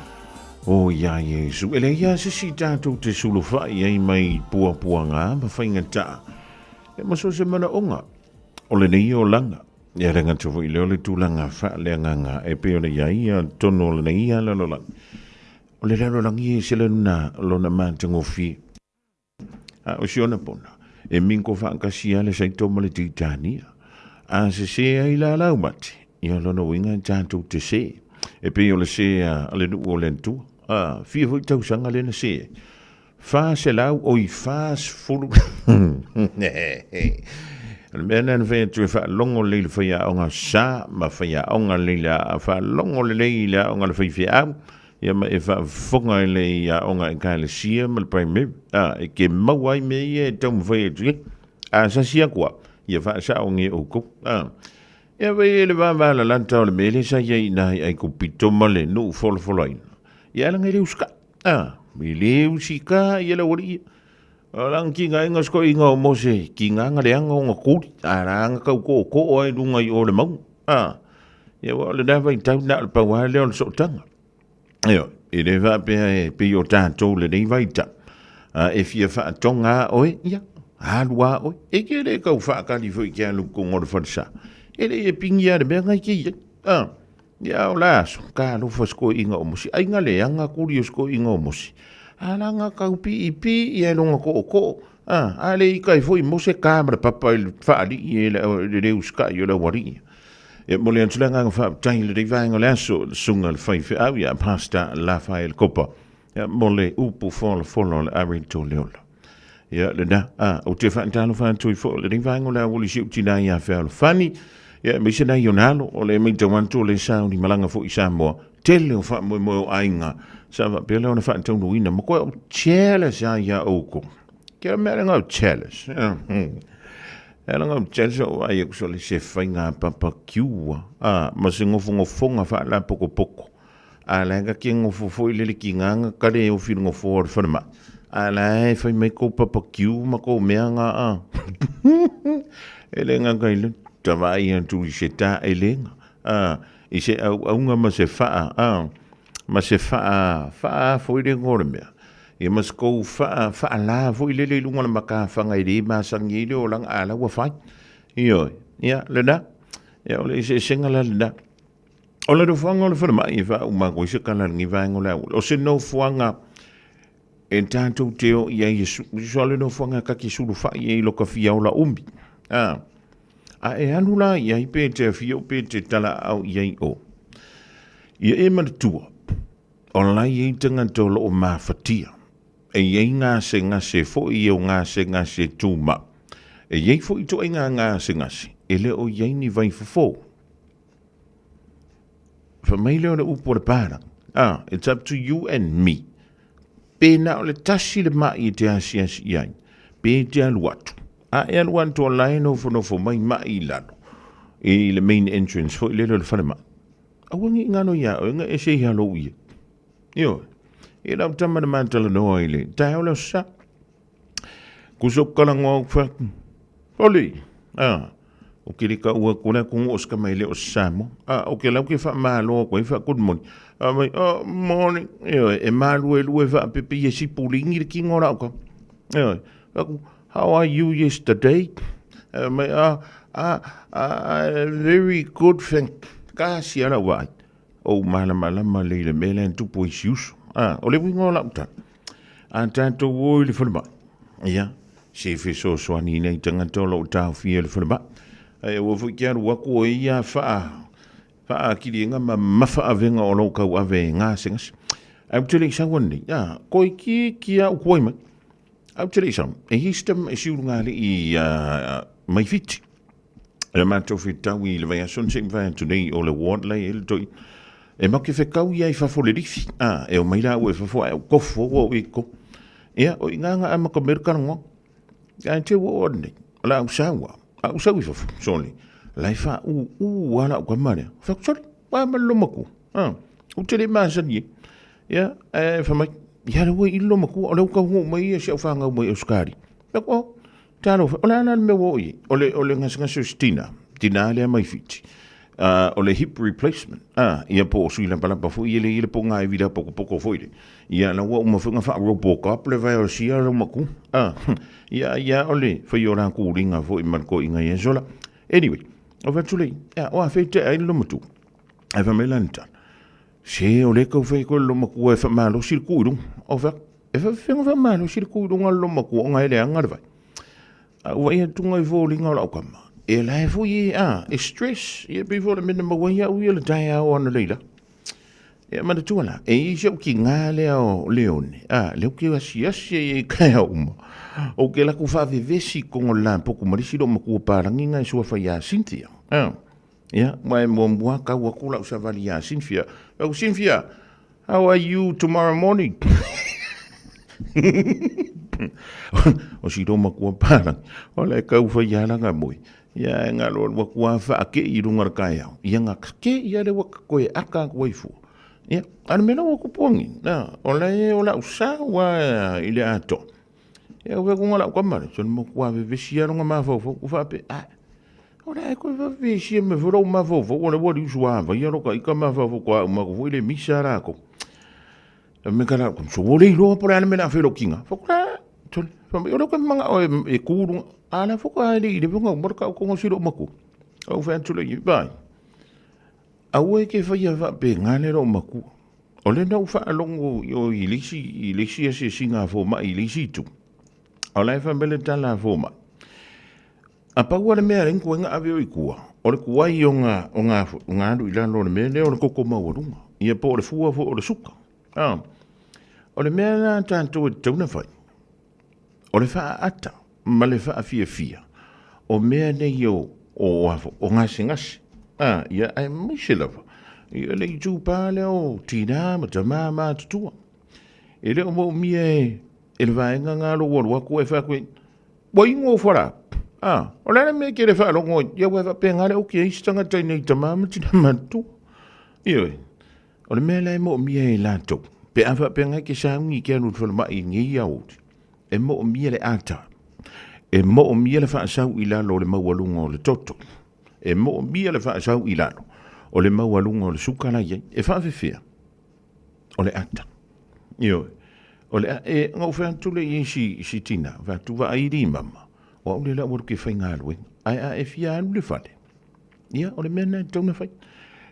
o ia Iesu. E leai lava se isi tatou te sulufai ai mai puapuaga ma faigata e ma so o se manaoga o lenei olaga. Ia le gata foi lea o le tulaga faaleagaga e pei ona i ai ia totonu o lenei lalolagi. O le lalolagi e ese lona, lona matagofie. A o si ona pona, e minko faatasi lava le saito ma le titania. A sese ai la laumate, ia lona uiga e tatou te se. E pei o le se a le nuu o le Atua. A, fia foi tausaga lea na se ai. 400 oi 40. O le mea lea na fai atu e faalogo lelei i le faiaoga sa ma faiaoga lelei i le faalogo lelei i le aoga a le faifeau. Ia ma e faafofoga i le aoga Ekalesia ma le Primary, a, e ke maua ai mea ia e taumafai atu i ai. A sasi aku au, ia faasaogia e outou. A, ia fai e le vavalalata o le mea lea sa i ai i ina i Aikupito ma le nuu folafolaina, ia alaga e le usikai. A, e le usikai ia le aualii ia. O lana tigaina o se toeaina o Mose, tigaga leaga ona tuli, a la na tau tootoo ai i luga i o le mauga. A, ia aua o lena vaitau na o le pau lava lea o le sootaga. Ioe, e le faapea e pei o tatou i lenei vaitau, a e fia faatoga lava oe, ia, alu lava oe. E te le tau faatali foi e te alu i totonu o le falesa, e le i e pigi lava i le mea lena e te i ai. A, ia o le aso, talofa i si toeaina o Mose, ai na leaga tuli o si toeaina o Mose, a la na tau piipii ai lona tootoo, a, a le ita ai foi Mose ta ma le papa i le faalii e le le usitai o le aualii. E momoli atu le agaga faafetai i lenei vaega o le aso i le susuga i le faifeau ia Pastor Lafael Kopa ia mo le upu folafola o le Arinto Leola. Ia lena, a, ou te faatalofa atu ai foi i lenei vaega o le aoauli si ou tina ia Fealofani, ia aemaise nai ona alo, o lea e matau atu o lea sa malaga foi i Samoa, tele o faamoemoe o aiga sa faapea lea ona faataunuuina ma koe o jealous lava ia outou. Ke mea le ngau jealous. E la ngau jealous o ai aku sole se faiga papa kiua, a, ma se ngofongofonga faalapokopoko. A la ka ke ngofo foi le le kinganga ka le ofi le ngofo o le falemai. A la e fai mai kou papa kiu ma kou mea nga a. E le nga kai le tawai atu i se ta e lenga. A, i se au aunga ma se faa, a, ma se faa, faa foi le ngo le mea. Ia ma se kou faa, faa la foi le le lunga le makawhanga i le masangi i le olanga a la ua fai. Ioe, ia, le na, ia o le eseesega la le na. O le nofoaga o le falemai e faauma atu ai se tala i lenei vaega o le auala, o se nofoaga e tatou te o i ai e so le nofoaga ta te sulufai ai i lo ta fia ola umi. A, a e alu la i ai pe te afio pe te talaau i ai o. Ia e manatua, o la e i ai tagata o lo o mafatia. E i ai gasegase foi e o gasegase tumau. E i ai foi ituaiga gasegase e le o i ai ni vaifofo. Fai mai lea o le upu a le Palangi, ah, it's up to you and me. Pe na o le tasi le mai e te asiasi i ai, pe te alu atu. A e alu atu o la e nofonofo mai mai i lalo, i le main entrance foi lele o le falemai. Aua ne i ngalo iā oe, nga e se i halo ia. Ioe, e lau tama na matalanoa i le taeao le aso Sa. Kuso kalangoa au fatu. Oli, ah, o ke le ka ua kula ku ngo ska mai le o Samoa. Ah, o ke lau ke fa malo ko fa good morning. Ah, mai, oh, morning. Ioe, e malu e lue fa pepe ye si pulingi le kingo la ka. Ioe, aku, how are you yesterday? Ah, mai, ah, ah, ah, very good, thank. Ka si ala wai. O malamalama le le mele tupu i si uso. Ah, o le wingo la uta. A tatou o i le falemai, ia, se fesoasoani i nai tagata o lo o taofia i le falemai. Ae aua foi ke alu aku o ia faa, faakiliga ma mafaavega o lo o tauave e gasegase. Ae ou te le i sau anei, a, koe ki, ki a uku ai mai. Ae ou te le i sau, e i si tama, si ulugalii i mai Fiti. E matou fetau i le vaiaso na sei mafai atu nei o le ward la i ai le toi. E matou te fetau ia i fafo le lifi. A, e omai laua i fafo ae ou kofo ua o i ko. Ia, o i ngā ngā ama ka mera karangoa. Ae te ua o nei. O la au sau a. A au sau i fafo, soli. Lai wha u u ala u ka marea. Wha soli, wha ma lo maku. A, u te le masani e. Ia, e wha mai. Ia le ua i lo maku, o le uka hungu mai ia si au whangau mai o skari. Wha ko, Talofa, o le a la le mea ua oo i ai? O le, o le gasegase o si tina. tinā lea mai Fiti, o le hip replacement, a, ia po o sui lapalapa foi ia le ia le po ngā iwi la pokopoko foi le. Ia la ua uma foi nga wha Robocop le vai o sia lo maku. A, ia ia o le whai o la kūringa foi ma le koinga ia sola. Anyway, o whatu lei, ia, o a whai te ai lo matu. Ai wha mai lani tala. Se o le kau whai koe lo makua e wha malosi le kūirunga. O wha, e wha whenga wha malosi le kūirunga lo makua o ngai le anga le vai. A ua ia tunga i fōlinga o lau kama. E lae foi e, a, e stress. Ia pei foi le mena maua ia au ia le tae ao ana leila. Ia mana tua la, e i se ki ngā lea o Leone. A, leo ke asi asi e i kai au uma. O ke laku whaavevesi kongo la poku marisi lo makua pārangi ngai sua whai a Cynthia. A, ia, mai mua mua kau aku lau savali a Cynthia. Au Cynthia, How are you tomorrow morning? o si roma kua pārangi. O le kau whai alanga moi. Ia e ngā loa kua wha ke i runga le kai au. Ia ngā ke ia le waka koe aka koe fua. Ia, ana mena wa kupuangi. Nā, o le o la usa wa i le ato. Ia ua kunga lau kamare. So mo kua vevesi alonga mawhau ku whape. Ah, O le koe whawhisia me whorau mawhauwhau, o le wari usu a vai aro ka ika mawhauwhau ko au mako fo i le misa rā ko. Me kara, so o le iroa pore ana me la whero kinga. Whakura, tole, whamai, o le koe manga o e kūrunga, a la whaka haere i le whanga umara ka ukongo siro maku. Au whai atu le i, vai. Au e ke whai a whape ngā le ro maku. O le nau whaalongo i o i lisi, i lisi ase singa fō mai i lisi tu. O la e whamele tala fō mai. A pau a le mea reng koe nga ave o i kua, o le kuai o nga, o nga, o nga alu i lalo o le mea lea o le koko maualuga, ia po o le fua foi o le suka. A, o le mea la tātou e tatau na fai, o le whaaata ma le whaafiafia o mea nei o, o, o, o gasegase. A, ia, aemaise lava, ia le itupā lea o tinā ma tamā matutua. E le o moomia e, e le vaega ngā lo alu aku e wha koe, Ua ingoa whara. A, o le ala mea ke le whaalogo, ia ua whapenga le oki e isi tangata i nei tamā ma tina matua. Ioe, o le mea la e moomia e lātou, pe a whapenga ke saungi ke alu whala mai i ngei au, e moomia le ata, e moomia le whaasau i lalo o le maualunga o le toto, e moomia le whaasau i lalo o le maualunga o le sukala iai, e whaafewhea, o le ata. Ioe. O le a, e, ngau whea atu le i si, si tina, whea atu wa airi mama. O au le la waru ke whai ngā luenga. Ai a e fia alu le whale. Ia, o le mea nei tauna whai.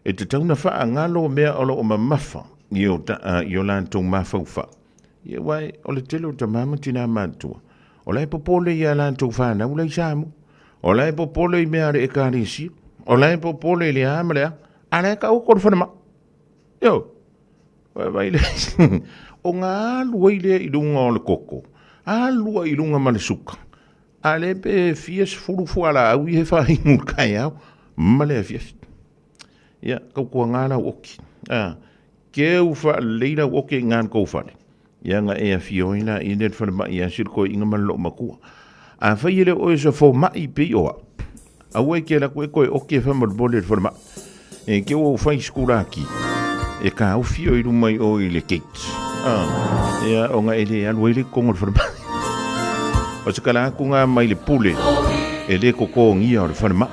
E te tauna wha a ngalo mea o lo o mamafa i o, ta, i o lātou mawhau wha. Ia wai, o le tele o ta mama tina mātua. O la e popole i a lātou whānau lai sāmu. O la e popole i mea are e kāresia. O la e popole i le a ma le a. A la e ka o kore whanama. Io, wai vai le, o ngā alua i lea i lunga o le koko, alua i lunga ma le suka, a le pe fia sefulu fuala au i he whahingu le kai au, ma le afiafi. Ia, kau kua ngā lau oki. A, keu wha leira oki i ngā kou whare. Ia nga e awhi oi la i le whare mai a sir koe inga man lo makua. A whai ele oe sa fo mai pe oa. A ue ke la koe koe oki e whamar bole le whare mai. E ke o whai skura ki. E ka ufi oi rumai o i le gate. A, ia o nga ele alu ele kongo le whare mai. O se kala aku ngā mai le pule. E le koko ngia o le whare mai.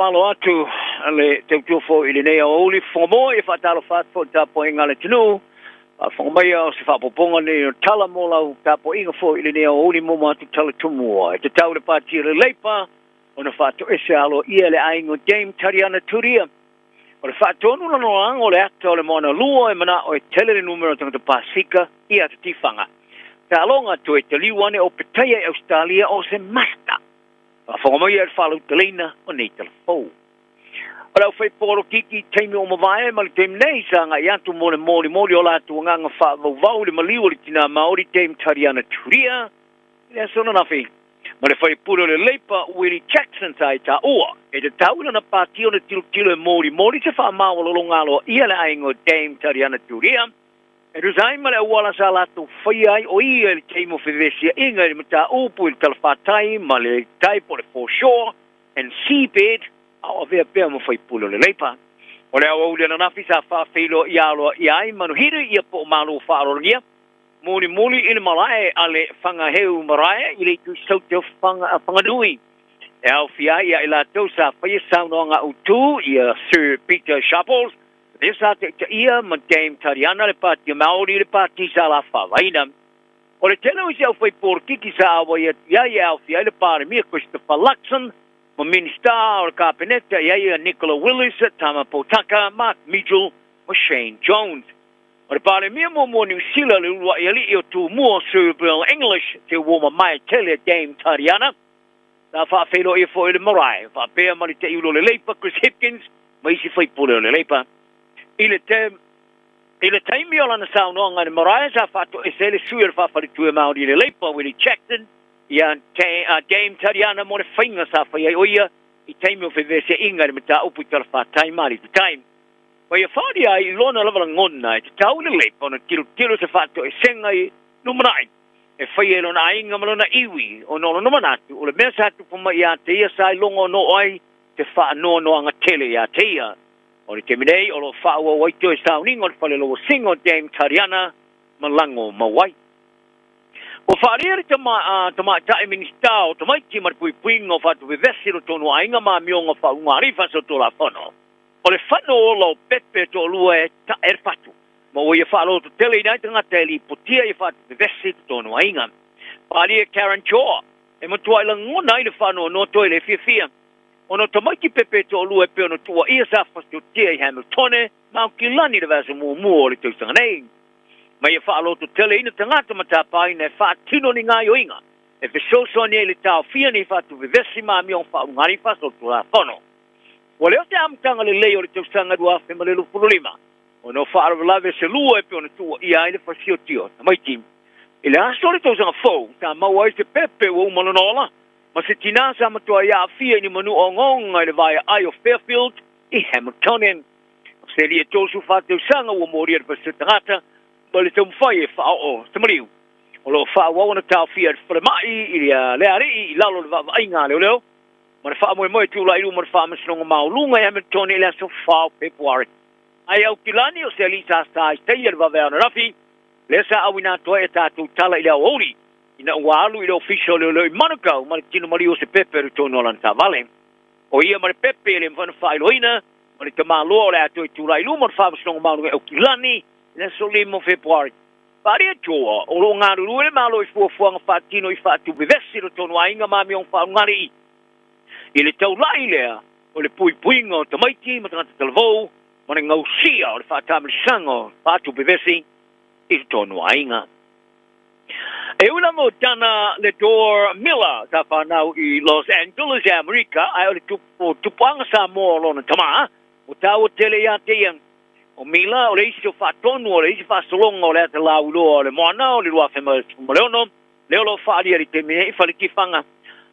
Faamalo atu le tautua foi i lenei aoauli fofoga moa ia faatalofa atu foi i le tapuaiga a le atunuu. Faafofoga maia o se faaopoopoga lenei o tala mo lau tapuaiga foi i lenei aoauli mo matou tala tumua. E tatau i le Pati o le Leipa ona faatoese aloaia e le aiga o Dame Tariana Turia. O le faatonu lagolago o le ata o le moana lua e manao e tele le numera o tagata Pasefika i ata tifaga. Taaloga toe taliu ane o Petaia i Ausetalia o se masta. Faafofoga maia i le faalauteleina o nei tala fou. O le aufaipolokiki i taimi ua mavae ma le taimi nei sa agai atu mo le molimoli o latou agaga faavauvau i le maliu o le tina Maori Dame Tariana Turia i le aso ananafi ma le faipule o le Leipa Willie Jackson sa i taua e tatau i lana pati ona tilotilo e molimoli se faamaualaloga aloaia le aiga o Dame Tariana Turia e tusa ai ma le auala sa latou faia ai o ia i le taimi o fevesiaʻiga i le mataupu i le talafatai ma le tai po o le foreshore and seabed a o avea pea ma faipule o le Leipa. O le aoauli ananafi sa faafeiloaia aloaia ai Manuhiri ia po o Malo Faaaloalogia mulimuli i le malae a le Fagaheu Marae i le itu i Saute o Whanganui. E aofia ai ia i latou sa faia saunoaga autu ia Sir Peter Sharples, lea sa taitaia ma Dame Tariana le Pāti Māori i le Pāti sa lafavaina. O le tele o isi aufaipolokiki sa auai atu i ai e aofia ai le Palemia Christopher Luxon ma Minisita o le Kapeneta i ai ia Nicola Willis, Tama Potaka, Mark Mitchell ma Shane Jones. O le Palemia muamua o Niu Sila le uluai alii o Tumua Sir Bill English te uo mamae tele a Dame Tariana. Sa faafeiloaia foi le marae faapea ma le teiulo o le Leipa Chris Hipkins ma isi faipule o le Leipa. I le I le taimi o lana saunoaga i le marae sa faatoese ai le sui o le Faafaletue Māori i le Leipa Willie Jackson ia Dame Tariana mo le faiga sa fai ai o ia i taimi o feveseaiga i le mataupu i talafatai ma Alitutai. Ma ia wharia ai i lona lava lagona e tatau i le Leipa ona tilotilo se faatoesega i lumanai e faia e lona aiga ma lona iwi ona o lona manatu o le mea sa tupu mai ia te ia sa iloga ona oo ai te faanoanoaga tele ia te ia. O le taimi nei o lo o faaauau ai toe sauniga o le fale lowasiga o Dame Tariana ma lago mau ai. Ua faaalia le Tamaitai Minisita o Tamaiti ma le Puipuiga o Faatuvevesi i totonu o aiga ma amioga faauluga faasolitulafono. O le fano ola o pepe e toalua e tae le fatu, ma ua ia faalototeleina ai tagata e lipotia ia faatuvevesi i totonu o aiga. Faaalia Karen Chhoa, e matuai lagona ai le faanoanoa toe le fiafia ona o tamaiti pepe e toalua e pei ona tuuaia sa fasiotia i Hamiltone ma Aukilani i le vaiaso muamua o le tausaga nei. Ma ia faalototeleina tagata ma tapaina e faatino ni gaoioiga e fesoasoani ai i le taofia nei faatuvevesi ma amioga faauluga faasolitulafono. Ua leo se amataga lelei o le tausaga 2025 ona o faalavelave se lua e pei ona tuuaia ai le fasioti o tamaiti. I le aso o le tausaga fou, sa maua ai se pepe ua uma lona ola ma se tinā sa matuai aafia i ni manu ogaoga i le vaeaai o Fairfield i Hamiltonian. O se alii e 34 tausaga ua molia le fasioti tagata ma le taumafai e faaoo se maliu. O lo o faaauau ona taofia e le falemai i lea alii i lalo o le vaavaaiga a leoleo ma le faamoemoe e tulai i luma o le Faamasinoga Maualuga i Hamiltone i le aso 4 o Pepuari. Ai Aukilani o se alii sa sa i taia i le vaveao ananafi, lea sa auina atu ai a tatou tala i le aoauli ina ua alu i le Ofisa o Leoleo i Manukau ma le tino maliu o se pepe i totonu o lana taavale. O ia ma le pepe e le mafai ona faailoaina ma le tamaloa o le a toe tulai i luma o le Faamasinoga Maualuga i Aukilani i le aso 5 o Fepuari. Faaalia Joa, o lo o galulue le Malo i fuafuaga faatino i faatuvevesi i totonu o aiga ma amioga faaulugalii i le taulai lea o le puipuiga o tamaiti ma tagata talavou ma le gausia o le faatamilosaga o faatuvevesi i totonu o aiga. E ui lava o Dana Ledor Miller sa fanau i Los Angeles i Amerika ae o le tupuaga Samoa o lona tama, ua taua tele ia te ia. O Mila, o le isi o faatonu o le isi faasologa o le ata lauiloa o le moana o le 2016, lea o lo o faaalia i le taimi nei i Faletifaga.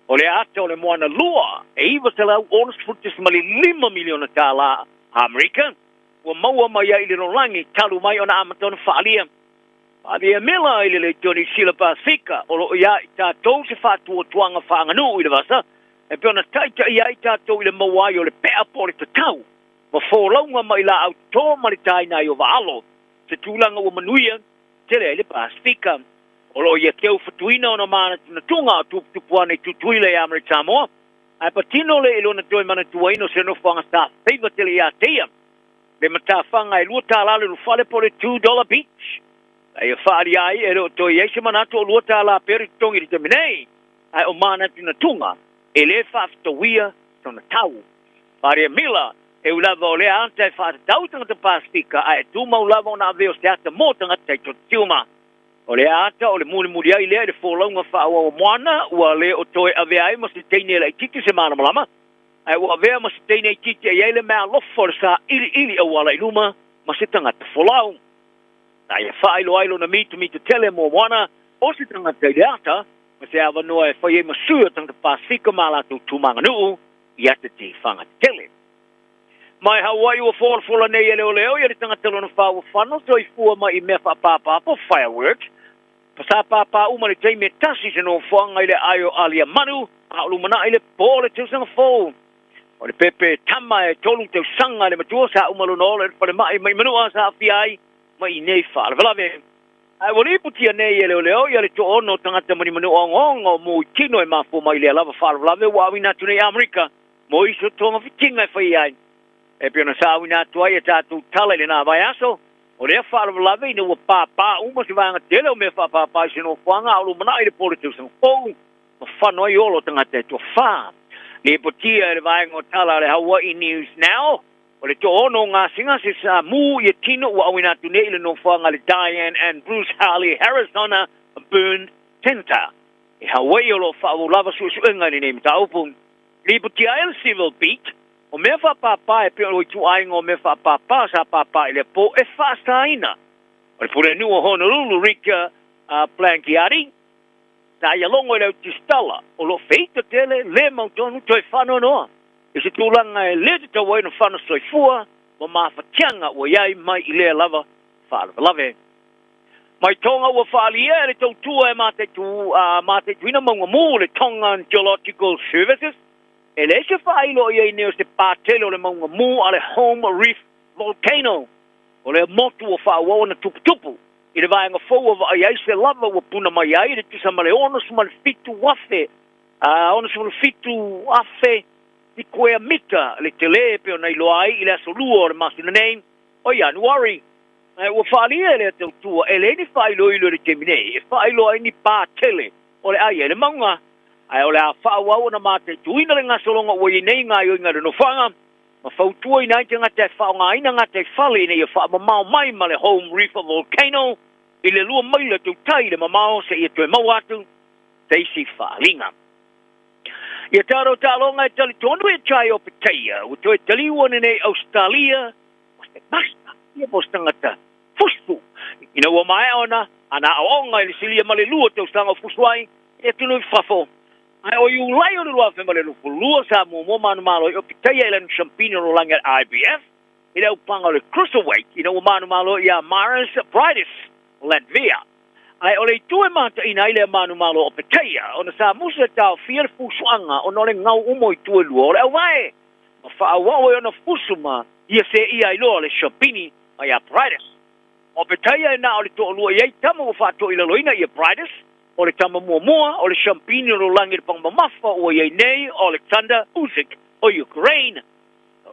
O le ata o le moana lua e $960.5 miliona tālā Amerika ua maua mai ai i le lalolagi talu mai ona amata ona faaalia. Faaalia Mila i le Leitio Niu Sila Pasefika o lo o iā i tatou se faatuatuaga faaaganuu i le vasa e pei ona taitaia ai tatou i le maua ai o le pea po o le tatau ma folauga mai laau toto ma le taina ai o Vaalo, se tulaga ua manuia tele ai le Pasefika. O lo o ia teu fatuina ona manatunatuga o tuputupu ane i Tutuila i Amerika Samoa, Ae patino lea i lona toe manatuaina o se nofoaga sa feiva tele ia te ia, le matafaga e $2 le ulufale po o le $2 beach. A ia faaalia ai e le o toe i ai se manatu o $2 pea le totogi i le taimi nei, ae o manatunatuga e le faafetauia sona tau. Maria Miller, E ui lava o lea ata e faatatau i tagata Pasefika, ae e tumau lava ona avea o se ata mo tagata taitotiuma. O lea ata o le mulimuli ai lea i le folauga faaauau a Moana, ua le o toe avea ai ma se teine laitiiti se malamalama, ae ua avea ma se teine itiiti e i ai le meaalofa o le sailiili auala i luma ma se tagata folau. Na ia faailoa ai lona mitamita tele mo Moana o se tagata i le ata ma se avanoa e fai ai ma sui o tagata Pasefika ma a latou tumaganuu i ata tifaga tele. Mai Hawaii ua folafola nei e leoleo ia le tagata lona fa ua fano soifua mai i mea faapāpā po fireworks. Pa sa pāpā uma le taimi e tasi se nofoaga i le ae o Aliamanu a o lumanai le po o le tausaga fou. O le pepe tama e tolu tausaga le matua sa uma lona ola i le falemai mai Manua sa aafia ai mai i nei faalavelave. Ae ua lipotia nei e leoleo ia le toaono o tagata manimanua ogaoga o mu i tino e mafua mai i lea lava faalavelave ua auina atu nei i Amerika mo isi o togafitiga e fai ai. E pei ona saauina atu ai e tatou tala i lena vaiaso, o lea faalavelave ina ua pāpā uma se vaega tele o mea faapāpā i se nofoaga a o lumanai le po o le tausaga fou, ma fano ai ola o tagata e toafa. Lipotia e le vaega o tala a le Hawaii News Now, o le toaono o gasegase sa mū ia tino ua auina atu nei i le nofoaga a le Diane and Bruce Harley Harris-Ona Burn Centre i Hawaii o lo o faaauau lava suesuega i lenei mataupu. Lipotia ai le Civil Beat, o mea faapāpā e pei o ituaiga o mea faapāpā sa pāpā i lea pō e faasaina. O le pulenuu o Honolulu, Rick Blangiardi, sa ia logo i le autusitala o lo o feita tele, le mautonu, toe faanoanoa i se tulaga e le tatau ai ona fano soifua ma mafatiaga ua i ai mai i lea lava faalavelave. Mai Tonga ua faaalia e le tautua e mataituina mauga mu le Tongan Geological Services, e leai se faailo o i ai nei o se pā tele o le mauga mu a le Home Reef Volcano. O lea motu ua faaauau ona tuputupu i le vaega fou ua vaai ai se lava ua puna mai ai le tusa ma le 67,000 67,000 sikuea mita le tele e pei ona iloa ai i le aso Lua o le masina nei o Ianuari. Ae ua faaalia e lea tautua e leai ni faailoilo i le taimi nei e faailoa ai ni pā tele o le ai ai le mauga, ae o le a faaauau ona mataituina le gasologa ua i ai nei gaoioiga i le nofoaga ma fautuaina ai tagata e faaaogaina gataifale ina ia faamamao mai ma le Home Reef Volcano i le lua maila tautai i le mamao seia toe maua atu se isi faaaliga. Ia tatou taaloga e talitonu e Chai o Petaia ua toe taliu ane nei Ausetalia o se master ia po o se tagata fusu ina ua maea ona ana aoaoga i le silia ma le lua tausaga o fusu ai i atunuu i fafo. Ae o Iulai o le 2022 sa muamua manumalo ai o Pitaia i lana Siampini o Lolagi a le IBF i le aupaga o le Cruiserweight ina ua manumalo iā Maris Briedis o Latvia. Ae o le itu e mataina ai lea manumalo o Pitaia ona sa musu e taofia le fusuaga ona o le gau uma o itu e lua o le auvae ma faaauau ai ona fusu ma ia seia ai loa le siampini mai ia Briedis. O Petaia e na o le toalua i ai tama ua faatoilaloina ia Briedis, o le tama muamua o le siampini o Lolagi i le paga mamafa ua i ai nei o Alexander Usyk o Ukraine.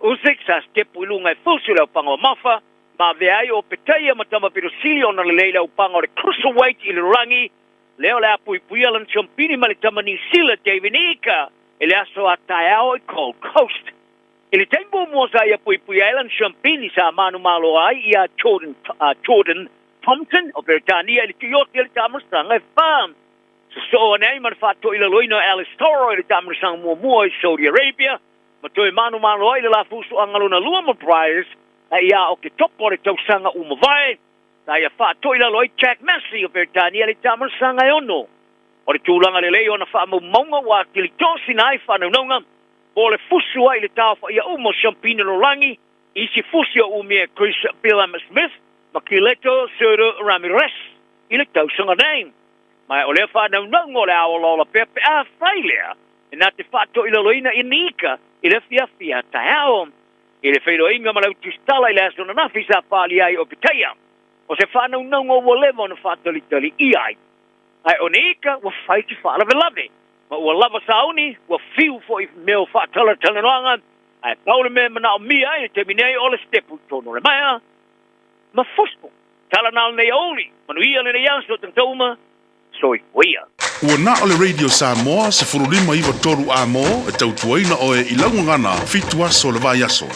O Usyk sa sitepu i luga e fusu i le aupaga mamafa ma avea ai o Petaia ma tama pito sili ona lelei i le aupaga o le cruiserweight i le lalolagi lea o le a puipuia lana siampini ma le tama Niu Sila David Ika i le aso a taeao i Gold Coast. I le taimi muamua sa ia puipuia ai lana siampini sa manumalo ai iā Jordan, Jordan Thompson o Peretania i le tuioti o le taamilosaga e fa. Sosoo ane ai ma le faatoilaloina o Alice Toro i le taamilosaga muamua i Saudi Arabia ma toe manumalo ai i le la fusuaga lona lua ma Bryers a iā Oketopa o le tausaga ua mavae sa ia faatoilalo ai Jack Massey o Peretania i le taamilosaga e ono. O le tulaga lelei o ana faamaumauga ua atili tosina ai faanaunauga po o le fusu ai i le taofaia uma o Siampini Lolagi, isi fusi o umia e Chris Billam Smith ma Kileto Soto Ramirez i le tausaga nei. Ma o lea faanaunauga o le a olaola pea pe a fai lea e na te faatoilaloina i Niika i le afiafi a taeao. I le feiloaiga ma le autusitala i le aso ananafi sa faaalia ai o Petaia, o se faanaunauga ua leva ona faatalitali i ai. Ae o Niika ua fai se faalavelave. Ma ua lava sauni, ua fiu foi i mea o faatalatalanoaga, ae pau le mea e manaomia ai i le taimi nei o le sitepu i totonu o le maea ma fuso. Tala na o lenei aoauli, manuia lenei aso tagata uma, soifua ia. Ua na o le Radio Samoa 15 9 3 A mo e tautuaina oe i lau gagana fitu aso o le vaiaso.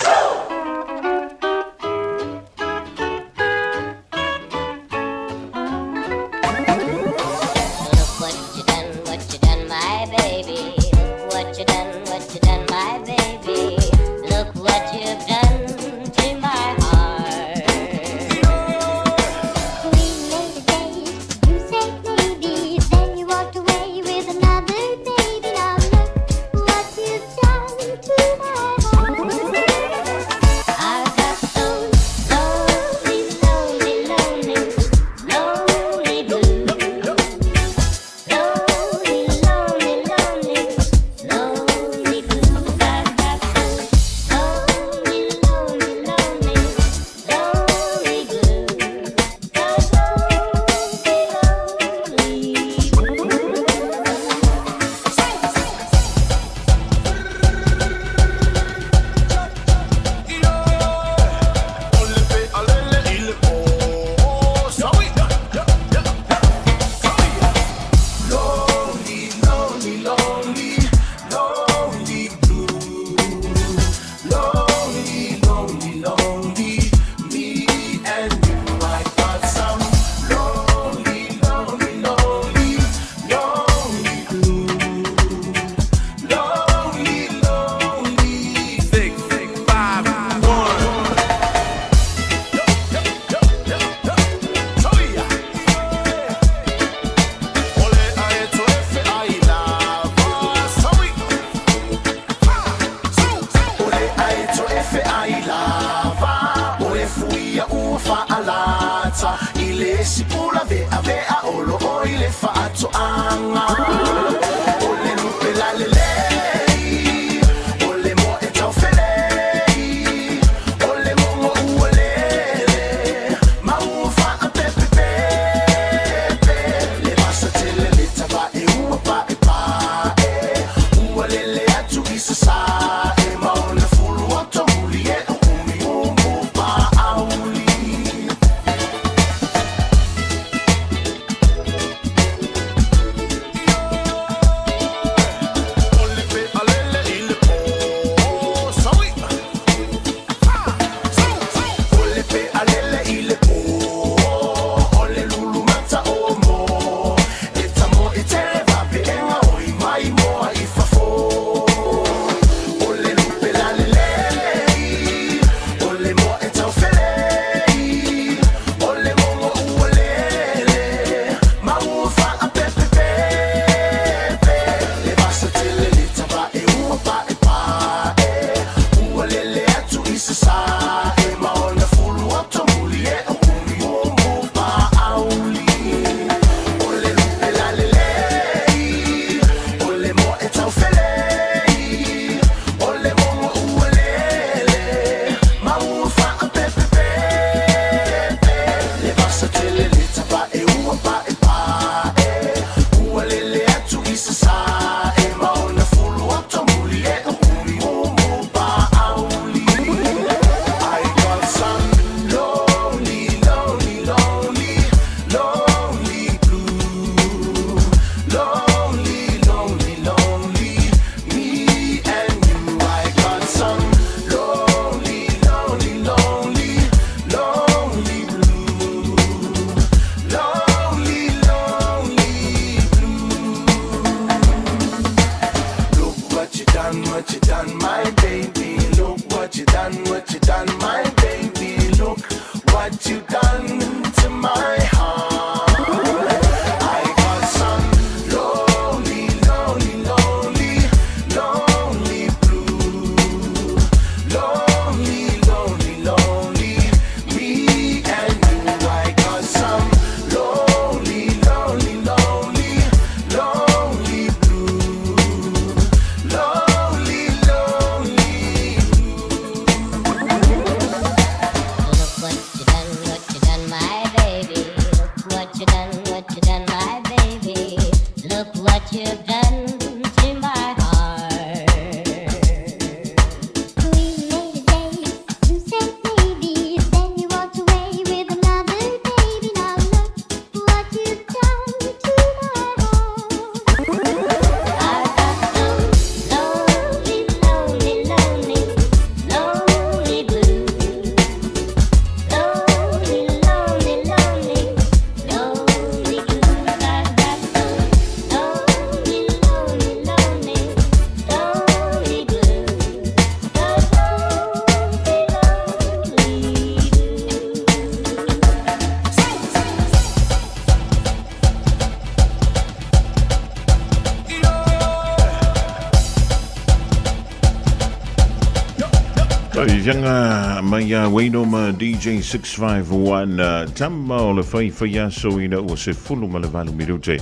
Fiafiaga mai ia Wayno ma DJ 651 tama o le fai fai aso ina ua 18 minute.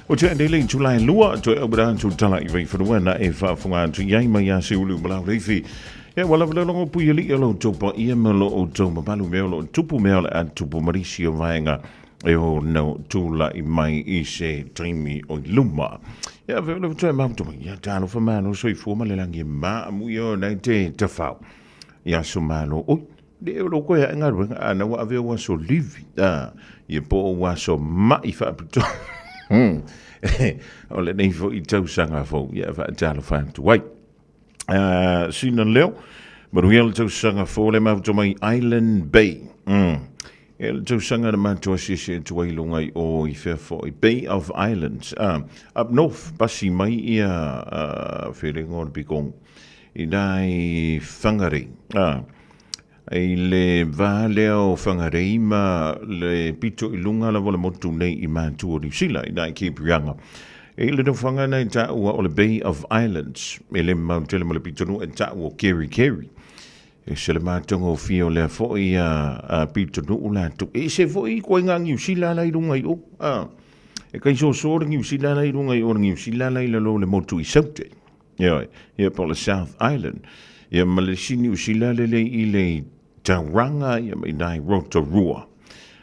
O te ane le Julai 2 toe au atu tala i vaifanua na e faafofoga atu i ai mai ia Siuli ma lau leifi. Ia ua lava le logo pui ali o lo tou paia ma lo outou mamalu mea o lo o tupu mea o le a tupu ma nisi o vaega e ono tulai mai i se taimi o i luma. Ia fe le toe mau tuma ia talofa malo soifua ma le lagi e maamu ia o nei te tawhau. Ia so malo oi le o lo koe a ngaruenga a na wa ave wa so livi a ia po o wa so mai whaapito. O le nei fo i tausaga fou ia wha talofa atu ai. Sina leo, manuia le tausaga fou le mafuta mai Island Bay. E le tausaga na matou asiasi atu ai i luga i o i fea foi, Bay of Islands. Up north, pasi mai ia feeling o le pikong i nā i Whangarei. I le vā lea o Whangarei ma le pito i lunga lava o le motu nei i Mātua o Niu Sila i nā i Cape Reinga. E le nofoanga nei taua o le Bay of Islands, e le mau tele ma le pitonuu e taua o Kerikeri. E se le matagofie o lea foi a pitonuu latou. E ese foi koe ngā Niu Sila la i lunga i o. E kai soso le Niu Sila la i lunga i o le Niu Sila la i lalo o le motu i Saute. Ioe, ia po o le South Island. Ia ma le isi Niu Sila lele i le Tauranga ia ma i nai Rotorua.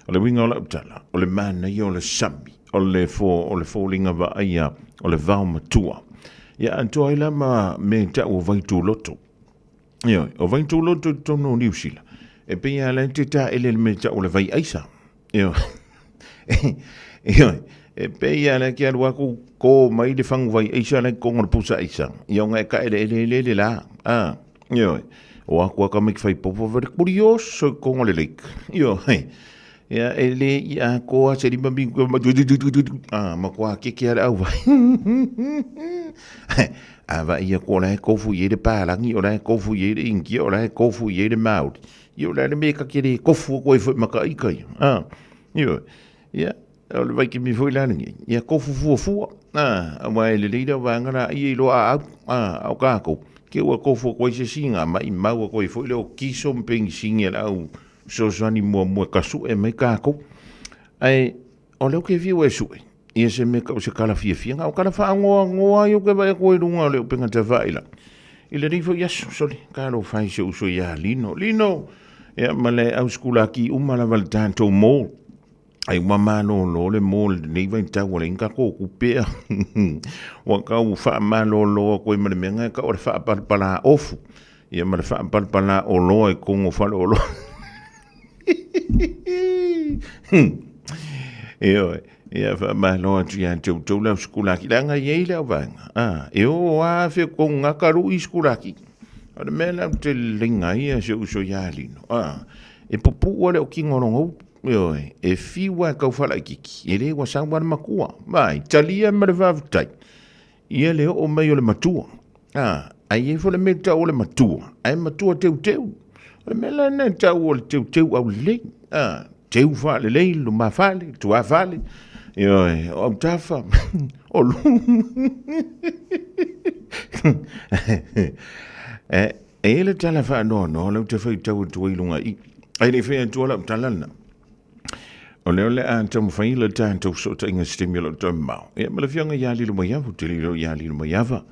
O le uiga o lau tala, o le manaia o le sami, o le fo, o le foliga vaaia o le vaomatua. Ia atoa ai la ma me tau o Vaituloto. Ioe, o Vaituloto i totonu o Niu Sila, e pei lava la e te taele le mea tau o le vai aisa. Ioe, ioe, e pei lava la ke alu aku ko mai le fangu vai aisa la i kongo le pusa aisa. Ia ona e kaeleele le la. Ah, ioe, o aku aka mai ki whai popo vere kurioso i kongo le lake. Ioe, ia e le i a koa se rima mi koe ma ah, ma koa keke a le au vai. A va ia ko la e kofu i e le pālangi, o la e kofu i e le inkia, o la e kofu i e le Māori. Ia o le a le mea ka kere kofu o koe foi ma ka ika ia. Ah, ioe, ia, o le vaikimi foi la lenei. Ia kofu fuafua, ah, aua e lelei lau vaega la ia i loa a au, ah, o kākou. Ke ua kofu o koe se singa, ma i maua koe foi le o kiso mpengisingi a le au fesoasoani muamua e kasuʻe mai kākou. Ae, o lea ke fiu e suʻe, ia se mea kau se kala fiafiaga, o kala faagoagoa ai o ke vaai atu ai i luga o le upega tafaila. I lenei foi aso, sole, talofa ai si ou uso iā Lino. Lino! Ia, ma le au sikulaki uma lava le tatou mall. Ai ua malōlō le mall i lenei vaitau ua leai ni tatou tupe a. Ua tau faamalōlō atu ai ma le mea lena e tau o le faapalapala ofu. Ia ma le faapalapala oloa i totonu o faleoloa. Ioe, ia faamalo atu ia te outou le au sikulaki. Leaga e i ai le au vaega. Ah, e oo lava fe kou gaka lui sikulaki. O le mea lea ou te leina ai ia si ou uso ia Lino. Ah, e pupuu lava le okina o lona upu. Ioe, e fiu lava e kau faalaititi, e le ua sau lava le matua. Vai, talia ma le faafetai. Ia le oo mai o le matua. A, ae i ai foi le mea e tau o le matua, ae matua teuteu. O le mea la lena e tau o le teuteu aulelei. A, teu faalelei, lumafale, tuafale. Ioe, o autafa, o lu. E, e i ai le tala faanoanoa lea ou te faitau atu ai i luga i i. Ae le i fai atua lau tala lena. O lea o le a taumafai le tatou fesootaiga se taimi o lo o toe mamao. Ia ma le afioga ia Lilomaiava, ou te le iloa ia Lilomaiava.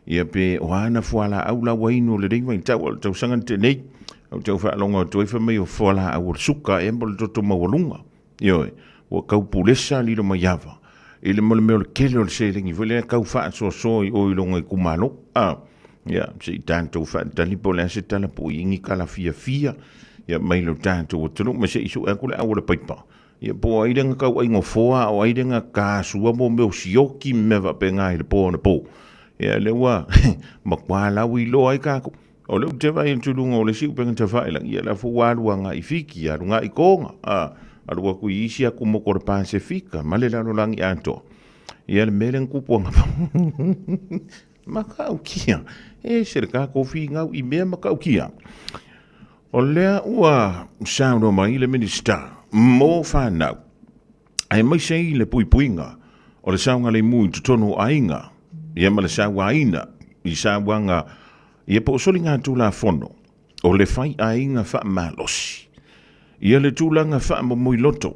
Ia pe o a ana fualaau la ua inu o lenei vaitau o le tausaga na tea nei. Ou te faalogo atu ai fai mai o fualaau o le suka ea ma le toto maualuga. Ioe, ua tau pulesa Lilomaiava i le mo le mea o le tele o le seleni foi lea tau faasoasoa i o i lona itumalo. A, ia, se i tatou faatali po o le a se tala po o i ai ni tala fiafia ia mai lo tatou atunuu ma se i sue atu le au o le paipa. Ia po o ai lea na tau ai nofoa a o ai lea na tasua mo mea o sioki ma mea faapena i le po anapo. Ia lea ua matua lauiloa ai tatou. O lea ou te vaai atu i luga o le isi upega tafailagi, ia la foi ua alu agai i Fiti, alu agai i Toga, a, alu atu i isi atu motu o le Pasefika ma le lalolagi atoa. Ia le mea lea na tupu ananafi. Matautia. E ese le tatou finau i mea matautia. O lea ua saunoa mai le Minisita mo fanau, aemaise i le puipuiga o le saogalemu i totonu o aiga, ia ma le sauaina i sauaga, ia po o soligatulafono. o le faiaiga faamalosi ia le tulaga faamomoiloto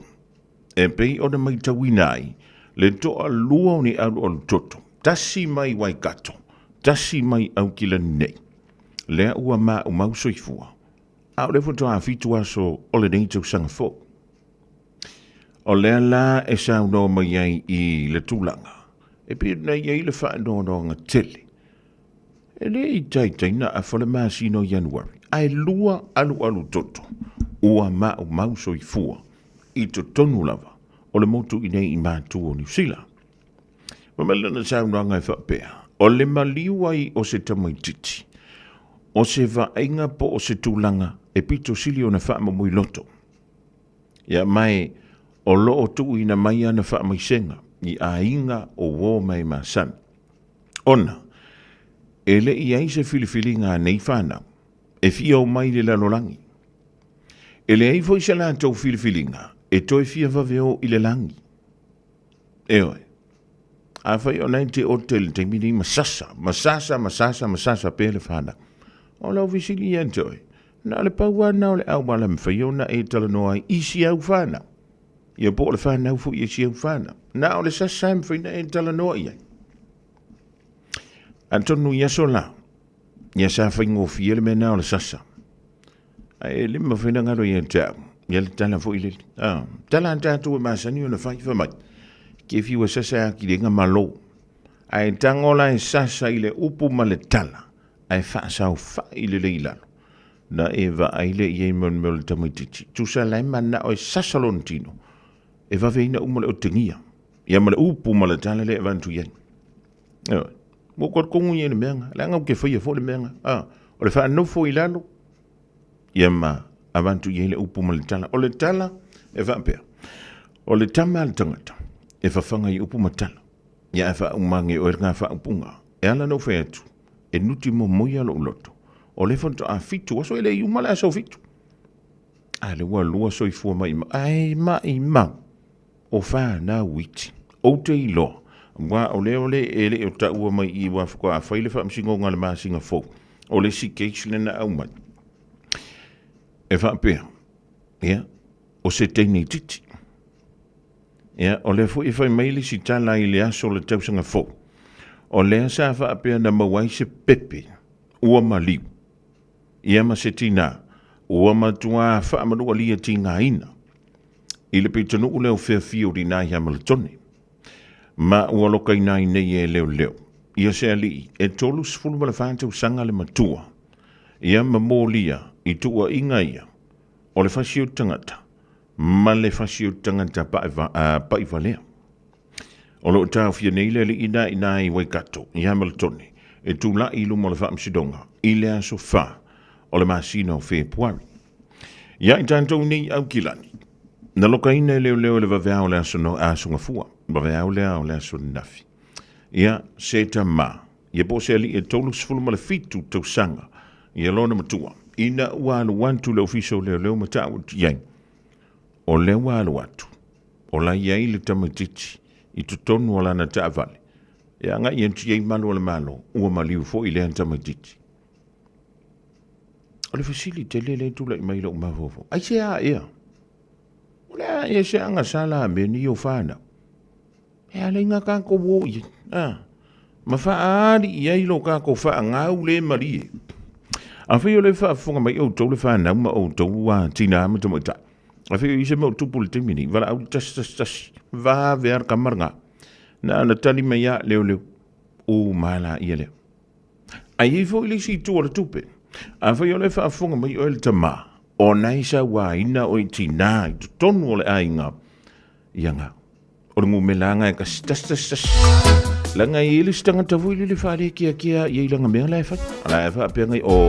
e pei ona matauina ai le toalua o ni alualu toto, tasi mai Waikato, tasi mai Aukilani nei, lea ua maumau soifua, a o lea faatoa 7 aso o lenei tausaga fou. O lea la e saunoa mai ai i le tulaga e pei ona i ai le faanoanoaga tele. E le i taitai na afa le masina o Ianuari, ae lua alualu toto ua maumau soifua i totonu lava o le motu i nei i Matu o Niu Sila. Fai mai lana saunoaga e faapea, o le maliu ai o se tamaitiiti, o se vaaiga po o se tulaga e pito sili ona faamomoi loto. Ia mae o lo o tuuina mai ana faamaisega i aiga o uo ma e masani. Ona, e le i ai se filifiliga a nei fanau e fia omai i le lalolagi. E leai foi se latou filifiliga e toe fia vave o i le lagi. Ioe. Afai o na e te ote i le taimi nei ma sasa, ma sasa, ma sasa, ma sasa pea le fanau. O lau fesili ia te oe, na o le pau lava lena o le auala e mafai ona e talanoa ai i si au fanau. Ia po o le fanau foi e si au fanau. Na o le sasa e mafai ona e talanoa i ai. Atonu i aso la, ia sa faigofie le mea na o le sasa. Ae le mafai na galo ia te au. Ia le tala foi lele. Ah, tala a tātou e masani ona fai fai mai. Ke fiu e sasa a ki lenga malo. Ae tango la e sasa i le upu ma le tala. Ae whaasau wha i le lei lalo. Na e va ai le i ei mon meo le tamaitiiti. Tusa lai mana o e sasa lona tino. E vave ina uma le o tengia. Ia ma le upu ma le tala le e vantu iai. Ioe. Ua ou talitonu i ai i le mea lena. Leaga ou te faia foi le mea lena. A, o le faanofo i lalo, ia ma avatu i ai le upu ma le tala. O le tala e faapea, o le tama a le tagata e fafaga i upu ma tala, ia ae faaumaga e oe lena faaupuga. E ala ona ou fai atu, e nuti momoia lou loto, o lea faatoa 7 aso, e le i uma le aso 7. A lea ua lua soifua maimau, ae maimau. O fanau iti. Ou te iloa, aua o lea o le e le o taua mai i i ua faatoa fai le faamasinoga i le masina fou, o le isi case lea na aumai, e faapea, ia, o se teine itiiti. Ia, o lea foi e fai mai le isi tala i le aso o le tausaga fou, o lea sa faapea na maua ai se pepe ua maliu, ia ma se tinā, ua matuā faamanualia tigaina i le pitonuu lea o Fairfield i ina i Hamiltone, ma ua lokaina ai nei e leoleo ia se alii e 34 tausaga le matua, ia ma molia i tuuaiga ia o le fasi o le tagata ma le fasi o le tagata pa'ivalea. O lo o taofia nei le alii ina i ina i Waikato i Hamiltone e tula'i i luma o le faamasinoga i le aso 4 o le masina o Fepuari. Ia i tatou nei Aukilani, na lokaina e leoleo i le vaveao o le aso no, aso gafua, vaveao lea o le aso nafi. Ia, se tamā, ia po o se alii e 37 tausaga, ia lona matua, ina ua alu atu le ofisa o leoleo ma ta'u atu i ai, o lea ua alu atu, o la i ai le tamaitiiti i totonu o lana taavale, e agai atu i ai malu o le Malo, ua maliu foi lea tamaitiiti. O le fesili tele lea e tulai mai i lou mafaufau, aisea ea? O le a ea se agasala a mea nei o fanau? E ala i ngā kākou o i ai, a, ma faaali i ai lo kākou faagau le malie. Afai o le faafofoga mai outou le fanau ma outou a tinā ma tamaitai. Afai o i se mau tupu i le taimi nei, valaau le 111, vave a le kama lena. Na ona tali mai a leoleo, u ma la ia lea. Ae i ai foi le isi itu o le tupe. Afai o lea e faafofoga mai oe le tama, o na e sauaina oe i tinā i totonu o le aiga, ia nga, o le gumela nga e kasi tasi tasi tasi. Leaga e i ai le isi tagata foi lele faalekeakea i ai lana mea la e fai. La e faapea ngai, o,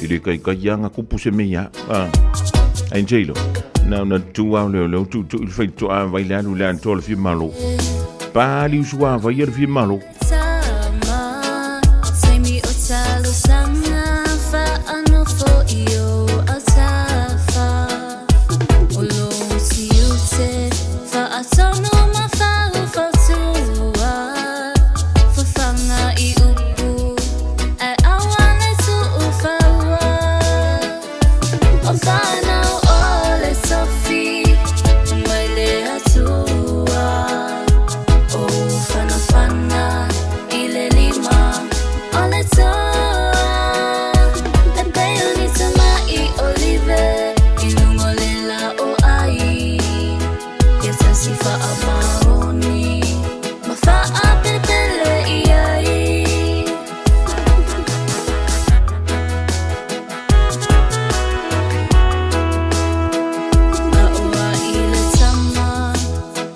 i le kaikai ia nga kupu se mea ia. Ah, ai nse Na ona tu au leo leo tu tu i le faitoa vai le alu le antoa le fia malo. Pali usua vai le fia malo.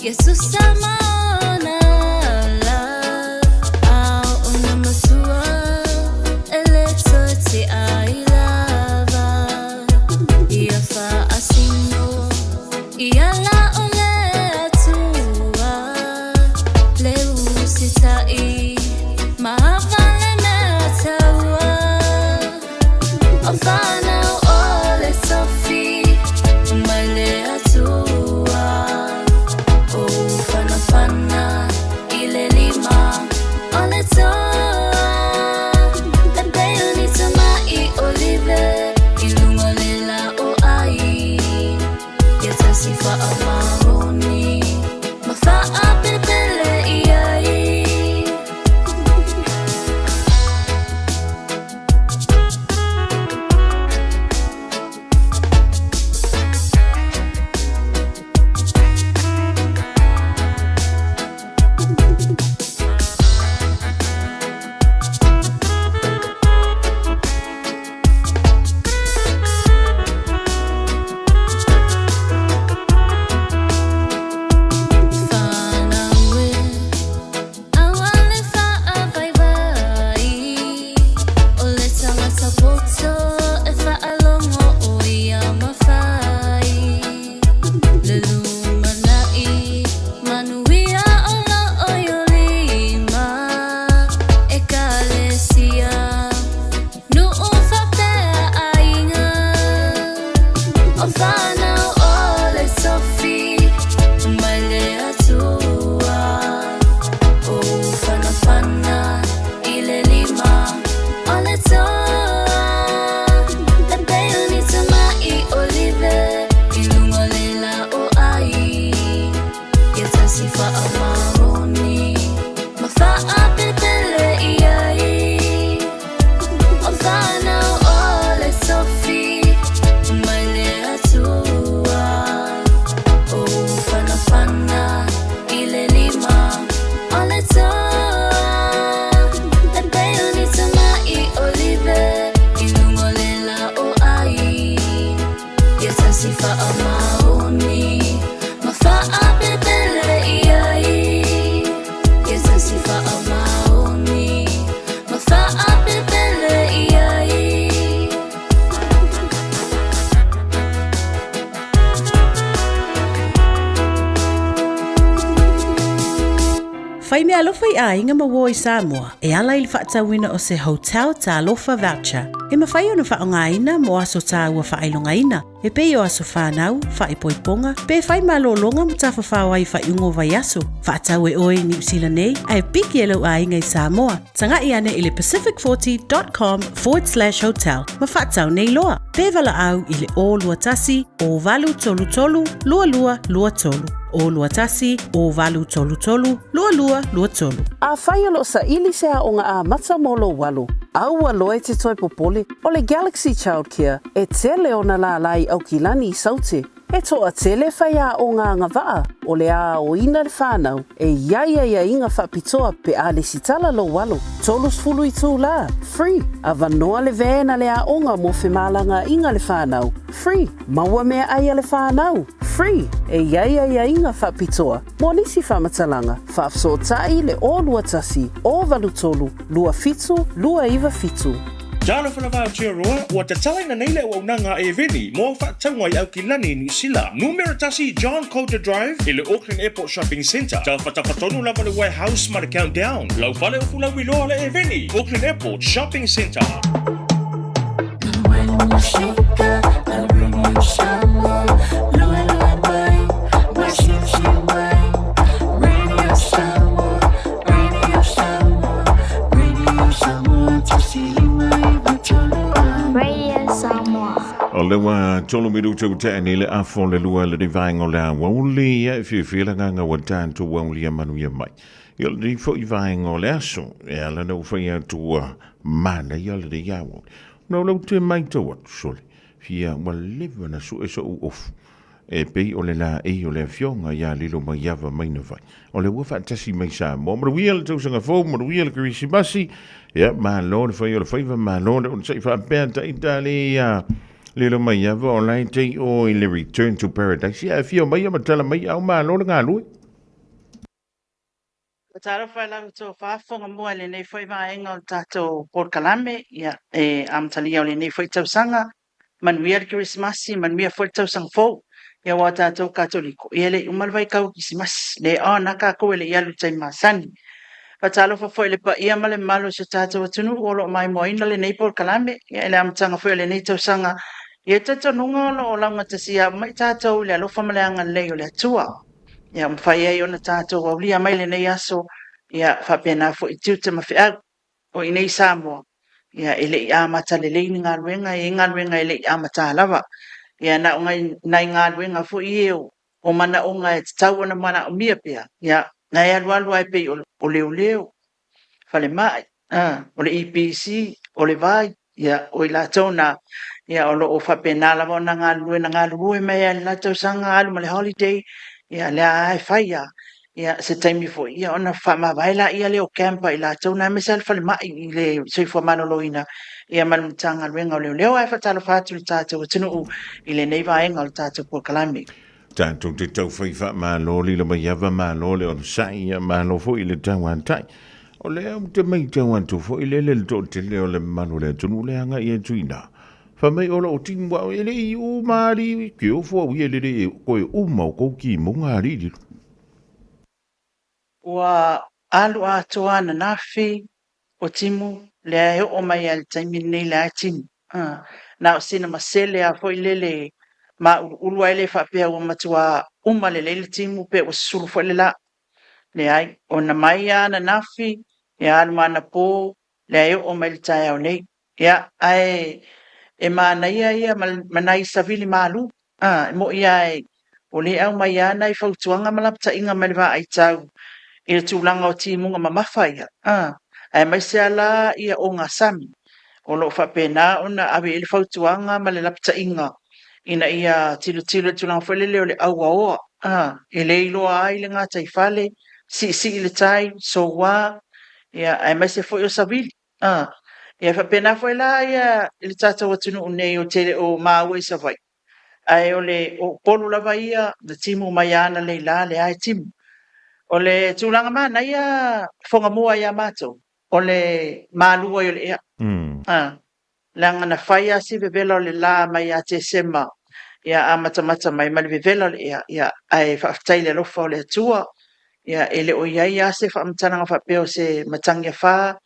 Iesusa ma ona ala A ona matua E le toe tiai lava Ia faasino Ia la o le Atua Le usitai Ma ava le mea taua O whanau o le tofi Mai le Atua O whanawhana I le lima O le toa E pei o ni tamai olive I luga o le la o ai Ia tasi faamaoni Ma faapelepele i ai. Nu'u faapea aiga O whanau o le tofi Mai le Atua O whanawhana i le lima O le toa E pei o ni tamai olive I luga o le la o ai Ia tasi faamaoni Ma faapelepele i ai O whanau o le tofi Mai le Atua O whanawhana i le lima O le toa E pei o ni tamai olive I luga o le la o ai Ia tasi faamaoni Ma faapelepele i ai Ia tasi faamaoni Ma faapelepele i ai. Fai meaalofa i aiga ma uo i Samoa e ala i le faatauina o se Hotel Talofa Voucher e mafai ona faaaogaina mo aso taua faailogaina e pei o aso fanau, faaipoipoga, pe fai malōlōga ma tafafao ai i faaiuga o vaiaso. Faatau e oe i Niu Sila nei ae piki e lou aiga i Samoa. Taga'i ane i le pacific40.com/hotel ma faatau nei loa. Pe valaau i le 021 0833 2223. 021 0833 2223. Afai o lo o saili se aoga amata mo lou alo, aua loa e te toe popole, o le Galaxy Childcare e tele ona lālā i Aukilani i Saute. E toatele faiaoga agavaa o le aoina le whanau e i ai aiaiga faapitoa pe a lesitala lou alo. 30 itulā, free, avanoa le van a le aoga mo femalagaaiga le whanau, free, maua meaai a le whanau, free, e i ai aiaiga faapitoa mo nisi faamatalaga, faafesootai le 021 083 27 297. Talofa lava Aotearoa, ua tatalaina nei le auaunaga a Eveni mo au faatauga i Aukilani i Niu Sila. Numera tasi John Coulter Drive i le Auckland Airport Shopping Centre. Tafatafa tonu lava le Warehouse ma le Countdown. Lau fale o Fulauiloa le Eveni, Auckland Airport Shopping Centre. O le ua tolu minuta ua tea nei le afa o le lua le vaega o le aoauli, ia e fiafia le agaga ua tatou aulia manuia mai. Ia o lenei foi vaega o le aso, e ala ona ou fai atu ua manaia lenei aoauli. Ona o lou te matau atu, sole, fia ua leva ona sue so'u ofu E pei o le laei o le Afioga ia Lilomaiava Mainavai. O le ua faatasi mai Samoa. Manuia le tausaga fou, manuia le Kerisimasi. Ia, malo le fai o le faiva, malo le onosai faapea taita le ia Lilomaiava o la e tei o i le Return to Paradise. Ia, e afio mai ia ma tala mai, au malo le galue. Talofa i la outou faafofoga mua i lenei foi vaega o le tatou polokalame, ia, e amatalia o lenei foi tausaga. Manuia le Kerisimasi, manuia foi le tausaga fou. Ia aua o tatou Katoliko, ia e le i uma le vaitau o Kerisimasi. Le on lava tatou e le i alu i le taimi masani. Faatalofa foi i le paia ma le mamalu o si o tatou atunuu o lo o maimoaina lenei polokalame, ia i le amataga foi o lenei tausaga. Ia e talitonuga o lo o laugatasia uma i tatou i le alofa ma le agalelei o le Atua. Ia ua mafai ai ona tatou aulia mai lenei aso, ia faapena foi tiute ma feau. O i nei i Samoa, ia e le i amata lelei ni galuega, e i ai galuega e le i amata lava. Ia na o nai galuega foi ia o manaoga e tatau ona manaomia pea, ia na e alualu lava e pei o leoleo, falemai, o le EPC, o le vai, ia, o i latou na, ia, o lo o faapena lava ona galulue, na galulue mai lava i le la tausaga, alu ma le holiday, ia, lea lava e fai lava. Ia, se taimi foi, ia, ona faamavae laia lea o camp a i latou na, aemaise lava le falemai i le soifua maloloina, ia, ma le Matagaluega o Leoleo. Ae faatalofa atu i le tatou atunuu i lenei vaega o le tatou polokalame. Tatou te taufai faamalo lilo mai ava, malo le onosai, ia malo foi le tauatai. O lea ou te matau atu foi lele le toatele o le mamalu o le atunuu le agai atu i ina. Fai mai o lou timu au e le i uma alii, ke ofo au ia lele e koe uma o kou timuga alii lilo. Ua alu atoa ananafi o timu lea e oo mai lava i le taimi lenei lea e timu. Na o sina masele lava foi lele mauluulu ai le faapea ua matua uma lelei le timu pe ua susulu foi le la. Leai, ona mai lava ananafi, ia alu ma anapo, lea e oo mai i le taeao nei. Ia, ae e manaia ia ma nai savili malu. A, e moni lava o lea e aumai lava nai fautuaga ma lapataiga mai le vaai tau i le tulaga o timuga mamafa ia, a, aemaise lava la ia ogasami o lo o faapena ona ave i ai le fautuaga ma le lapataiga ina ia tilotilo i le tulaga foi lele o le auaoa, a, e le iloa ai le gataifale, siisii le tai, soua, ia, aemaise foi o savili. A, ia faapena foi la ia i le tatou atunuu nei ou te le o maua i Savaii, ae o le o Upolu lava ia na timu mai lava analeila lea e timu. O le tulaga manaia Fogamua ia matou, o le malu ai o le ea. A, leaga na fai lava si vevela o le la mai ia Tesema ia amatamata mai ma le vevela o le ea, ia ae faafetai i le alofa o le Atua, ia e le o i ai lava se faamatalaga faapea o se matagi afa,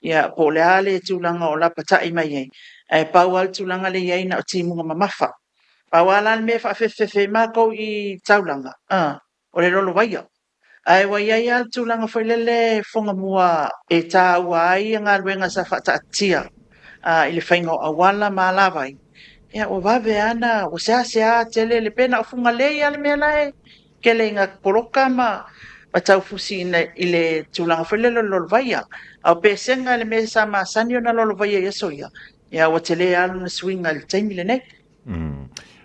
ia po o le a le tulaga o lapatai mai ai, ae pau lava le tulaga lea e i ai na o timuga mamafa. Pau lava la le mea e faafefefefe ai matou i taulaga, o le lolovaia. Ae ua i ai lava le tulaga foi lele Fogamua e taua ai galuega sa faataatitia i le faiga o auala ma alavai, ia ua vave lava ona, ua seasea tele le, pe na o Fugalei lava le mea la e kele ina poloka ma taufusi i le tulaga foi lele o le lolovaia. A o Pesega le mea sa masani ona lolovaia i aso ia, ia ua tele lava lona suiga i le taimi lenei.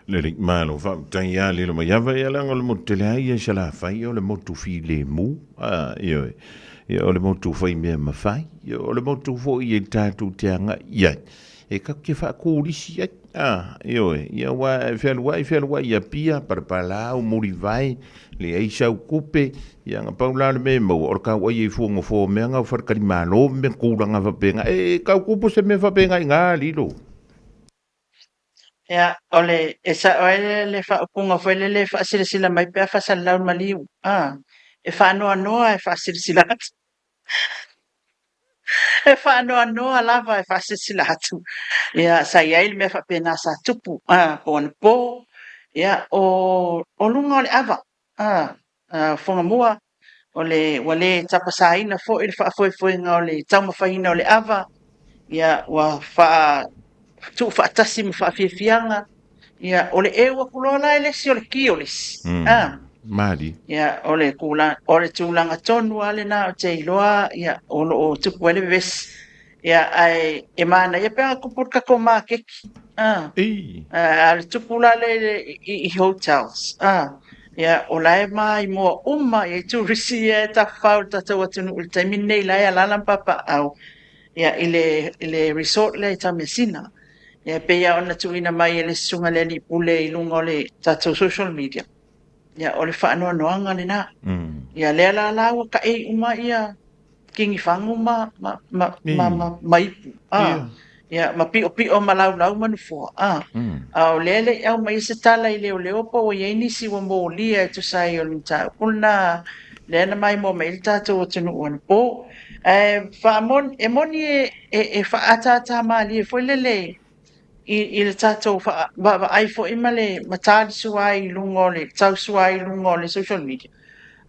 Lelei, malo faafetai ia lilo mai ava ia leaga o le motu tele lava ia i Salafai o le motu filemu, a, ioe. Ia o le motu fai mea mafai, ia o le motu foi e tatou te agai i ai. E tatou te faaturisi ai, a, ioe, ia aua e fealuai fealuai i Apia, Palapalau, Mulivai, leai sau tupe, ia na pau la le mea e maua, o le tauai ai fua nofoa o mea na o faletalimalo ma mea tulaga faapena. E tau tupu se mea faapena i ina lilo. Ia, o le, e sao ai le, le faaupuga foi lele e faasilasila mai pe a faasalalau le maliu. A, e faanoanoa e faasilasila atu. E faanoanoa lava e faasilasila atu. Ia, sa i ai le mea faapena sa tupu, a, po anapo, ia, o, o luga o le ava, a, a, Fogamua, o le, ua le tapasaina foi le faafoefoega o le taumafaina o le ava, ia, ua faa, tuufaatasi ma faafiafiaga, ia, o le eu atu loa la e le isi o le ki o le isi. A. Mali. Ia, o le kula, o le tulaga tonu lava lena ou te iloa, ia, o lo o tupu ai le vevesi. Ia, ae e manaia pe ana tupu i le tatou maketi. A. Ei. A o le tupu la lea i hotels. A. Ia, o la e maimoa uma i ai turisi ia e tafafao i le tatou atunuu i le taimi lenei, la e alaala ma papaaao. ia, i le, i le resort lea i Taumeasina. Ia, e pei lava ona tuuina mai e le Susuga i le Alii Pule i luga o le tatou social media, ia, o le faanoanoaga lena. Ia lea la la ua kaʻei uma ia kinifagu ma ma ma ma ma, ma ipu a ia ma piʻopiʻo ma laulau ma nofoa a a o lea le i aumai se tala i leoleo po ua i ai nisi ua molia e tusa ai o le mataupu lena lea na maimoa mai ai le tatou atunuu anapo. Ae faamoni e moni e e, e faaataata malie foi lele i, i le tatou vaavaai foi ma le ma talisua ai i luga o le tausua ai i luga o le social media.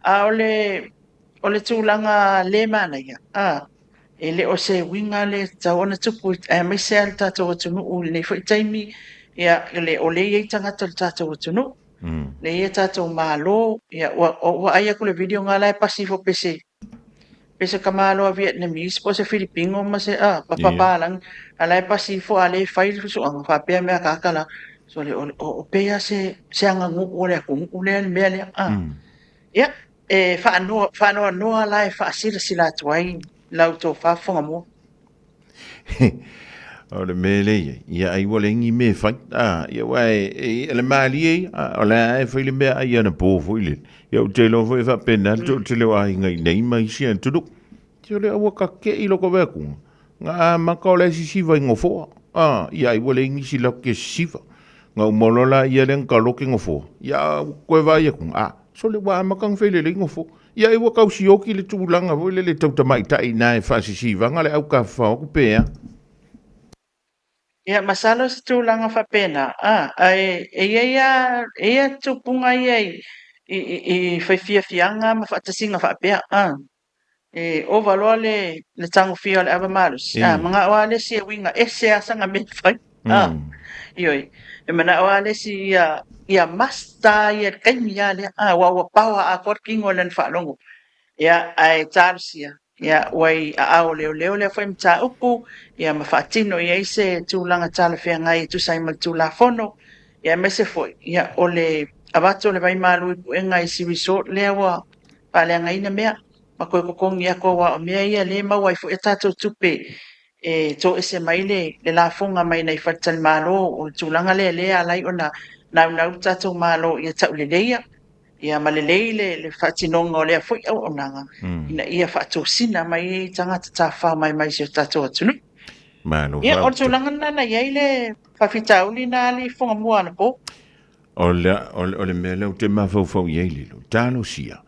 A o le o le tulaga le manaia, a, e le o se uiga le tatau ona tupu aemaise lava le tatou atunuu i lenei foi taimi, ia, le, o lea e i ai tagata o le tatou atunuu, lea e i ai tatou Malo, ia, ua, ua vaai atu i le video na la e pasi ifo pe se, pe se tamaloa Vietnamese po o se Filipino ma se, a, ma papalagi, a la e pasi ifo a lea e fai le suesuega faapea mea akaka la, sole, o, o, o pei lava se, se aganuu a le atunuu lea le mea lea, a. Ia, e faanoa, faanoanoa la e faasilasila atu ai la outou faafofoga mua. O le mea lea i ai, ia ai ua leai ni mea e fai. A, ia aua e, e, e le malie ia, a, o le a e fai le mea ai anapo foi lele. Ia ou te iloa foi e faapena le toatele o aiga i nei ma isi atunuu. Ia o le aua kake'i loko vea kuga. Nga amata o le sisiva i gofoa. A, ia ai ua leai nisi latou te sisiva. Nga uma loa la ia lea na taloke gofoa. Ia ua toe vaai atu, a, sole ua amata ona fai lelei gofoa. Ia ai ua tau sioki le tulaga foi lele tau tamaitai i ina e faasisivaga le au tafafao atu pe a. Ia, masalo se tulaga faapena, a, ae e i ai lava, e i ai lava tupuga ia i, i, i fai fiafiaga ma faatasiga faapea, a. E ova loa le, le tagofia o le ava malosi, a, manao lava le isi e uiga ese lava sana mea e fai, a, ioe, e manao lava le isi ia, ia master ia i le taimi lava lea, a, aua ua paoa atoa le tino i lana faalogo. Ia, ae talosia, ia, ua i aao o leoleo lea foi mataupu, ia ma faatino i ai se tulaga talafeagai e tusa ai ma le Tulafono, ia aemaise foi, ia, o le avatu o le vai malu i puega i si resort lea ua faaleagaina mea ma toe totogi atu aua o mea ia lea e maua ai foi a tatou tupe e toese mai le, le lafoga mai nai faletalimalo o le tulaga lea lea e ala ai ona naunau le tatou Malo ia tauleleia ia ma lelei le, le faatinoga o lea foi auaunaga ina ia faatosina mai ai tagata tafafao mai mai si o tatou atunuu. Malo Ia, o le faafetai. tulaga lena na i ai le faafitauli na alii Fugamua anapo. O le, o le, o le mea lea ou te mafaufau i ai lilo, talosia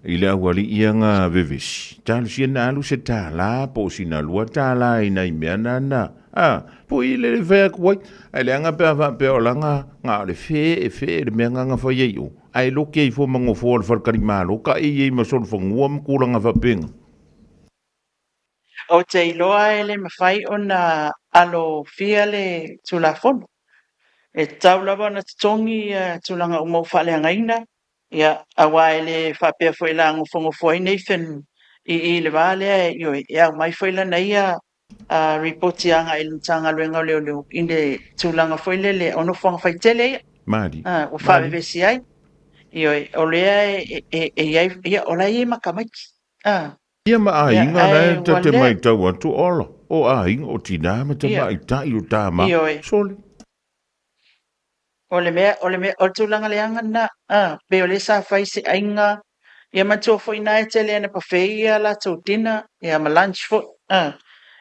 i le aualii ia na vevesi, talosia na alu se tālā po o sina $2 i nai mea na na, a, po i le le fai atu ai, ae leaga pe a faapea o la na, na o le fe e fe le mea na na fai ai o, ae loke ifo ma nofoa o le faletalimalo, ka i ai ma solofanua ma tulaga faapena. Ou te iloa e le mafai ona alofia le Tulafono. E tatau lava ona totogi ia tulaga uma ua faaleagaina, ia, aua e le faapea foi la nofonofo ai Nathan i i le va lea, ioe, e aumai foi lana ia ripoti agai i le Matagaluega o Leoleo i le tulaga foi lele o nofoaga faitele ia. Mali. Ua faavevesi ai. Ioe, o lea e, e, e i ai, ia, o la e i ai ma tamaiti. Ia ma aiga la e ta te maitau atu ola, o aiga, o tina ma tamaitai, o tama, sole. O le mea, o le mea, o le tulaga leaga lena, a, pei o lea sa fai se aiga, ia manatua foi na e tele ina buffet ia latou dinner, ia ma lunch foi, a.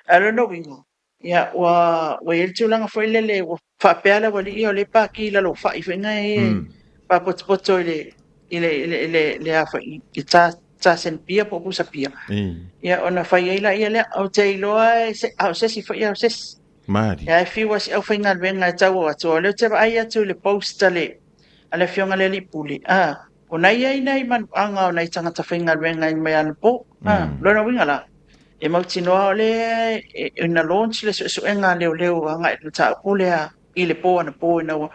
Ae o lona uiga, ia ua, ua i ai le tulaga foi lele ua faapea le aualii ia o lea e paki i lalo o fai foi na e faapotopoto i le, i le, i le, i le, le a foi, i ta, taseni pia po o pusa pia. Ia ona fai ai laia lea, ou te iloa e se, a o se isi foi a o se isi. Mali. Ia e fiu lava si aufaigaluega e tau o atu, o lea ou te vaai atu i le post a le, a le afioga i le alii pule, a, o na i ai nai manuaga o nai tagata faigaluega i mai anapo. A, lona uiga la, e mautinoa o lea e, na launch le suesuega a leoleo agai i le mataupu lea i le po anapo ina ua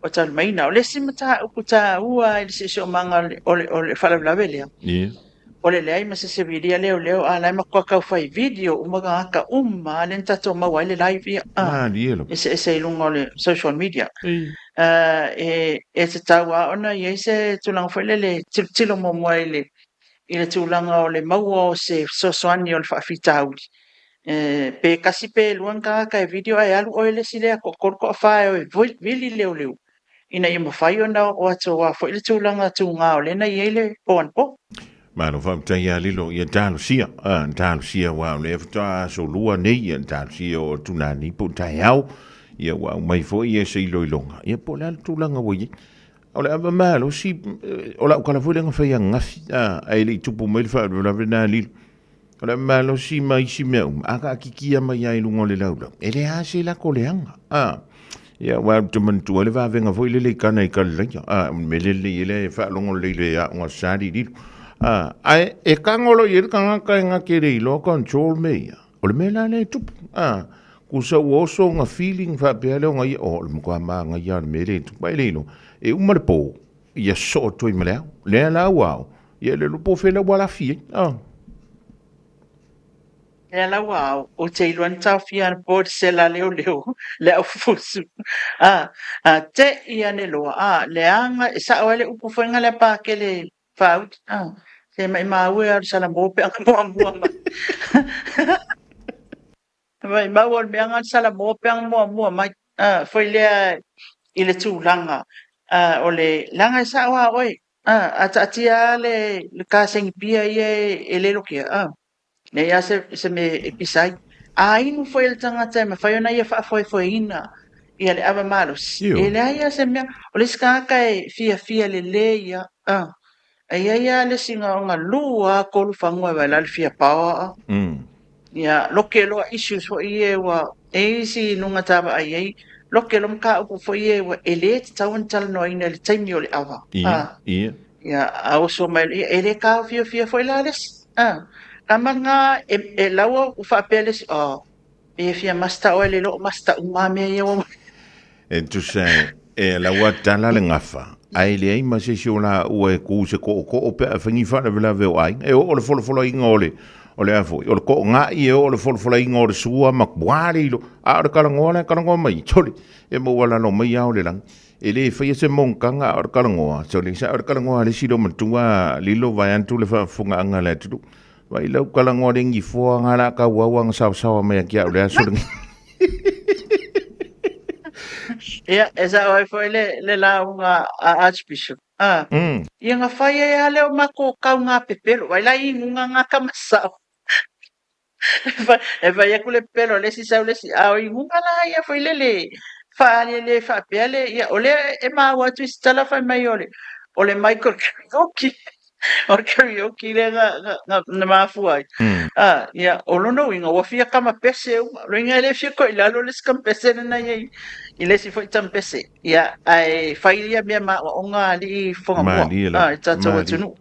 ua taulimaina. O le isi mataupu taua i le siosiomaga o le, o le faalavelave lea, o le leai ma se sevilia leoleo, a la e matua tau fai video uma tagata uma lea na tatou maua ai le live ia, a, eseese i luga o le social media. E, e tatau lava ona i ai se tulaga foi lele e tilotilo muamua i le, i le tulaga o le maua o se fesoasoani o le faafitauli. E, pe tasi pe lua ni tagata e video ae alu oe le isi lea toatolu toafa e o e vili leoleo ina ia mafai ona oo atu aua foi le tulaga tuga o lea na i ai le po anapo. Malo faafetai ia Lilo, ia talosia, a, talosia aua o lea faatoa aso lua nei, ia talosia o atu nanei po o taeao, ia ua aumai foi ia se iloiloga, ia po o le a le tulaga ua i ai. O le ava malosi, o lau tala foi lea na fai ananafi, a, ae le i tupu mai le faalavelave lena Lilo. O le ava malosi ma isi mea uma, a taatitia mai lava i luga o le laulau, e leai se lako leaga, a. Ia, aua ou te manatua le vavega foi lele i kana i Kalilaia, a, o le mea lelei ai lea e faalogo lelei i le aoga sa Lililo. A, ae e tago loa i ai le tagata e na te le iloa control mea ia, o le mea la lea e tupu, a, tusa ua oso ona feeling faapea lea ona ia, oh, o le matua manaia lava o le mea lea e tupu, ae le iloa, e uma le po, ia soo atu ai ma le ao. Lea la ua ao, ia le iloa po o fea la ua lafi ai, a. Lea la ua ao, ou te iloa na taofia anapo e le sela a leoleo le aufufusu. A, a te i ane loa, a, leaga, e sao ai le upu foi nga lea Pakele faauli, a, se maimau e a o le salamo pe aga muamua mai. Maimau o le mea nga le salamo pe aga muamua mai, a, foi lea i le tulaga, a, o le, leaga e sao a oe, a, a taatia lava le, le kasegi pia ia e le lokia, a. Nei lava se, se mea e pisa ai. A inu foi e le tagata e mafai ona ia faafoefoeina ia le ava malosi, Ioe. e leai lava se mea. O le isi tagata e fiafia lelei lava, a, e i ai lava le isi na ona lua tolu fanua e vaai la le fia paoa a. Ia, loke loa issues foi ia ua, e i ai isi luga ta vaai ai, loke loa mataupu foi ia ua e le tatau ona talanoaina i le taimi o le ava, Ia, a. ia. Ia, a oso mai, ia, e le taofiofia foi la le isi. A, tama lena e, e laua ua faapea le isi, oh, e fia master oe le loo master uma mea ia ua. E tusa e, e laua tala le gafa, ae leai ma se isi o laua e ku i se tootoo pe a fai ni faalavelave o aiga. E oo le folafolaina o le, o le a foi, o le toonai e oo le folafolaina o le sua ma ua le ilo, a o le talanoa la e talanoa mai, sole, e maualalo mai ao le lagi. E le faia se monotaga a o le talanoa, sole, sa o le talanoa a le isi loomatua lilo vaeatu le faafofogaaga a le atunuu. Vaai lau talanoa le gifoa nga la tauau anga saosaoa mai a ki au le aso lenei. Ia, e sao ai foi le, le lauga a Archbishop. Ah. Ia nga fai ai a leo mako kau ngā pepelo. Vai la inuga ngā kamasao. E fai atu le pepelo le isi sau le isi, a o iuga la ia foi lele faaaliali faapea le, ia o lea e maua atu i se tala fai mai o le o le Michael Karaoke o le karaoke lea na, na, na, na mafua ai. Ah, ia, o lona uiga ua fia kamapese uma. O lona uiga e le fia koe i lalo le isi kamapese lena i ai i le isi foi tampese. Ia, ae fai ia mea ma aoaoga a alii fofoga mua, Malie lava. ah, i tatou Malie. atunuu.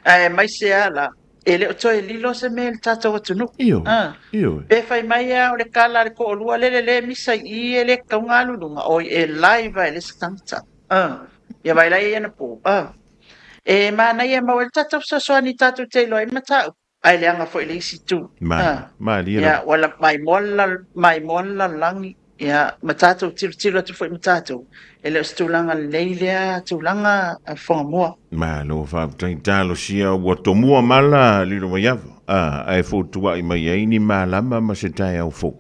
Ae maise lava la, E le o toe lilo se mea i le tatou atunuu. Ioe, Ah. ioe. Pe fai mai a o le kala a le toalua lele le misa i i e le tatau ona alu i luga, oi e live a e le isi tagata. Ah. Ia vai la ia anapo. Ah. E manaia mau e le tatou fesoasoani i tatou te iloa ai mataupu, ae leaga foi le isi itu. Ma, Ah. malie Ia, lava. ua la, maimoa le lal, maimoa le lalolagi. Ia, ma tatou tilotilo atu foi ma tatou, e le o se tulaga lelei lea tulaga a Fogamua. Malo faafetai talosia ua tomua mala lilo mai ava a ae fotuai mai ai ni malama ma se taeao fou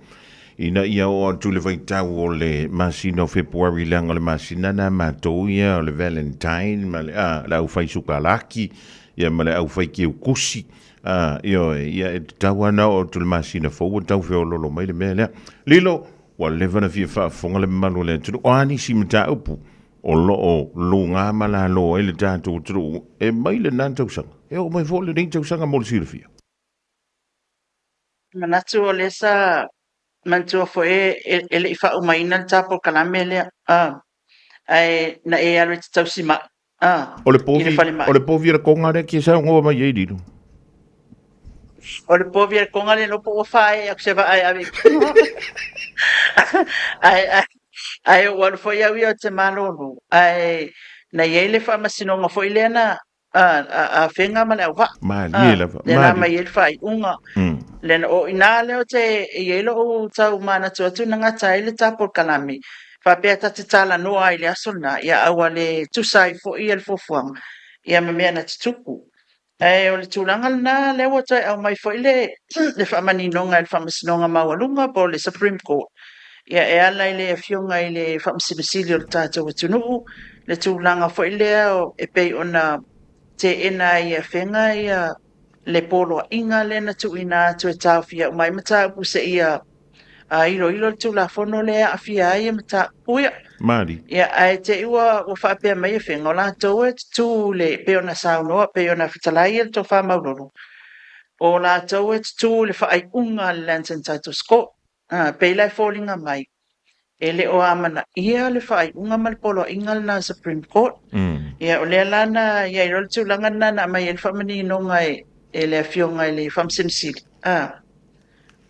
ina ia oo atu le vaitau o le masina o Fepuari leaga o le masina na matou ia o le Valentine ma le a le au fai sukalaki ia ma le au fai keukusi A, ioe, ia e tatau lava ona oo atu i le masina fou ua tau feoloolo mai le mea lea. Lilo, ua leva ona fia faafofoga le mamalu o le atunuu. O a nisi mataupu o lo o luga ma lalo ai le tatou atunuu e mai lena tausaga, e oo mai foi lenei tausaga mo le silafia. Manatu o lea sa manatua foi e le i faaumaina le ta polokalame lea, ae na e alu e te tausi mai. Ah, O le i le povi, falemai. o le povi a le konga lea kia saunoa mai ai Lilo. O le povi a le konga le lopo ua whae aku se vaa e ave i tua. Ae, ae, ae ou alu foi au ia o te malolo. Ae na i ai le faamasinoga foi lea na a, a, a Fenga ma le auvaa. Malie Ah, lava, lea na malie. mai ai le faaiuga. Lea na, o inā lea o te, e i ai lou tau manatu atu na gata ai le ta polokalame. Faapea ta te talanoa ai i le aso lena, ia aua le tusa ai foi le fuafuaga, ia ma mea na tutupu. Ae o le tulaga lena, lea ua toe aumai foi le, le faamaninoga e le Faamasinoga Maualuga po o le Supreme Court, ia e ala i le Afioga i le Faamasino Sili o le tatou atunuu, le tulaga foi lea e pei ona teena ai e Afega ia le poloaiga lea na tuuina atu e taofia uma ai mataupu seia iloilo le Tulafono lea e aafia ai mataupu ia. Mali. Ia, ae te i ua faapea mai Afega, o latou e tutū i le, pei ona saunoa, pei ona fetalai le Tofa Maulolo, o latou e tutū i le faaiuga a le Lands and Titles Court. E pei la e foliga mai, e le o amanaia le faaiuga ma le poloaiga lena a le Supreme Court. Ia, o lea la na i ai loa le tulaga lena na aumai ai le faamaninoga e le Afioga i le Faamasino Sili,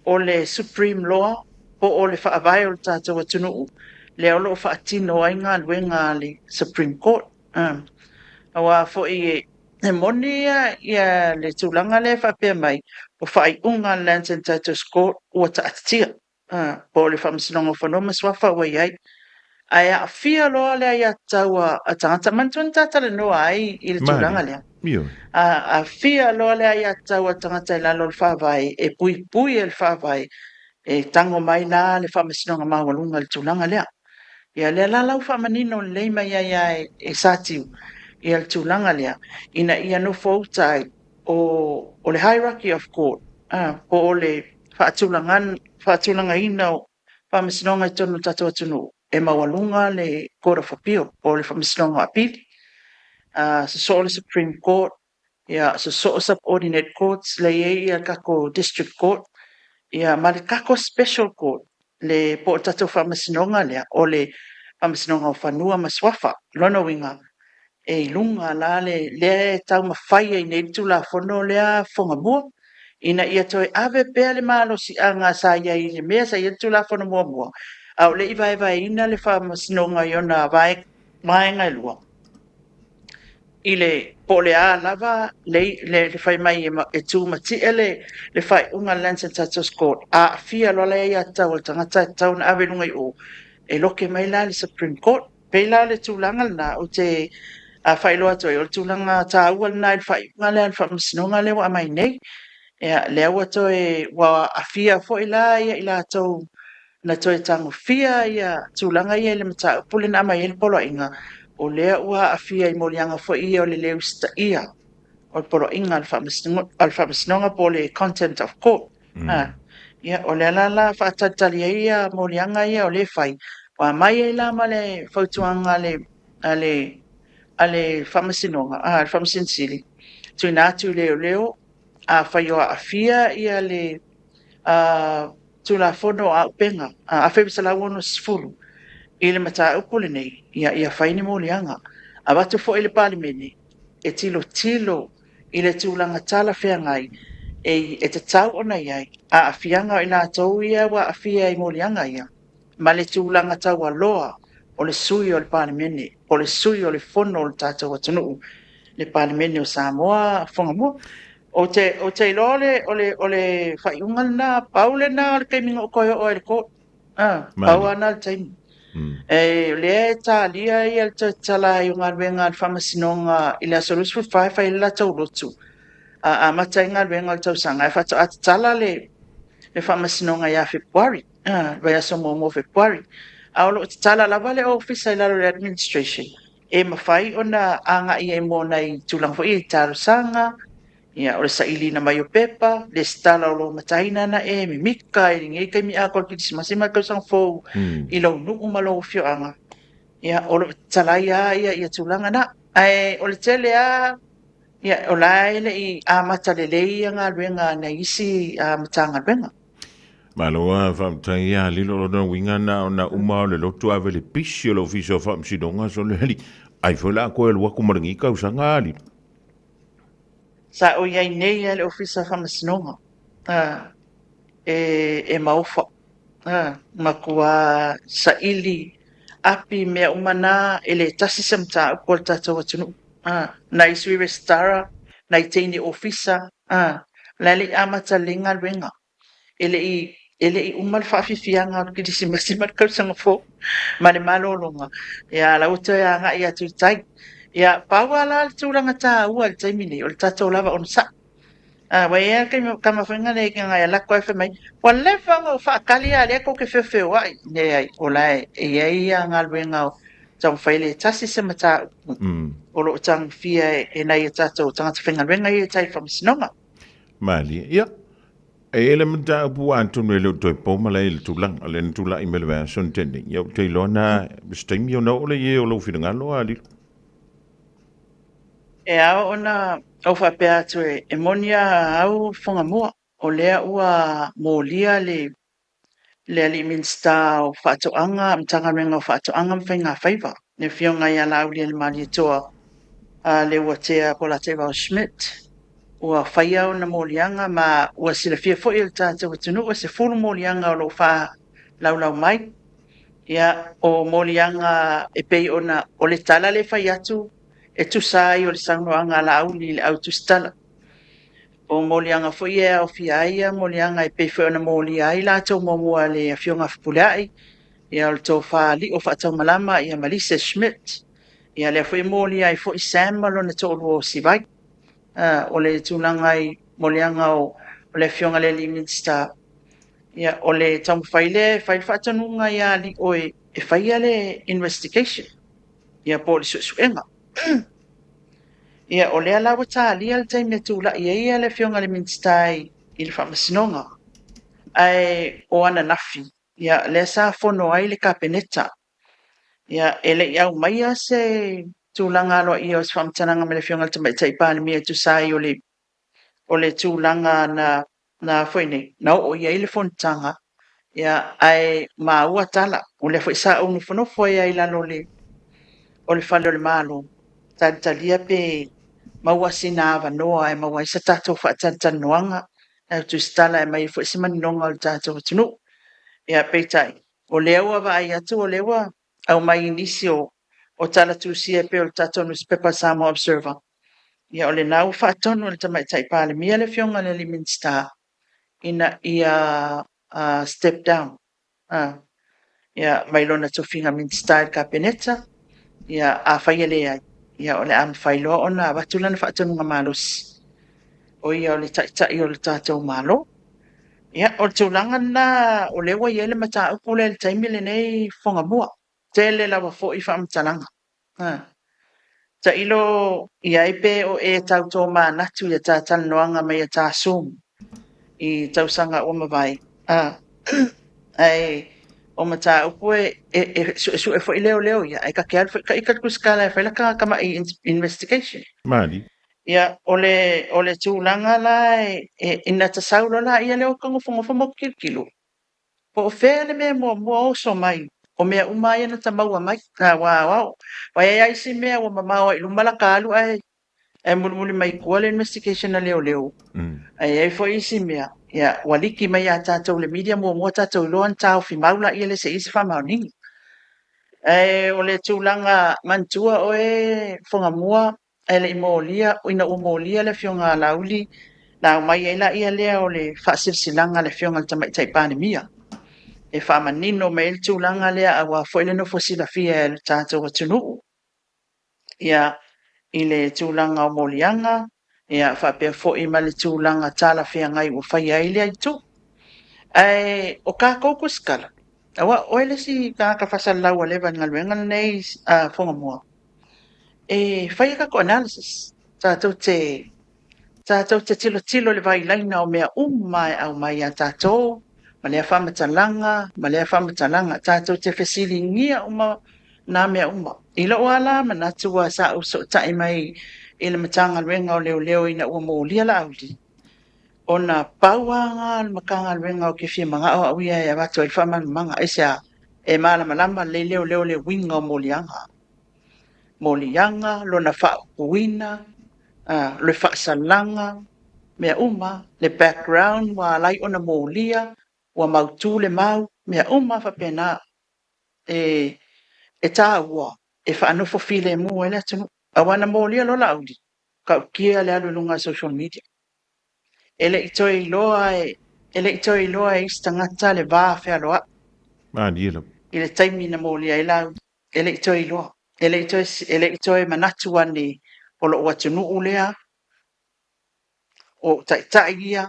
o le Supreme Law po o le Faavae o le tatou atunuu lea o lo o faatino ai galuega a le Supreme Court. Aua foi e moni ia le tulaga lea e faapea mai, o faaiuga a le Lands and Titles Court ua taatitia, po o le Faamasinoga o Fanua ma Suafa ua i ai. Ae aafia loa le aiatatau a tagata, manatua na ta talanoa ai i le tulaga lea. Aafia loa le aiatatau a tagata i lalo o le Faavae, e puipui e le Faavae, e tago mai la le Faamasinoga Maualuga i le tulaga lea. Ia lea la la ua faamanino lelei mai ai lava e Satiu ia le tulaga lea, ina ia nofouta ai o le hierarchy of court, po o le faatulagaina o faamasinoga i totonu o le tatou atunuu, e maualuga le Court of Appeal, po o le Faamasinoga o Apili, sosoo le Supreme Court, ia sosoo subordinate courts, lea e i ai ia tatou District Court, ia ma le tatou Special Court, le po o le tatou faamasinoga lea, o le Faamasinoga o Fanua ma Suafa. O lona uiga, e i luga la le, lea e taumafai ai nei le Tulafono lea Fogamua, ina ia toe ave pea le malosiaga sa i ai i le mea sa i ai le Tulafono muamua, a o le i vaevaeina le Faamasinoga i ona vaega e lua, i le po o le a lava le, le fai mai e tumatie le faaiuga a le Lands and Titles Court, a aafia loa le aiatatau a le tagata e tatau ona ave i luga i o, e loke mai la le Supreme Court. Pei la o le tulaga lena ou te faailoa atu ai, o le tulaga taua lena i le faaiuga lea a le Faamasinoga lea ua aumai nei. Ia, lea ua toe ua aafia foi la ia i latou na toe tagofia ia tulaga ia i le mataupu lea na aumai ai le poloaiga, o lea ua aafia i moliaga foi ia o le le usitaia o le poloaiga a le Faamasinoga po o le contempt of court. Ia, o lea la la faatalitali ai ia moliaga ia o lea e fai, ua aumai ai la ma le fautuaga a le, a le, a le Faamasinoga, a le Faamasino Sili, tuuina atu i leoleo, afai o aafia ia le Tulafono o Auupega 1960 i le mataupu lenei, ia, ia fai ni moliaga. Avatu foi i le Palemene e tilotilo i le tulaga talafeagai e tatau ona i ai aafiaga o i latou ia ua aafia i moliaga ia, ma le tulaga taualoa o le sui o le Palemene, po o le sui o le Fono o le tatou atunuu, le Palemene o Samoa Fogamua. Ou te, ou te iloa o le, o le, o le faaiuga lena, pau lena o le taimi na ou toe oo ai i le court. Ah, pau lava lena o le taimi. E, o lea e talia ia le toe tatala ai o galuega a le Faamasinoga i le aso 24 e fai ai le latou lotu. A amata ai galuega o le tausaga, ae faatoa tatala le, le Faamasinoga ia Fepuari, ah, le vaiaso muamua o Fepuari. A o lo o tatala lava le ofisa i lalo o le administration e mafai ona agai ai mo nai tulaga foi ia i talosaga, ia, o le sailiina mai o pepa, lesitala o lou mataina na e mimika i lenei taimi atoa o le Kerisimasi ma le tausaga fou i lou nuu ma lou afioaga. Ia, o lo o tatala ai lava ia tulaga na. Ae o le tele lava, ia, o la e le i amata lelei ia galuega a nai isi Matagaluega. Malo a faafetai ia lilo lona uiga na ona uma o le lotu ave le pisi o le ofisa o faamasinoga so le ali ai foi la koe alu atu ma lenei tausaga ali. Sa ou i ai nei a i le ofisa o faamasinoga e maofa matua saili api mea uma na e le tasi se mataupu a le tatou atunuu. Nai sui resitara, nai teine ofisa, la e le i amata lelei galuega. E le i, e le i uma le faafiafiaga o le Kerisimasi ma le tausaga fou ma le malologa, ia a la ua toe agai atu i tai. Ia, pau lava la le tulaga taua i le taimi nei, o le tatou lava onosai. A, ua i ai lava le taimi o tama foi nei na e alu atu ae fai mai, ua leva ona ou faatali a o lea tou te feofeoai. Leai, o la e i ai galuega taumafai le tasi se mataupu o lo o tagofia e nai o tatou tagata faigaluega ia i tai i le Faamasinoga. Malie, ia. E i ai le mataupu atonu e le o toe po malae i le tulaga o lea na tulai mai le vaiaso na tea nei. Ia ou te iloa na se taimi ona oo lea i ai o lou finagalo a Lilo. E ao ona ou faapea atu e moni a au Fugamua, o lea ua molia le le alii Minisita o Faatoaga, Matagaluega o Faatoaga ma Faigafaiva, le Afioga ia Laaulialemalietoa Leuatea Polataivao Schmidt, ua faia ona moliaga ma ua silafia foi e le tatou atunuu e 10 moliaga o lo o faalaulau mai. Ia, o moliaga e pei ona o le tala lea e fai atu e tusa ai o le saunoaga a Laauli i le au tusitala. O moliaga foi ia e aofia ai ia moliaga e pei foi ona molia ai latou muamua le Afioga a Fepuleai, ia o le Tofa Lio Faataumalama ia ma Lisa Schmidt. Ia lea foi e molia ai foi Sam ma lona toalua o Sivai. O le tulaga i moliaga o le Afioga i le Alii Minisita, ia o le taumafai lea e fai le faatonuga ia Lio e faia le investigation, ia po o le suesuega. Ia, o lea la ua talia le taimi e tulai ai le Afioga i le Minisita i le Faamasinoga. Ae o ananafi, ia, lea sa fono ai le Kapeneta. Ia, e le i aumaia se tulaga aloaia o se faamatalaga mai le Afioga i le Tamaitai Palemia e tusa ai o le o le tulaga na na foi nei, na oo i ai le fonotaga, ia, ae maua tala, o lea foi sa ou nofonofo ai lava i lalo o le, o le fale o le Malo, talitalia pe maua sina avanoa e maua ai se tatou faatalatalanoaga, e tusitala e aumai ai foi se maninoga o le tatou atunuu. Ia, peitai, o lea ua vaai atu o lea ua aumai i nisi o, o tala tusia e pei o le tatou nusipepa Samoa Observer, ia o lena ua faatonu e le Tamaitai Palemia le Afioga i le alii Minisita ina ia step down ia mai lona tofiga Minisita i le Kapeneta, ia afai e leai, ia o le a mafai loa ona avatu lana faatonuga malosi, o ia o le Taitai o le tatou Malo. Ia, o le tulaga lena o lea ua i ai le mataupu lea i le taimi lenei Fogamua. Tele lava foi faamatalaga. Tailo i ai pe o e tau tomanatu i a ta talanoaga mai a ta Zoom i tausaga ua mavae. Ae o mataupu e, e, e suesue foi leoleo ia, ae ta te alu foi ta ita le tusitala e fai lata tamai investigation. Mali. Ia, o le, o le tulaga la e, e, ina ta sau loa laia lea o ta nofonofo ma ou tilotilo, Po o fea le mea muamua oso mai o mea uma ia na ta maua mai. Aua aua e i ai isi mea ua mamao ai i luma lata alu ae ae mulimuli mai i tua le investigation a leoleo. Ae i ai foi isi mea ia ua liki mai ia tatou le media muamua tatou iloa ona taofi mau laia lea se i i ai se faamaoniga. Ae o le tulaga manatua oe Fogamua ae le i molia, ina ua molia le Afioga a Laauli, na aumai ai laia lea o le faasilasilaga a le Afioga i le Tamaitai Palemia, e faamanino mai ai le tulaga lea aua foi le nofo silafia e le tatou atunuu, ia, i le tulaga o moliaga, ia, faapea foi ma le tulaga talafeagai ua faia ai lea itu. Ae o tatou tusitala, aua o oe le isi tagata faasalalau ua leva i le galuega lenei a Fogamoa, e fai a tatou analysis, tatou te, tatou te tilotilo i le vailaina o mea uma e aumai ia tatou, ma lea faamatalaga, ma lea faamatalaga, tatou te fesiligia uma nā mea uma. I lou lava la manatu ua sa ou fesootai mai i le Matagaluega o Leoleo ina ua molia Laauli, ona pau lava lena o le Matagaluega ou te fia manao au ia e avatu ai le faamalamalamaga. Aisea? E malamalama lelei leoleo i le uiga o moliaga. Moliaga, lona faaupuina, le faasalaga, mea uma, le background ua ala ai ona molia, ua mautu le mau, mea uma lava faapena. E, e taua e faanofo filemu ai le atunuu. Aua na molia loa Laauli, tautia le alu i luga o social media. E le i toe iloa e, e le i toe iloa e isi tagata le va fealoai. Malie lava. I le taimi na molia ai Laauli, e le i toe iloa. E le i toe, e le i toe manatu ane o lou atunuu lea, o ou taitai ia,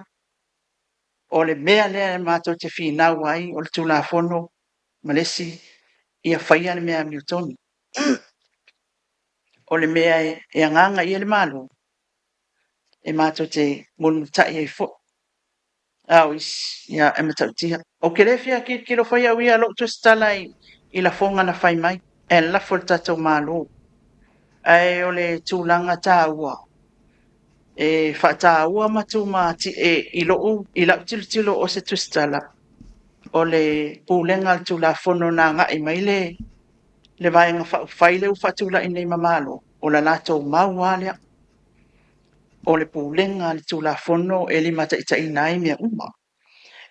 o le mea lea matou te finau ai o le Tulafono ma le isi, ia faia le mea amiotonu. O le mea e agaga i ai le Malo, e matou te mulimulita'i ai foi. A o isi, ia, e matautia. Ou te le fia tilotilo foi au ia lou tusitala i lafoga na fai mai, e lafo i le tatou Malo. Ae o le tulaga taua, e faataua ma tumatie i lou, i lau tilotilo o se tusitala, o le pulega a le Tulafono na agai mai le le Vaega Faaupufai lea ua faatulai nei ma Malo, o le latou mau lava lea, o le pulega a le Tulafono e limataitaiina ai mea uma.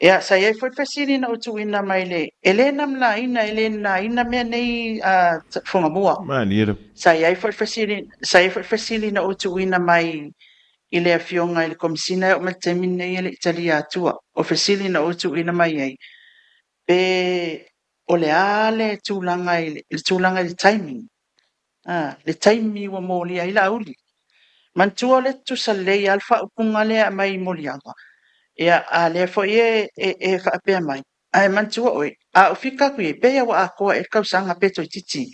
Ia, sa i ai foi le fesili na ou tuuina mai le, e le namalaina, e le nanaina mea nei a Fogamua. Malie. Sa i ai foi le fesili, sa i ai foi le fesili na ou tuuina mai i le Afioga i le Komesina e oo mai le taimi lenei e le i talia atua. O fesili na ou tuuina mai ai, pe o le a le tulaga i le, le tulaga i le timing, a, le taimi ua molia ai Laauli. Manatua o lea e tutusa lelei lava le faaupuga lea e aumai i moliaga, ia, a lea foi e, e, e faapea mai, ae manatua oe, a ou fika atu i ai, pei lava ua atoa ea le tausaga pe toeitiiti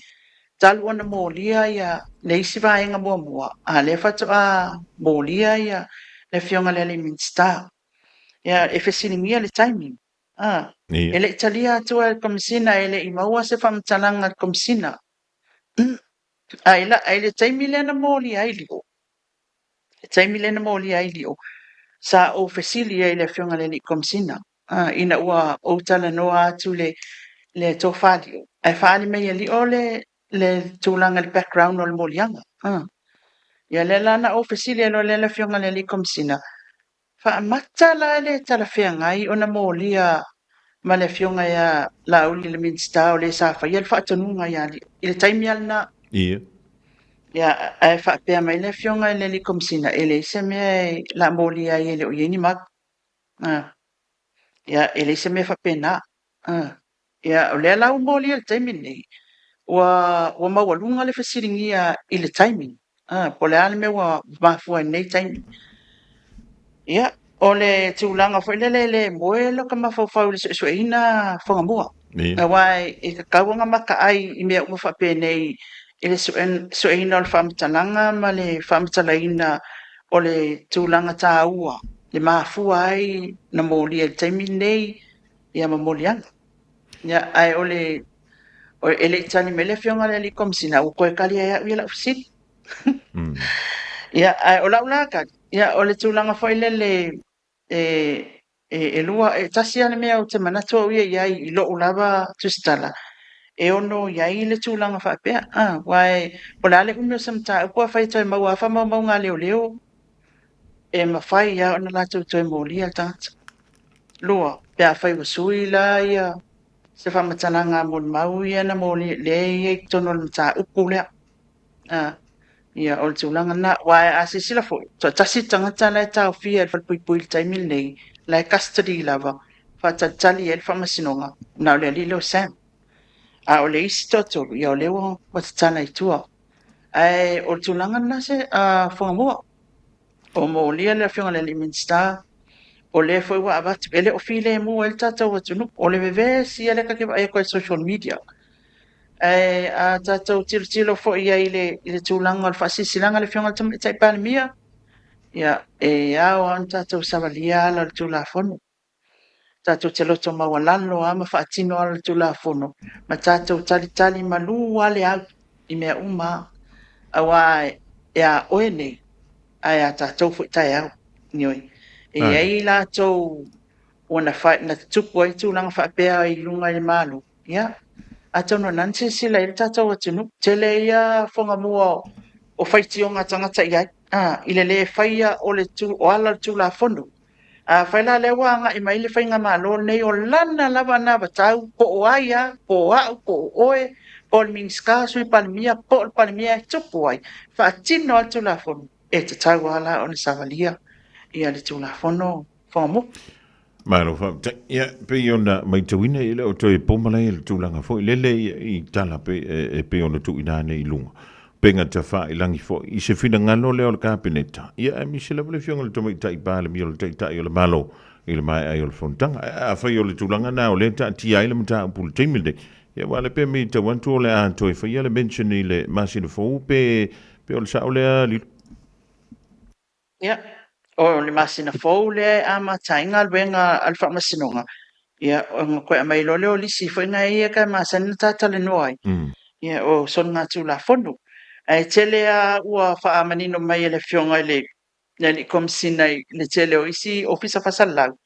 talu ona molia ia le isi vaega muamua, a lea faatoa molia ia le Afioga i le alii Minisita. Ia, e fesiligia le timing. A, e le i talia atua e le Komesina, e le i maua se faamatalaga a le Komesina. A i la, a i le taimi lea na molia ai Lio, le taimi lea na molia ai Lio, sa ou fesili ai i le Afioga i le Alii Komesina, a, ina ua ou talanoa atu le, le tofa Lio, ae faaali mai e Lio le, le tulaga i le background o le moliaga. A, ia lea la na ou fesili ai loa lea i le Afioga i le Alii Komesina, Faamata la e le talafeagai ona molia ma le afioga ia Laauli le Minisita o le sa faia le faatonuga ia Lio i le taimi lava lena. Ia. Ia, ae faapea mai le afioga i le Alii Komesina, e leai se mea e la molia ai e le o i ai ni mau. A. Ia, e leai se mea faapena. A. Ia, o lea la ua molia i le taimi lenei, ua, ua maualuga le fesiligia i le taimi, a, po o le a le mea ua mafua i lenei taimi. Ia, o le tulaga foi lele e le moe lota mafaufau i le suesueina Fogamua. Ia. Aua e tatau ona makaai i mea uma faapenei i le sueina o le faamatalaga ma le faamatalaina o le tulaga taua le mafua ai na molia i le taimi lenei ia ma moliaga. Ia, ae o le, e le i tali mai le Afioga i le Alii Komesina, ua toe tali ai au ia lau fesili. Ia, ae o lau la tali, ia, o le tulaga foi lele e, e, e lua, e tasi lava le mea ou te manatu au ia i ai i lou lava tusitala, e ono i ai le tulaga faapea. A, aua e, po o le a le umi o se mataupu, afai e toe maua lava faamaumauga a leoleo, e mafai lava ona latou toe molia le tagata. 2, pe afai ua sui la ia se faamatalaga a molimau ia na moli lea e i ai i totonu o le mataupu lea. A, ia, o le tulaga lena. Aua a silasila foi, toatasi le tagata la e taofia e le falepuipui i le taimi lenei, la e custody lava, faatalitali ai le faamasinoga, na o le alii lea o Sam. A o le isi toatolu, ia o lea ua tatala i tua. Ae o le tulaga lena se a Fogamua. O molia le Afioga i le alii Minisita, o lea foi ua avatu, e le o filemu ai le tatou atunuu. O le vevesi ia lea ta te vaai atu ai i social media. Ae a tatou tilotilo foi i ai i le tulaga o le faasilasilaga a le Afioga i le Tamaitai Palemia, ia, e ao lava ona tatou savalia ala o le Tulafono. Tatou te loto maualalo lava ma faatino ala o le Tulafono ma tatou talitali malu lava le au i mea uma lava, aua e a oe nei, ae a tatou foi taeao. Ioe. E i ai i latou ua na, na tutupu ai tulaga faapea i luga i le Malo, ia, atonu o lena na silasila i ai le tatou atunuu. Tele ia fogamua o faitioga a tagata i ai, a, i le le faia o le tu, o ala o le Tulafono. Afai la lea ua agai mai le faigamalo lenei o lana lava anavatau, po o ai lava, po o au, po o oe, po o le Minisita, Sui Palemia, po o le Palemia e tupu ai, faatino lava le Tulafono, e tatau lava la ona savalia ia le Tulafono Fogamua. Malo faafetai. Ia, pei ona matauina e le o toe pomalaia le tulaga foi lele i tala e pei ona tuuina ane i luga. Upega Tafailagi foi i se finagalo lea o le Kapeneta, ia aemaise lava le Afioga i le Tamaitai Palemia o le Taitai o le Malo i le maea ai o le fonotaga. Ae afai o le tulaga lena o lea e taatia ai le mataupu i le taimi lenei, Ia, aua o lea pei e matau atu o le a toe faia le mention i le masina fou pe, pe o le sao lea Lilo? Ia, o le masina fou lea e amata ai galuega a le Faamasinoga, ia, ona toe aumai loa lea o lisi foi na ia e masani ona ta talanoa ai, ia, o soligatulafono. Ae tele lava ua faamanino mai e le Afioga i le Alii Komesina i le tele o isi Ofisa Faasalalau,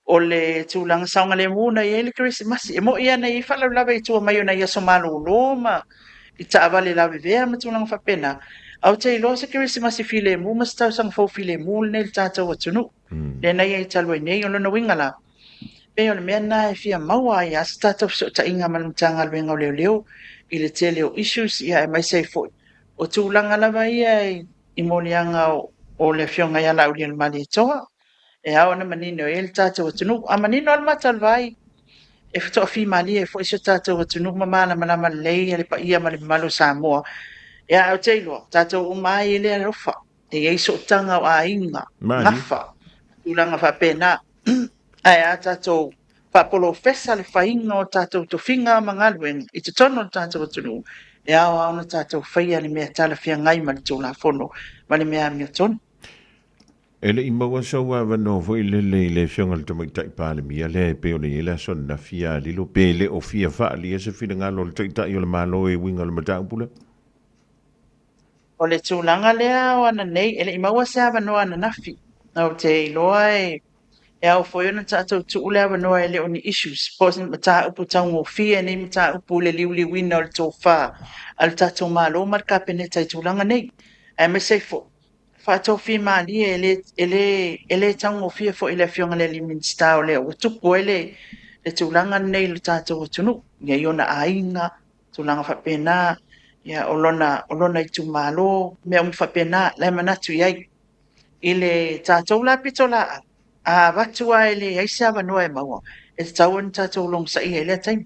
o le tulaga saogalemu na i ai le Kerisimasi. E moni lava na i ai faalavelave i tua mai o nai aso malolo ma i taavale lavevea ma tulaga faapena, ae ou te iloa o se Kerisimasi filemu ma se tausaga fou filemu lenei i le tatou atunuu, lea na i ai talu ai nei. O lona uiga la, pei o le mea lena e fia maua ai lava se tatou fesootaiga ma le Matagaluega o Leoleo i le tele o issues, ia aemaise ai foi o tulaga lava ia i moliaga o le Afioga ia Laaulialemalietoa, e ao ona manino i ai le tatou atunuu. A manino lava le mata o le vai, e toafimalie ai foi si o tatou atunuu ma malamalama lelei le paia ma le mamalu o Samoa. Ia, ae ou te iloa, o tatou uma lava e i ai le alofa, e i ai sootaga o aiga, gafa, tulaga faapena. Ae a tatou faapolofesa le faiga o tatou tofiga ma galuega i totonu o le tatou atunuu, e ao lava ona tatou faia le mea talafeagai ma le Tulafono ma le mea amiotonu. E le i maua sou avanoa foi lele i le Afioga i le Tamaitai Palemia lea e pei ona i ai le aso ananafi ia lilo, pe le o fia faaalia se finagalo o le Taitai o le Malo e uiga i le mataupu lea? O le tulaga lea o ananei, e le i maua se avanoa ananafi. Ou te iloa e E ao foi ona tatou tuu le avanoa e le o ni issues po o se mataupu taugofie nei mataupu i le liuliuina o le tofa a le tatou Malo ma le Kapeneta i tulaga nei. Aemaise ai foi, faatofimalie e le, e le, e le taugofie foi i le Afioga i le alii Minisita o lea ua tupu ai le, le tulaga lenei i le tatou atunuu, ia i ona aiga, tulaga faapena, ia o lona, o lona itumalo, mea uma faapena, la e manatu i ai. I le tatou la pitolaau, a avatu lava e leai se avanoa e maua, e tatau ona tatou logosaia i lea taimi.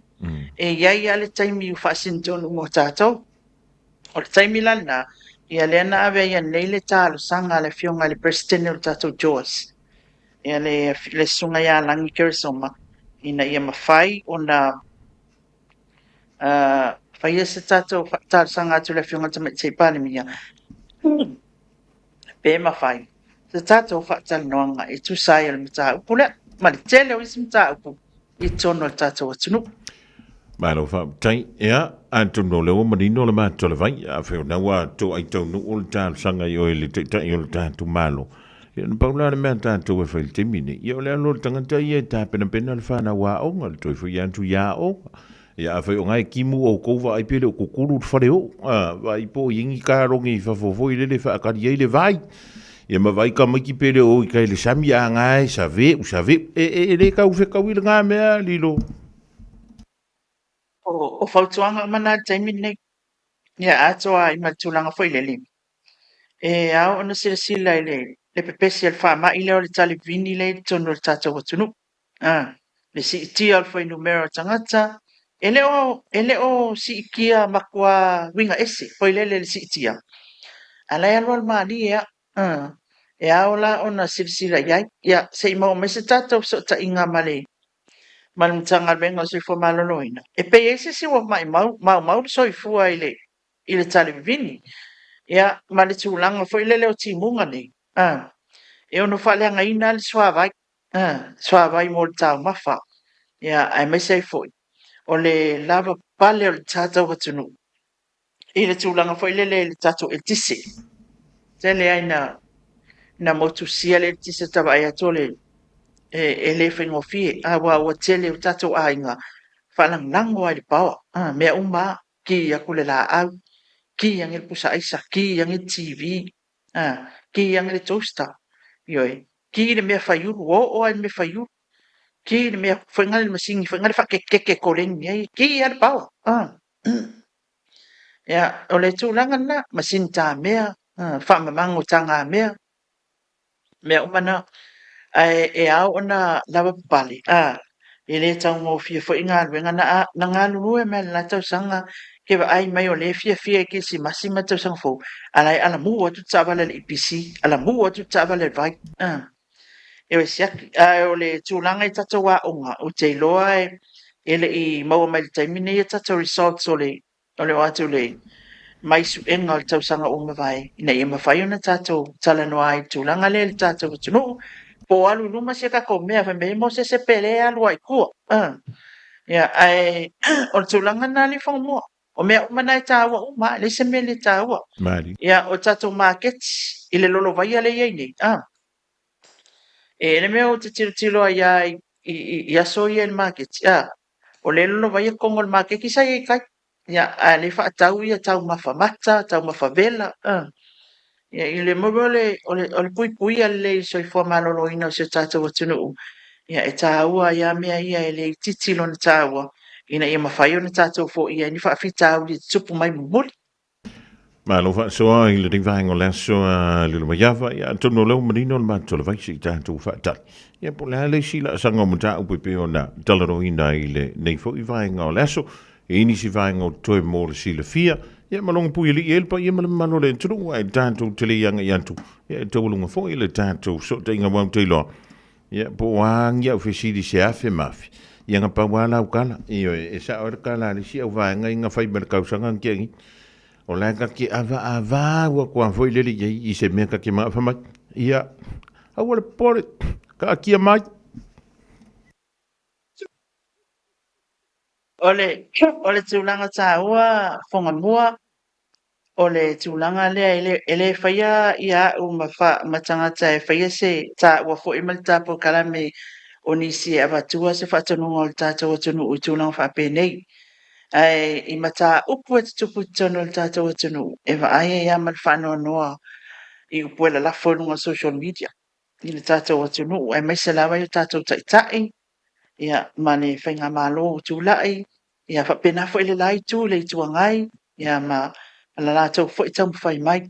E i ai lava le taimi ua faasinotonu mo tatou. O le taimi la lena, ia lea na ave ai nei le talosaga a le Afioga i le Peresetene o le tatou JOS, ia le, le Susuga ia Lagi Keresoma, ina ia mafai ona faia se tatou talosaga atu i le Afioga i le Tamaitai Palemia, pe mafai se tatou faatalanoaga e tusa ai o le mataupu lea ma le tele o isi mataupu i totonu o le tatou atunuu. Malo faafetai. Ia, atonu o lea ua manino le mata o le vai, afai o lena ua toai taunuu le talosaga i oe le Taitai o le tatou Malo. Ia, na pau la le mea tatou e fai i le taimi nei, ia o le alu o le tagata ia e tapenapena le fanau aoga, le toe foi atu i aoga. Ia, afai o na e timu outou vaai pe le o tutulu le fale oo, a, vaai po o i ai ni talogi i fafo foi lele e faatali ai le vai. Ia ma vaai tamaiti pe le o i tai i le sami a na e save u save u. E, e, e le tau fetaui lena mea, Lilo. O, o fautuaga uma na i le taimi lenei. Ia atoa ai ma le tulaga foi lele. E ao ona silasila i le, le pepesi o le faamai lea o le talivini lea i totonu o le tatou atunuu. A, le siitia o le fuainumera o tagata, e le o, e le o siitia matua uiga ese foi lele le siitia, a la e alualu malie a. A, e ao la ona silasila i ai. Ia, se i maua mai se tatou fesootaiga ma le, ma le Matagaluega o le Soifua Maloloina, e pei e i ai se isi ua maimau, maumau le soifua i le, i le talivivini. Ia, ma le tulaga foi lele o timuga nei, a, e ono faaleagaina le suavai. suavai mo le taumafa, ia, aemaise ai foi o le lavapapale o le tatou atunuu i le tulaga foi lele i le tatou eletise. Tele ai na, na motusia le eletise ta vaai atu o le, e, e le faigofie, aua ua tele o tatou aiga faalagolago ai i le power, mea uma lava, ki aku le laau, ki ane le pusa aisa, ki ane le TV, ki ane le toaster, ioe, ki le mea faiulu, ua oo lava i le mea faiulu, ki le mea foi le masini foi le faakekeke koleni ai, ki lava le power. Ia, o le tulaga lena, masini tamea, faamamago tagamea, mea uma na. Ae e ao ona lavapapale, a, e le taugofie foi galuega na, na galulue mai le la tausaga ke vaai mai o lea e fiafia i Kerisimasi ma le tausaga fou, a la e alamu atu le taavale a le EPC, alamu atu le taavale a le vai. A, e o e siaki. Ae o le tulaga i tatou aoga, ou te iloa e, E le i maua mai i le taimi nei a tatou results o le o le o atu le mai suega o le tausaga ua mavae ina ia mafai ona tatou talanoa ai i le tulaga lea i le tatou atunuu po o alu i luma si a tatou mea fai mai Mosese pe le alu ai tua. Ia ae o le tulaga lena le Fonomoa. O mea uma na e taua uma, e leai se mea e le taua. Mali. Ia o tatou maketi i le lolovaia lea e i ai nei, E le mea ou te tilotilo ai lava i aso ia i le maketi, o lea e lolovaia totonu o le maketi sa i ai i tai. Ia, a o lea e faatau ia taumafa mata, taumafa vela. Ia, i le mea o le puipuia lelei o le soifua maloloina o si o tatou atunuu, ia e taua ai lava mea ia e le itiiti lona taua ina ia mafai ona tatou foia ai ni faafitauli e tutupu mai mulimuli. Malo faasoa i lenei vaega o le aso a Lilomaiava, ia atonu o lea ua manino le matou lavae se i tatou faatali. Ia po o le a le isi laasaga o mataupu e pei ona talanoaina i lenei foi vaega o le aso, e i ai nisi vaega o totoe mo le silafia, ia ma logo puialii ai le paia ma le mamalu o le atunuu, ae tatou te le i agai atu, ia e taualuga foi le tatou fesootaiga aua ou te iloa, Ia, po o a ni au fesili se afe ma afe, ia na pau lava lau tala. Ioe, e sao ai le tala a le isi auvaega i na fai ma le tausaga na tea nei. O la e ta te avaavau atu lava foi lele i ai i se mea ta te manao e fai mai. Ia, aua le popole, taatia mai. O le, o le tulaga taua Fogamua, o le tulaga lea e le, e le faia ia au ma, fa, ma tagata e faia se taua foi ma le tapolokalamme o nisi e avatua se faatonuga o le tatou atunuu i tulaga faapenei. Ae i mataupu e tutupu i totonu o le tatou atunuu, e vaai ai lava ma le faanoanoa i upu e lalafo i luga o social media i le tatou atunuu, aemaise lava i o tatou taitai ia, ma le faigamalo ua tulai, ia faapena foi le la itu i le Itu Agai ia ma la latou foi taumafai mai.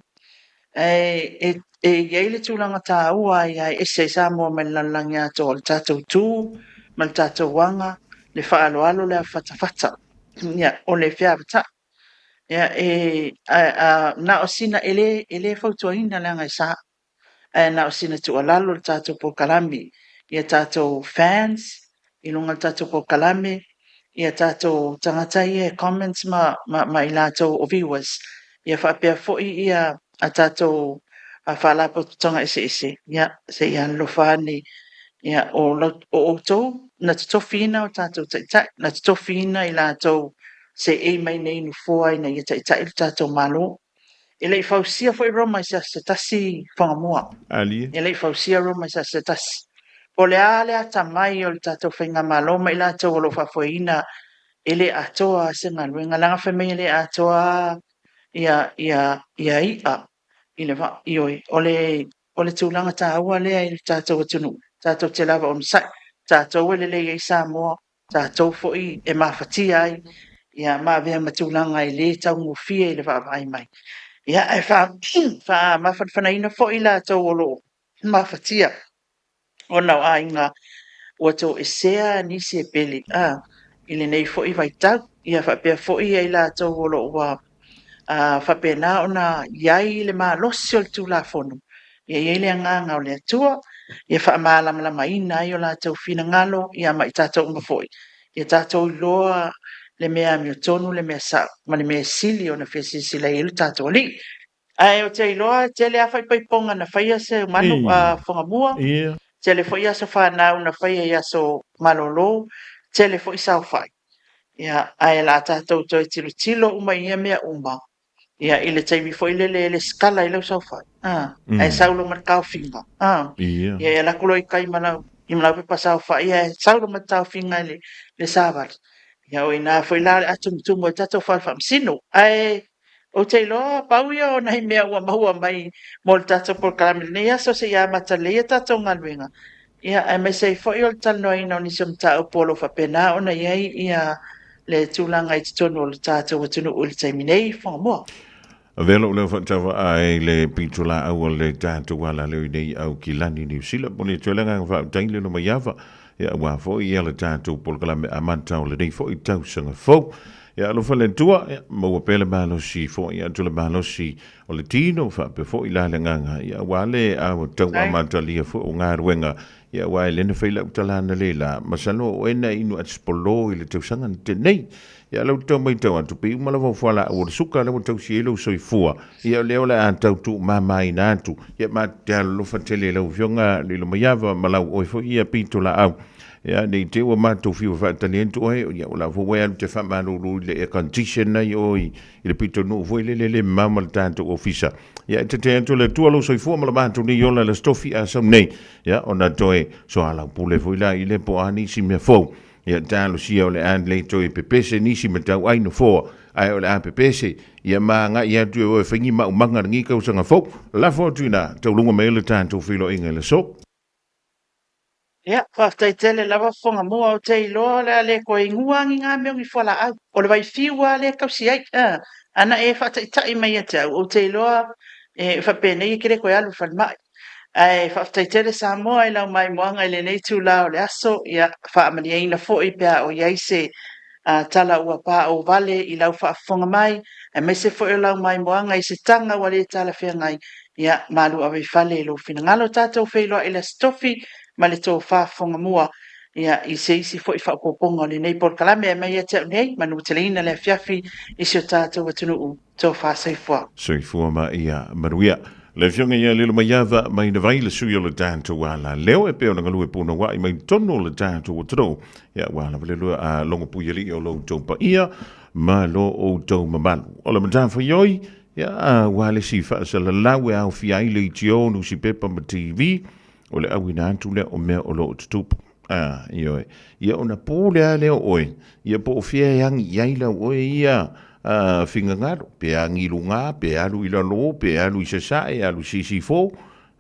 Ae e, e i ai le tulaga taua ai e ese ai Samoa mai le lalolagi atoa o le tatou tu ma le tatou aga, le faaaloalo, le avafatafata, ia, o le feavatai. Ia, e, a, a, na o sina, e le, e le fautuaina leaga e sa. Ae na o sina tuualalo le tatou polokalame ia tatou fans i luga o le tatou polokalame, ia tatou tagata ia e comments ma, ma, ma i latou o viewers, ia faapea foi ia a tatou faalapotopotoga eseese, ia se i alolofa ane, ia o, lau, o outou na totofiina o tatou taitai, na totofiina i latou seei mai nei i nofoa ina ia taitai le tatou Malo. E le i fausia foi Roma i se aso se tasi, Whangamoa. Alie. E le i fausia Roma i se aso se tasi. Po o le a le atamai o le tatou faigamalo ma i latou o lo o faafoeina, e le atoa se galuega. Leaga fai mai e le atoa ia, ia, ia i'a i le vaa. Ioe, o le, o le tulaga taua lea i le tatou atunuu, tatou te lava onosai, tatou e lelei ai Samoa, tatou foi e mafatia ai ia ma avea ma tulaga e le taugofie i le vaavaai mai. Ia, ae faamafanafanaina foi i latou o lo o mafatia ona o aiga ua toesea nisi e pele a, i lenei foi vaitau. Ia faapea foi i latou o lo o ua faapena ona i ai le malosi o le Tulafono, ia i ai le agaga o le Atua, ia faamalamalamaina ai o latou finagalo, ia ma i tatou uma foi, ia tatou iloa le mea amiotonu, le mea sao, ma le mea e sili ona fia silasila i ai lo tatou Alii. Ae ou te iloa e tele lava faipaipoga na faia Seumanu, Fogamua, tele foi aso fanau na faia i aso malolo, tele foi saofai. Ia, ae o le a tatou toe tilotilo uma i ia mea uma, ia, i le taimi foi lele e lesitala ai lau saofai, a, ae sau loa ma le taofiga, a, ia, e alu atu loa i tai ma lau, i ma lau pepa saofai, ae sau loa ma le taofiga i le savali. Ia, o i ina foi la o le a tumutumu ai le tatou fale faamasino. Ae Ou te iloa, pau ia o nai mea ua maua mai mo le tatou polokalame i lenei aso seia amata lelei a tatou galuega, ia, aemaise ai foi o le talanoaina o nisi o mataupu o lo o faapena ona i ai ia le tulaga i totonu o le tatou atunuu i le taimi nei. Whangamua. Avea lou leo faatauvaa i le pitolaau a le tatou alaleo i nei Aukilani, Niu Sila. Momoli atu ai le agaga faafetai i le Lomaiava, ia aua foi ia le tatou polokalame amata o lenei foi tausaga fou. Ia alofa le Atua, ia maua pea le malosi, foai atu le malosi. o le tino faapea foi la le agaga, ia, aua le tau amatalia foi o galuega, ia, aua e le na fai lau tala analeila, masalo o oe na inu atsipolo i le tausaga na tea nei. Ia, o lea ou te tau matau atu, pei uma lava o fualaau o le suka lea ua tausi ai lou soifua, ia, o lea o le a tau tuumamaina atu. Ia, matou te alolofa tele i lau Afioga Lilomaiava ma lau oe foi ia pitolaau. Ia, ne i te i ua matou fiu e faatali atu oe, ia, o la foi ua e alu te faamalulu i le air condition ai oe i le pitonuu foi lele le mamao ma le tatou ofisa. Ia, e tate atu e le Atua lou soifua ma le matou nei ola i le Aso Tofi a sau nei, ia, ona toe soalaupule foi la i le po o a nisi mea fou. Ia, talosia o le a le toe pepese nisi matauai nofoa, ae o le a pepese, ia ma agai atu e o e fai ni maumaga i lenei tausaga fou. Lafo atu i ina, tauluga mai ai le tatou feiloaiga i le aso. Ia, faafetai tele lava Fofoga Moa, ou te iloa o le a le toe igua ni ngā mea o ni fualaau. O le vaifiu lava lea e tausi ai. Ana e faataitai mai ia te au, ou te iloa e faapenei e te le toe alu i le falemai. Ae faafetai tele Samoa i lau maimoaga i lenei itula o le aso, ia faamalieina foi pe a o i ai se tala ua paovale i lau faafofoga mai, aemaise foi o lau maimoaga i se taga ua le talafeagai, Ia, malu ave i fale i lou finagalo tatou feiloai i le Aso Tofi ma le tofa Fofogamua, ia, i se isi foi faaopoopoga o lenei polokalame. Ae mai ia te au nei, manuteleina le afiafi i si o tatou atunuu. Tofa soifua. Soifua ma ia manuia. Le Afioga ia Lilomaiava Mainavai, le sui o le tatou alaleo e pei ona galue punouai mai totonu o le tatou atunuu. Ia, ua lava le lua logopuialii o lo outou paia ma lo outou mamalu. O le matafaioi, Ia, aua le isi faasalalau e aofia ai leitio, nusipepa ma TV, o le auina atu lea o mea o lo o tutupu. A, ioe. Ia ona pule lava lea o oe, ia po o fea e agi i ai lau oe ia finagalo, pe agi i luga, pe alu i lalo, pe alu i sasae, alu i sisifo,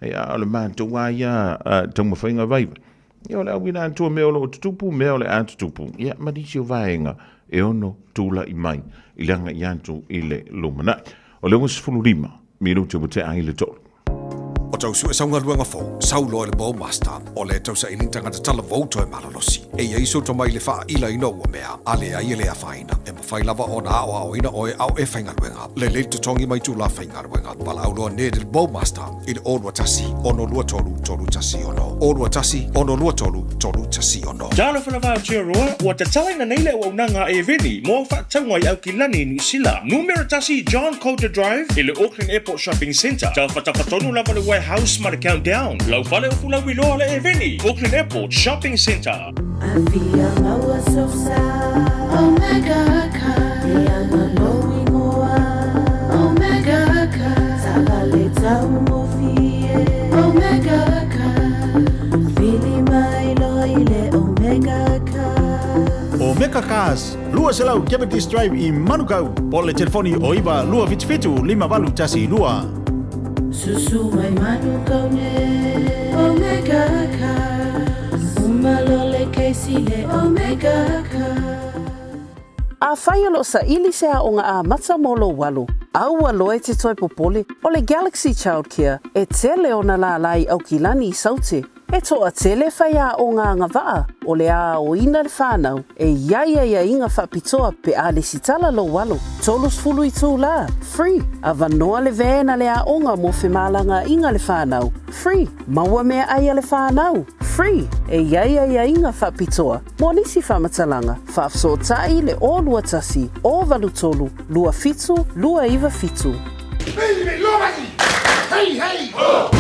ia, a o le matou lava ia taumafaiga vaivai. Ia o le auina atu o mea o lo o tutupu, mea o le a tutupu, ia ma nisi o vaega e ono tulai mai i le agai atu i le lumanai. O le 65 minute ua tea ai le 3. O tau sue sau galuega fou, sau loa i le Bowmaster, o le tau saili tagata talavou toe malolosi. E i ai sou tomai i le faailaina o ua mea, a leai e le afaina, e mafai lava ona aoaoina oe a o e faigaluega. Lelei le totogi ma itula faigaluega. Valaau loa Ned i le Bowmaster i le 021 623 316. 021 623 316. Talofa lava Aotearoa, ua tatalaina nei le auaunaga a Airveni mo au faatauga i Aukilani, Niu Sila. Numera 1 John Coulter Drive i le Auckland Airport Shopping Centre. Tafatafa tonu lava le Warehouse ma le Countdown. Lau fale o Fulauiloa le Airveni, Auckland Airport Shopping Centre. Afia maua sosa Omega car Leaga lou igoa Omega car Taavale taugofie Omega car Vili mai loa i le Omega car Omega Cars, 200 Cavendish Drive i Manukau, po o le telefoni o 9 277 5812. Susu mai Manukau nei Omega Cars Uma loa le kesi le Omega Cars. Afai o lo o saili se aoga amata mo lou alo, aua loa e te toe popole, o le Galaxy Childcare e tele ona lālā i Aukilani i Saute. E toatele faiaoga agavaa o le a aoina le whanau e i ai aiaiga faapitoa pe a lesitala lou alo, 30 itulā, free, avanoa le van a le aoga mo femalagaaiga le whanau, free, maua meaai a le whanau, free, e i ai aiaiga faapitoa mo nisi faamatalaga, faafesootai le 021 083 27 297. Hey, hey, ho!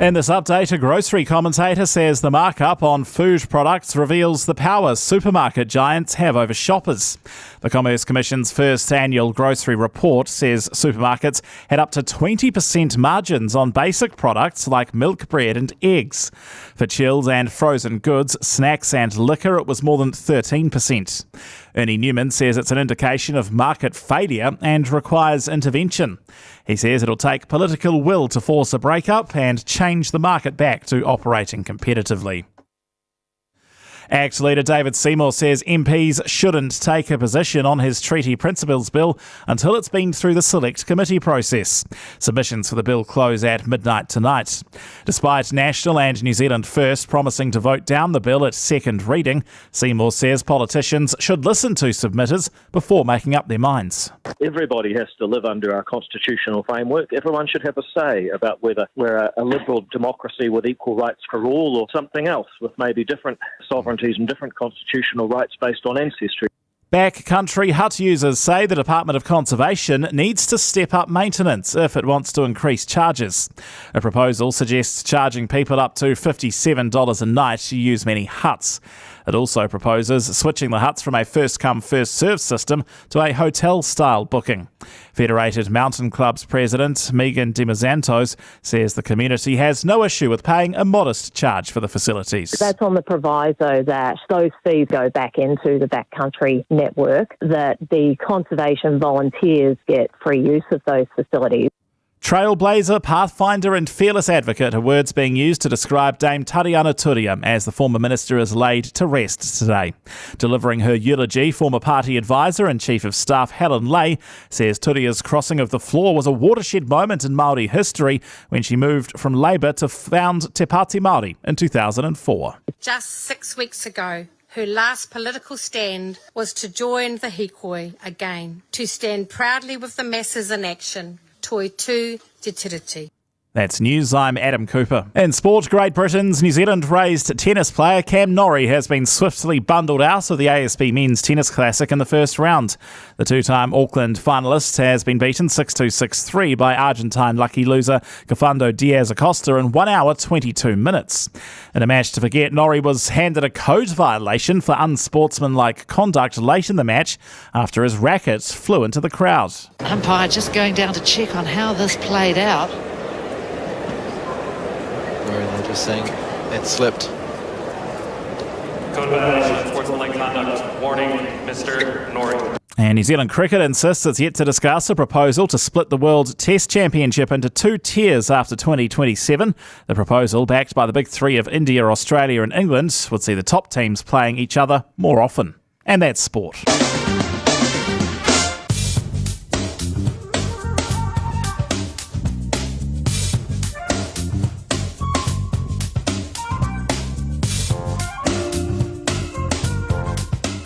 In this update, a grocery commentator says the markup on food products reveals the power supermarket giants have over shoppers. The Commerce Commission's first annual grocery report says supermarkets had up to 20% margins on basic products like milk, bread, and eggs. For chilled and frozen goods, snacks, and liquor, it was more than 13%. Ernie Newman says it's an indication of market failure and requires intervention. He says it'll take political will to force a breakup and change the market back to operating competitively. ACT leader David Seymour says MPs shouldn't take a position on his Treaty Principles Bill until it's been through the Select Committee process. Submissions for the bill close at midnight tonight. Despite National and New Zealand First promising to vote down the bill at second reading, Seymour says politicians should listen to submitters before making up their minds. Everybody has to live under our constitutional framework. Everyone should have a say about whether we're a, a liberal democracy with equal rights for all or something else with maybe different sovereignties and different constitutional rights based on ancestry. Backcountry hut users say the Department of Conservation needs to step up maintenance if it wants to increase charges. A proposal suggests charging people up to $57 a night to use many huts. It also proposes switching the huts from a first come, first served system to a hotel style booking. Federated Mountain Club's president, Megan Dimozantos, says the community has no issue with paying a modest charge for the facilities. That's on the proviso that those fees go back into the backcountry network, that the conservation volunteers get free use of those facilities. Trailblazer, pathfinder, and fearless advocate are words being used to describe Dame Tariana Turia as the former minister is laid to rest today. Delivering her eulogy, former party advisor and chief of staff Helen Ley says Turia's crossing of the floor was a watershed moment in Māori history when she moved from Labour to found Te Pāti Māori in 2004. Just six weeks ago, her last political stand was to join the hikoi again, to stand proudly with the masses in action Toi Tū Te Tiriti. That's news. I'm Adam Cooper. In sport, Great Britain's New Zealand raised tennis player Cam Norrie has been swiftly bundled out of the ASB Men's Tennis Classic in the first round. The two time Auckland finalist has been beaten 6 2 6 3 by Argentine lucky loser Cafando Diaz Acosta in 1 hour 22 minutes. In a match to forget, Norrie was handed a code violation for unsportsmanlike conduct late in the match after his racket flew into the crowd. Umpire just going down to check on how this played out. Where they're just saying it slipped. Code violation, sportsmanlike conduct. Warning, Mr. Norrie. And New Zealand Cricket insists it's yet to discuss a proposal to split the World Test Championship into two tiers after 2027. The proposal, backed by the big three of India, Australia, and England, would see the top teams playing each other more often. And that's sport.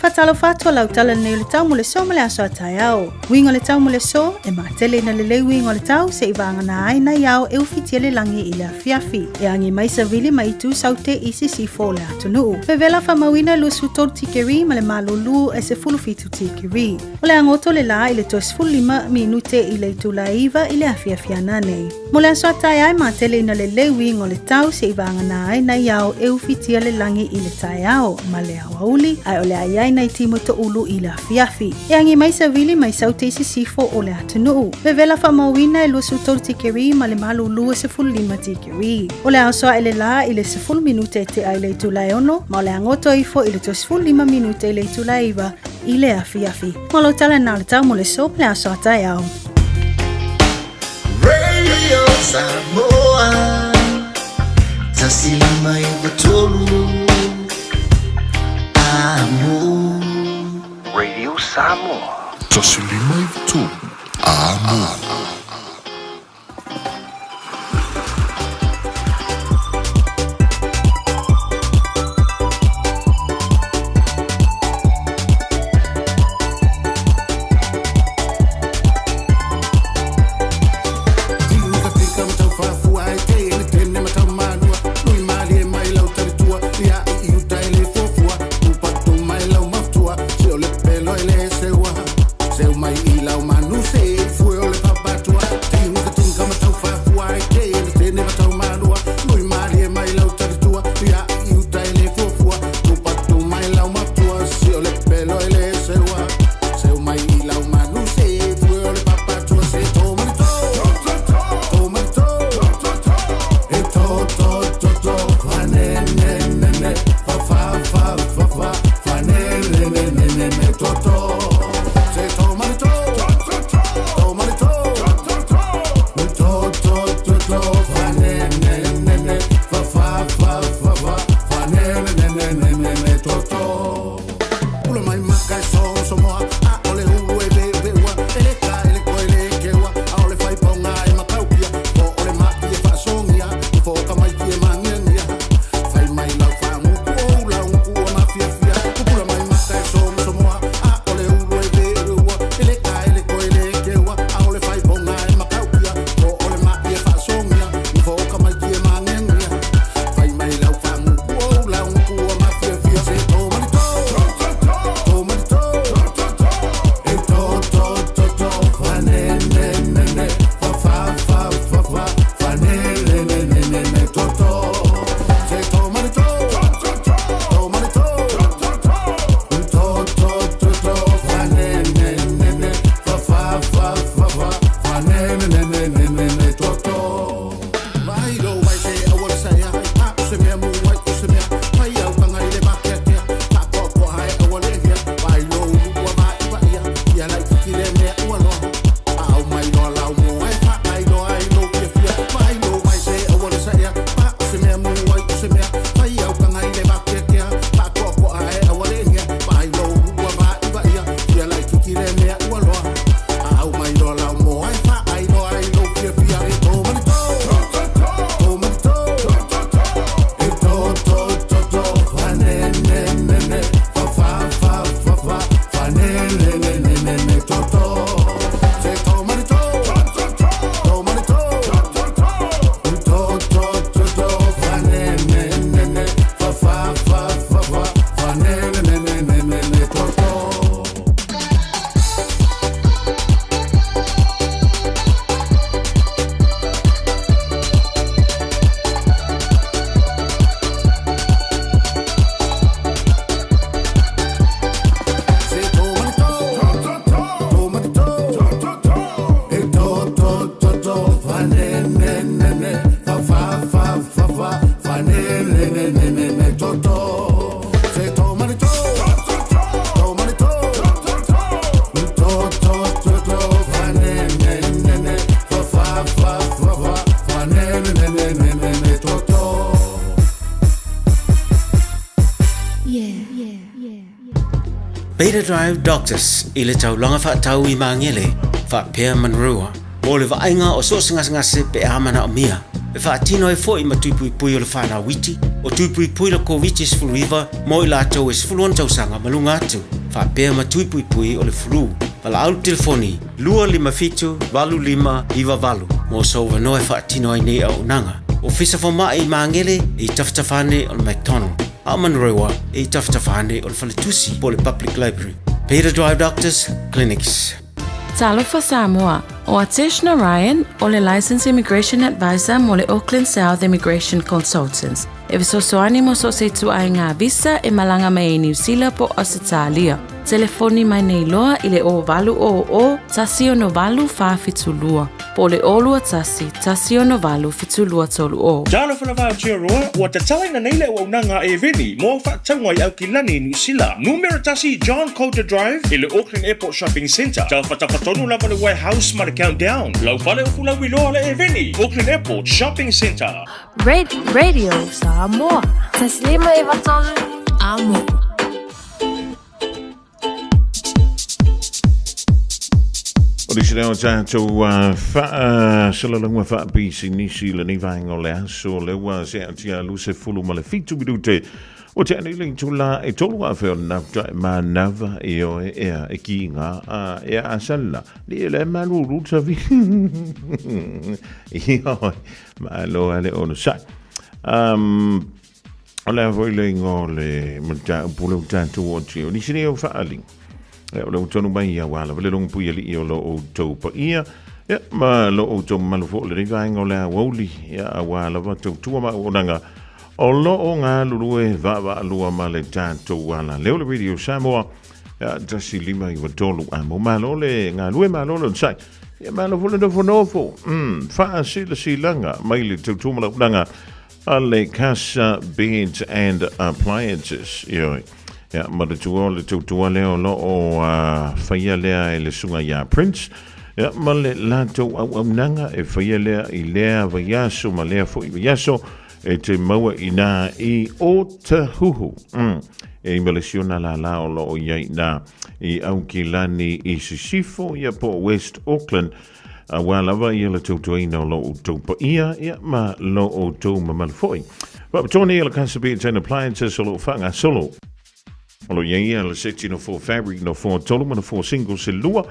Faatalofa atu a lau tala lenei o le tau mo le so ma le aso a taeao. Uiga o le tau mo le so, e matele ina lelei uiga o le tau se'i vagana ai nai ao e ufitia le lagi i le afiafi. E agi mai savili ma itu saute i sisifo o le atunuu. Vevela faamauina e 23 tikeri ma le malūlū e 17 tikeri. O le agoto le la i le toe 15 minute i le itula e 9 i le afiafi ananei. Mo le aso a taeao e matele ina lelei uiga o le tau se'i vagana ai nai ao e ufitia le lagi i le taeao ma le aoauli, ae o le a i ai nai timu toʻulu i le afiafi. E agi mai savili mai saute i sisifo o le atunuu. Vevela faamauina e 23 tikeri ma le malūlū e 15 tikeri. O le a oso aʻe le lā i le 10 minute e teʻa i le itula e 6, ma o le a goto ifo i le toe 15 minute i le itula e 9 i le afiafi. Ma lou tala lena o le tau mo le so ma le aso a taeao. Radio Samoa 159 Amo Radio Samoa 153 Amo. Beta Drive Doctors i le taulaga faatau i Magele faapea Manurewa mo le vaaiga o so o se gasegase pe a manaomia. E faatino ai foi ma tui puipui o le fanau iti, o tui puipui le Koviti-19 mo i latou e 16 tausaga ma luga atu, faapea ma tui puipui o le flu. Valaau le telefoni 257 8598 mo sou avanoa e faatino ai nei auaunaga. Ofisa Fomai i Magele i tafatafa ane o le McDonald, a o Manurewa i tafatafa ane o le Faletusi po o le Public Library. Beta Drive Doctors Clinics. Talofa Samoa, o Atesh Narayan o le Licensed Immigration Advisor mo le Auckland South Immigration Consultants. E fesoasoani mo so o se ituaiga visa e malaga mai ai Niu Sila po o Ausetalia. Telefoni mai nei loa i le 0800 168 472 po o le 021 168 7230. Talofa lava Aotearoa, ua tatalaina nei le auaunaga a Eveni mo au faatauga i Aukilani i Niu Sila. Numera 1 John Coulter Drive i le Auckland Airport Shopping Centre. Tafatafa tonu lava le Warehouse ma le Countdown. Lau fale upu lauiloa le Eveni, Auckland Airport Shopping Centre. Radio Samoa. Taslima e vatolu amo. O le sina o tātou whaasalalauga faapisinisi lenei vaega o le aso lea ua seatia 27 minute o te anei le itula e tolu afe o nafta e manava e oe ea e ki ngā a ea asala ni e le malulu tavi i oe malo ale ono sai O le a foi le ingoa o le mataupu lea ua tatou oo atu i ai. O nisi nei o faaaliga, ia, o lea ua tonu mai aua lava le logopui alii o lo outou paia, ia, ma lo outou mamalu foi o lenei vaega o le aoauli, ia, aua lava tautua ma auaunaga o lo o galulue vaavaalua ma le tatou ala lea o le Radio Samoa, ia, 1 5 9 3. A mo malo le galue, malo le onosai, ia, malo foi le nofonofo, faasilasilaga mai le tautua ma le auaunaga A le Casa Beds and Appliances. Ioe. Ia, ma le tua o le tautua lea o lo o faia lea e le susuga ia Prince. Ia, ma le latou auaunaga e faia lea i lea vaiaso ma lea foi vaiaso e te maua i nā i Otahuhu. E i ma le isi ona lālā o lo o i ai i nā i Aukilani i Sisifo, ia po o West Auckland. Aua lava ia le tautuaina o lo outou paia, ia, ma lo outou mamalu foi. Faapitoa nei le Casa Beds and Appliances o lo o faagasolo. O lo o i ai ia le seti no four fabric no four tolu ma no four single se lua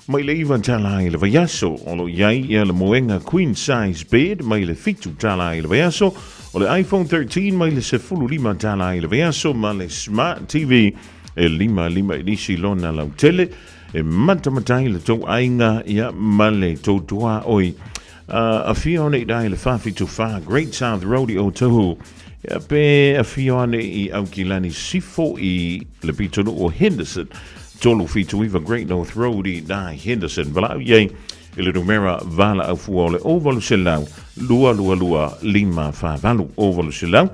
mai le iva tala i le vaiaso. O lo o i ai ia le moega queen size bed mai le fitu tala i le vaiaso. O le iPhone 13 mai le 15 tala i le vaiaso ma le Smart TV e lima lima inisi lona lautele. E matamatai le tou aiga ia ma le tou tuaoi. Afio ane i i le 474 Great South Road i Otahuhu. Ia pe afio ane i Aukilani Sifo i le pitonuu o Henderson. 379 Great North Road i i Henderson. Valaau i ai i le numera valaau fua o le 0800 222 548 0800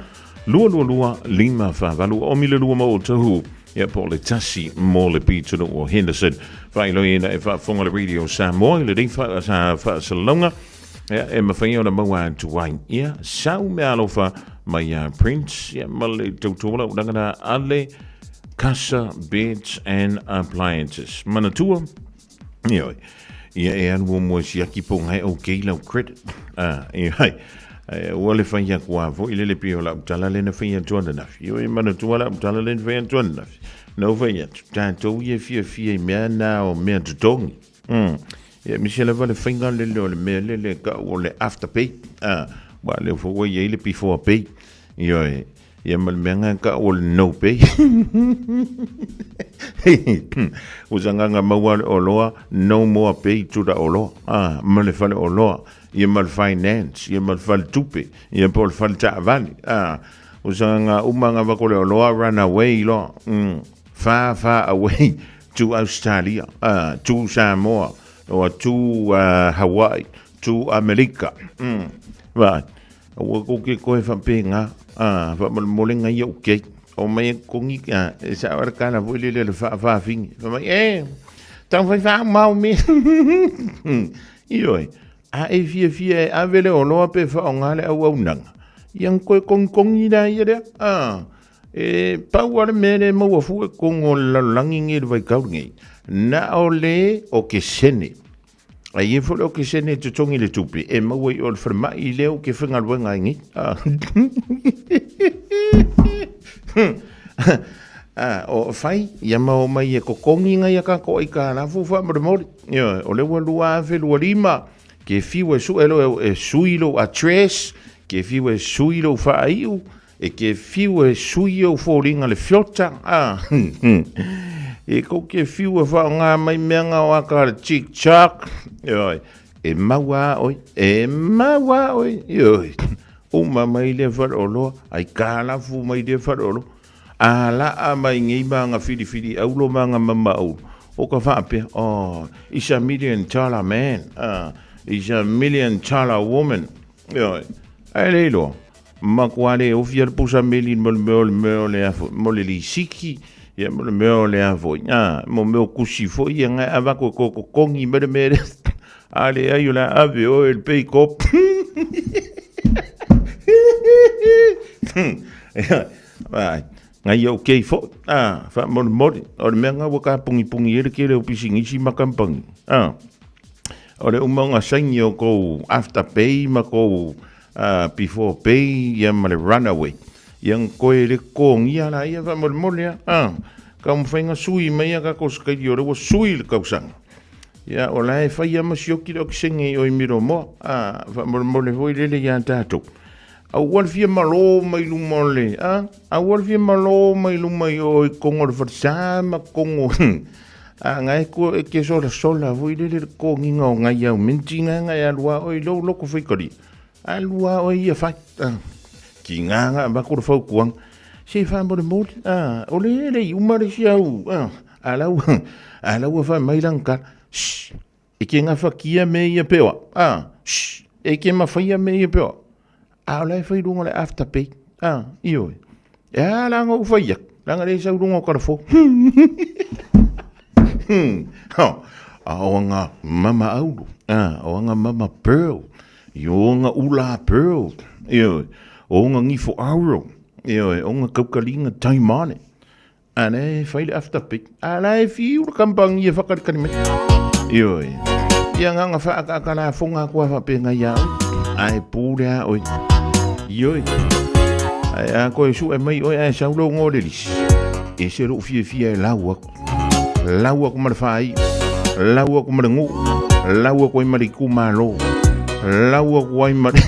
222 548 o mile lua ma Otahuhu. Ia, po o le tasi mo le pitonuu o Henderson. Faailoina e faafofoga le Radio Samoa i lenei faasalalauga, ia, e mafai ona maua atu ai ia sau meaalofa mai ia Prince, ia, ma le tautua auaunaga na a le Casa Beds and Appliances. Manatua, Ioe. Ia e alu muamua e siaki po o ngae okay lau credit. Ah, ioe. Ua le fai aku a foi lele pei o lau tala lena fai atu ananafi. Ioe, manatua lau tala lena fai atu ananafi. Na ou fai atu, tatou ia fiafia i mea na o mea totogi. Ia aemaise lava le faiga lele o le mea lele e tau o le after pay. Ah, aua o lea foi ua i ai le before pay. Ioe. Ia ma le mea nga ka o le no pay. Ua sagaga maua le oloa, no more pay to the oloa. Ah, ma le fale oloa, ia ma le finance, ia ma le fale tupe, ia po o le fale taavale. Ah, ua sagaga uma nga vako le oloa run away loa. Far, far away to Australia, ah, to Samoa, or to Hawaii, to Amerika. Right. Aua ko ke koe whapenga, ā, whamolemole ngai au kei. O mai e kongi, ā, e sa wara kāna fo i lele le whaawhawhingi. Wha mai, e, tau whai wha mau me. Ioi, a e fia fia e awele o loa pe wha o ngā le au au nanga. Ia koe kongi kongi rā ia rea, ā, E pau a le mea le maua fua i totonu o le lalolagi nei i le vaitau lenei, na o le okesene. A i ai foi le okesene e totogi i le tupe, e maua i o le falemai lea ou te faigaluega ai nei. Ah, o fai, ia ma o mai e totogi nai a tatou aitalafu faamolemole. Ioe, o lea ua 2025, ke fiu e sue loa e sui lou address, ke fiu e sui lou faaiu, e ke fiu e sui ou foliga le filter, ah, e kou ke fiu e faaaoga mai mea nga o aka le TikTok, ioe, e maua a oe, e maua a oe, ioe, uma mai lea faleoloa, aitalafu mai lea faleoloa, A laa mai nei ma aga filifili aulo ma aga mama aulo, o ka faapea, Oh, is a million dollar man, is a million dollar woman. Ioe, ae le iloa, matua le ofi a le pusa meli mo le mea o le mea o le a foi, mo le lisiki, ia mo le mea o le a foi, a, mo mea o kusi foi ia ngai avatu e toe totogi mai le mea lea. A leai o le a ave oe i le pay cop. Ai, ngai au kei foi, a, faamolemole, o le mea lena ua tapugipugi ai le tele o pisinisi ma kamupani, a, o le uma ona saini o tou after pay ma tou before pay ia ma le runaway, ia ona toe le totogia laia faamolemole a, a, taumafai ona sui mai a tatou sikaili o lea ua sui le tausaga. Ia, o la e fai lava ma sioki le okesene i o i Miromoa, a, faamolemole foi lele ia tatou. Aua le fia malo mai luma o le, a, aua le fia malo mai luma i o i totonu o le falesa ma totonu, a, na e tua e te solasola foi lele le totogiga o nai au minti na na e alu a oe i lou loto faitalia. Alu a oe ia fai, a, tiga na avatu le fautuaga, se faamolemole, a, o le le i uma le isi au, a, A la ua, a la ua fai mai lana tala, Shh, e ke gafatia mea ia peoa, a, shh, e ke mafaia mea ia peoa. A o la e fai luga o le afterpay, a, ioe. E a la na ou fai atu, leaga le sau luga o telefoni. A o anga mama aulu, a, o anga mama pearl, i o anga ula pearl, ioe, o anga ngifo auro, ioe, o anga kaukaliga taimane. A la e fai le afterpay. A la e fiu le kampangi e whakalikali mai. Ioe. Ia nganga whaakaaka la fonga kua whapenga ia oi. Ai pūre a oi. Ioe. Ai a koe su e mai oi ai sau lo ngō le lisi. E se lou fia fia e lau aku. Lau aku ma le whaai. Lau aku ma le ngu. Lau aku ai ma le itumalo. Lau aku ai ma le...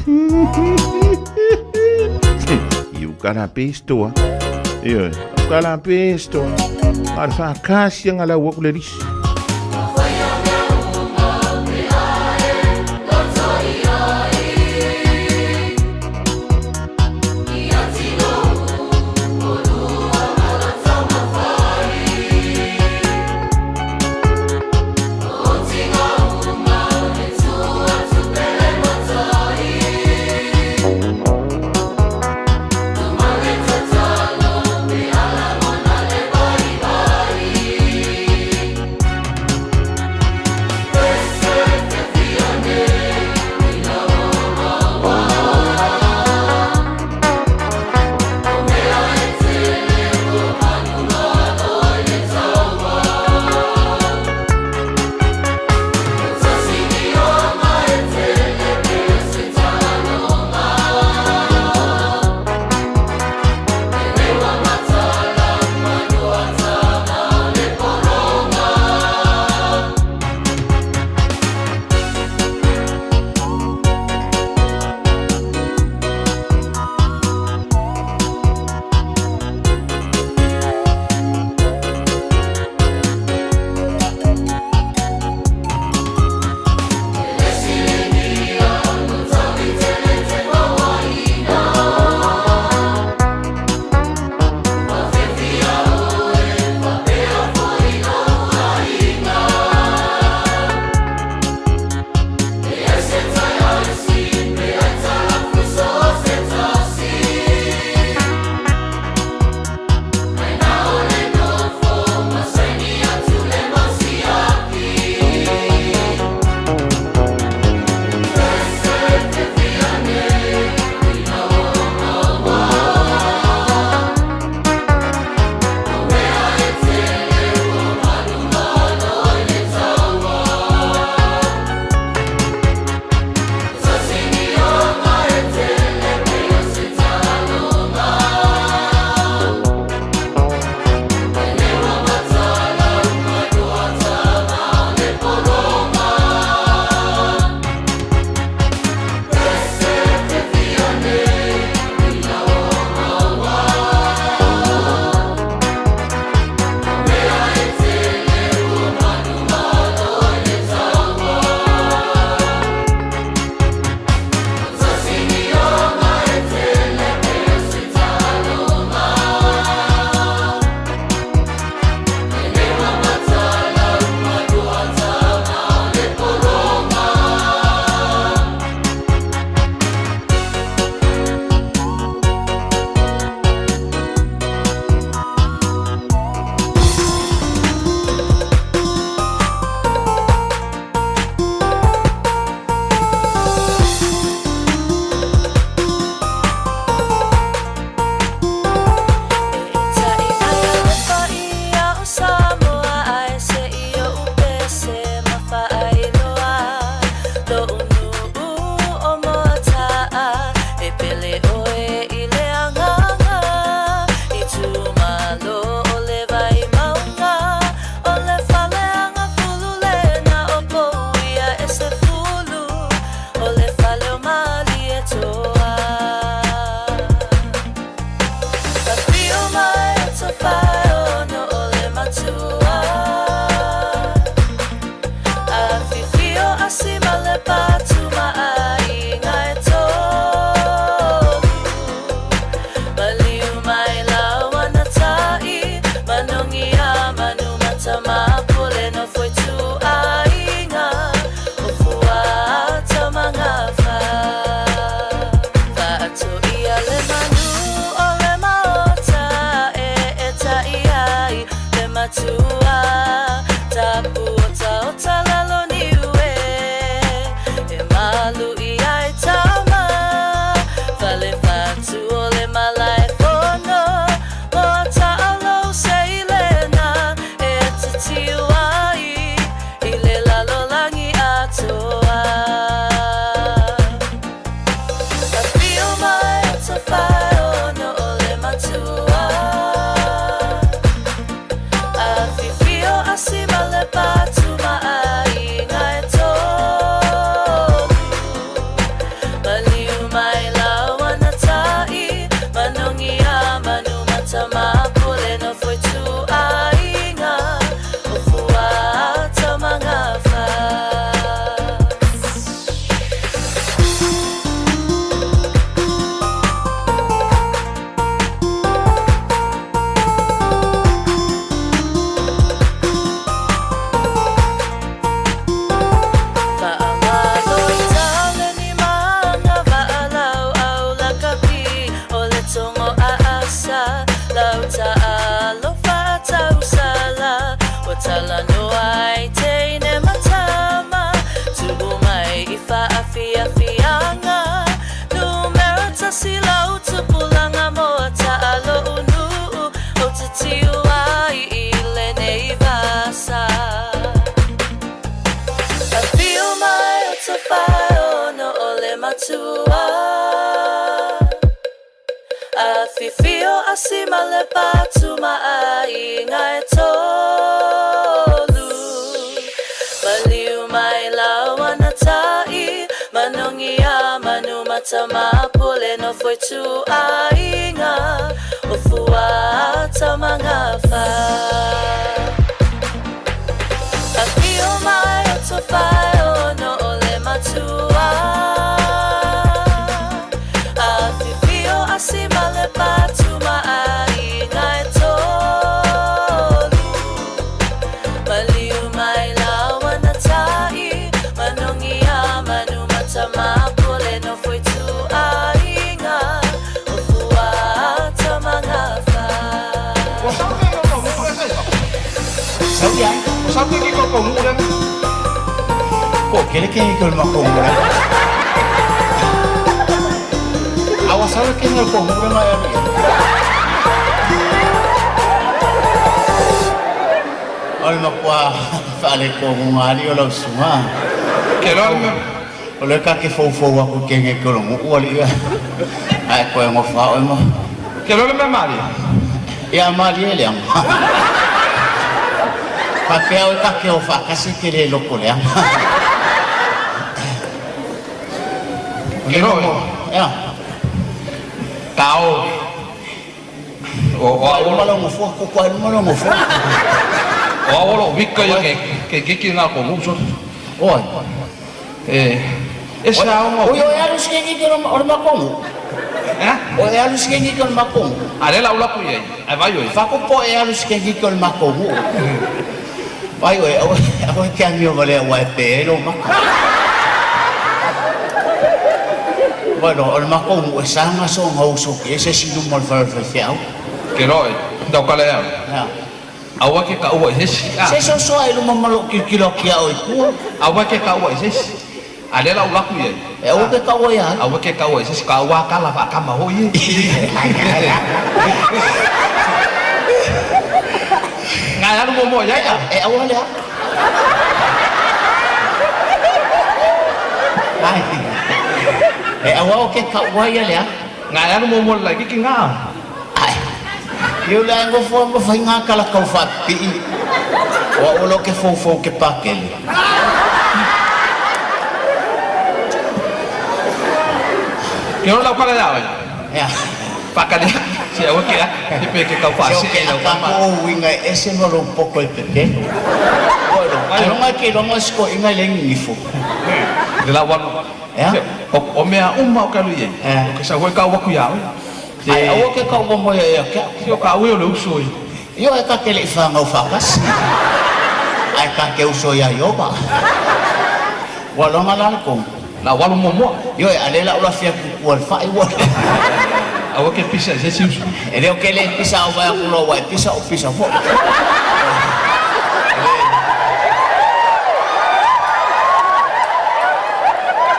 You got a pistoa. Ioe. Kala pesto. Ngā le whakasi anga lau aku le risi. taalo faatausala Ua talanoa ai teine ma tama Tubu mai i faafiafiaga Numera tasi lau tupulaga mo taalo unuu Ou te tiu ai i lenei vasa Afio mai o Tofaeono o le matua Afifio a Sima le Patu ma aiga e tolu Maliu mai laua na tai Manogi a manu matamapule Nofo i tuaiga o Fua Tamagafa Afio mai o Tofaeono o le matua Afifio a Sima le Patu ma aiga e tolu Maliu mai laua na tai Manogi a manu matamapule Nofo i tuaiga o Fua Tamagafa Po kele ke ke ma ko ngura. Awa sa ke ngel ko ngura ma ya. O le makua faale ko ngali o lau suga. Ke loa le mea. O le ka ke foufou aku ke nge ke o lo nguu ali ia. Ae koe ngofa oe ma. Ke loa le mea malie. Ia malie leaga. Faapea oe ka ke o faakasi ke le loko leaga. Ke loa oe. Ia. Tao. O o Ai luma lau gofoa, koko ai luma lau gofoa. O au o loo vika ia ke ke keiki lena ko nuu sona. Oi. E e se aoga. Oi o e alu se keiki o le makou nuu. O e alu se keiki o le makou nuu. A lea la ou lapu i ai, ae vaai oe. Faapopo e alu se keiki o le makou nuu. Vaai oe, aua aua e te amio valea aua e pe ai lou maka. Bueno, o le makou nuu e sa gasoga uso ki ai se isi i luma o le fale o le faifeau. Ke loa oe, tau kala e au. Aua ke kaua i se isi. Se soso ai luma ma lou kilokilo atu ia oe i tua. Aua ke kaua i se isi. A lea la ou laku i ai. E aua ke kaua ia ai. Aua ke kaua i se isi, kaua a kala faakama hoi e. Ngai alu muamua i ai a. E aua lea. Ai. E aua o ke kaua ia lea. Ngai alu muamua le laititi nga. Ai. Iu le ai ngofoa ma faiga kala kau faapipii. O au lo ke foufou ke pakele. Ke ola lau kala ia oe. Ea. Faakali se aua ke aka ke pe ke kau Se o ke faasee lau aka kama. ko o uiga e ese ma lou poto e pepelo. Oi lo, Ai. ailoga e ke iloga o se toeaiga e le gigifo. Le lau alu. Ea. O o mea uma o ke alu i ai. Ea. O ke sau hoi kau aku ia oe. Ae aua ke kaua mai ai ia te au. Se o ka ue o le uso i. Ioe ta te le i fanau faatasi, ae ta te uso ia Ioba. Ua loga la le komu. Na walu muamua. Ioe, a le la ou lafi atu i tua i le fai ua. Aua ke pisa i se isi uso. E le o ke le pisa au vae atu loa ua e pisa o pisa foi.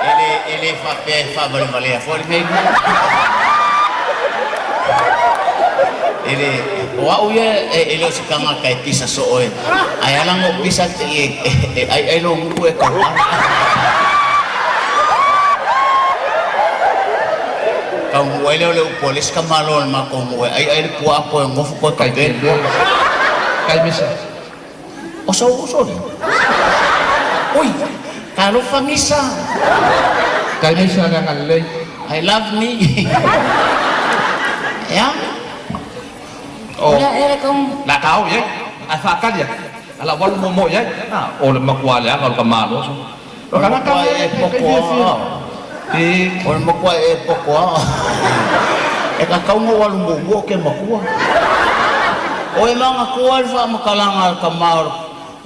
E le, e le faapea e faavalevalea foi lenei mea. E le, o au ia e, e le o se tagata e pisa soo e, ae ala ona ou pisa te i e, e aiai lou nuu e tautala. Taunuu ai lea o le upu a le isi tamaloa o le matou nuu e aiai le puaa toe nofo toe Kai tapena. Kai misa. O sou uso lea. Ui, talofa Misa. Kai misa le agalelei. I love me. Ea. O. O lea ea le kau. La ka au i ai, ae faakali atu, a lau alu muamua i ai, a, o le makuā leaga o le tamaloa so. O le makuā e poto a. O le makuā e poto a. E tatau ona ou alu muamua ou te matua. O e manatua ai le faamatalaga a le tama o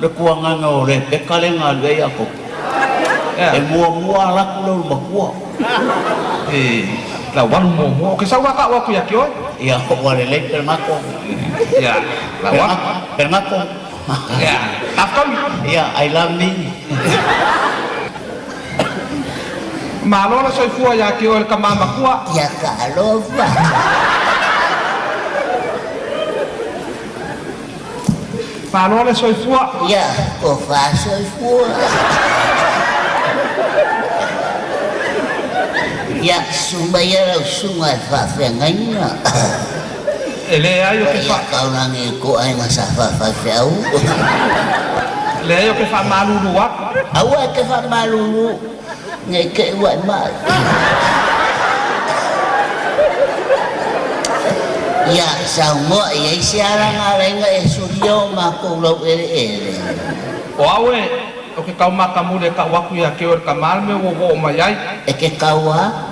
le tuagaga o Rebeka lea na alu ai Iakopo. E muamua alu atu lea o le matua. E lau alu muamua, o ke sau a ka'u atu ia te oe. Ia, ua lelei Pelegako. Ia, lau atu. Pelegako. Ia, tafutauli. Ia, I love me. Malo le soifua iā te oe le tama matua. Ia talofa. Malo le soifua. Ia, tofa soifua. Ia, susu mai lau susuga e faafeagaiga. E leai o ke Ia taulagi i kou aiga sa faafaifeau. Leai o ke faamalulu atu. Aua e te faamalulu ne i te i ua e maʻi. Ia saunoa i ai se alaga alaiga e sulia o makou laueleele. O au e, o ke kau makamuli e kau aku iā te oe le tama le mea ua oo mai ai. E ke kau a?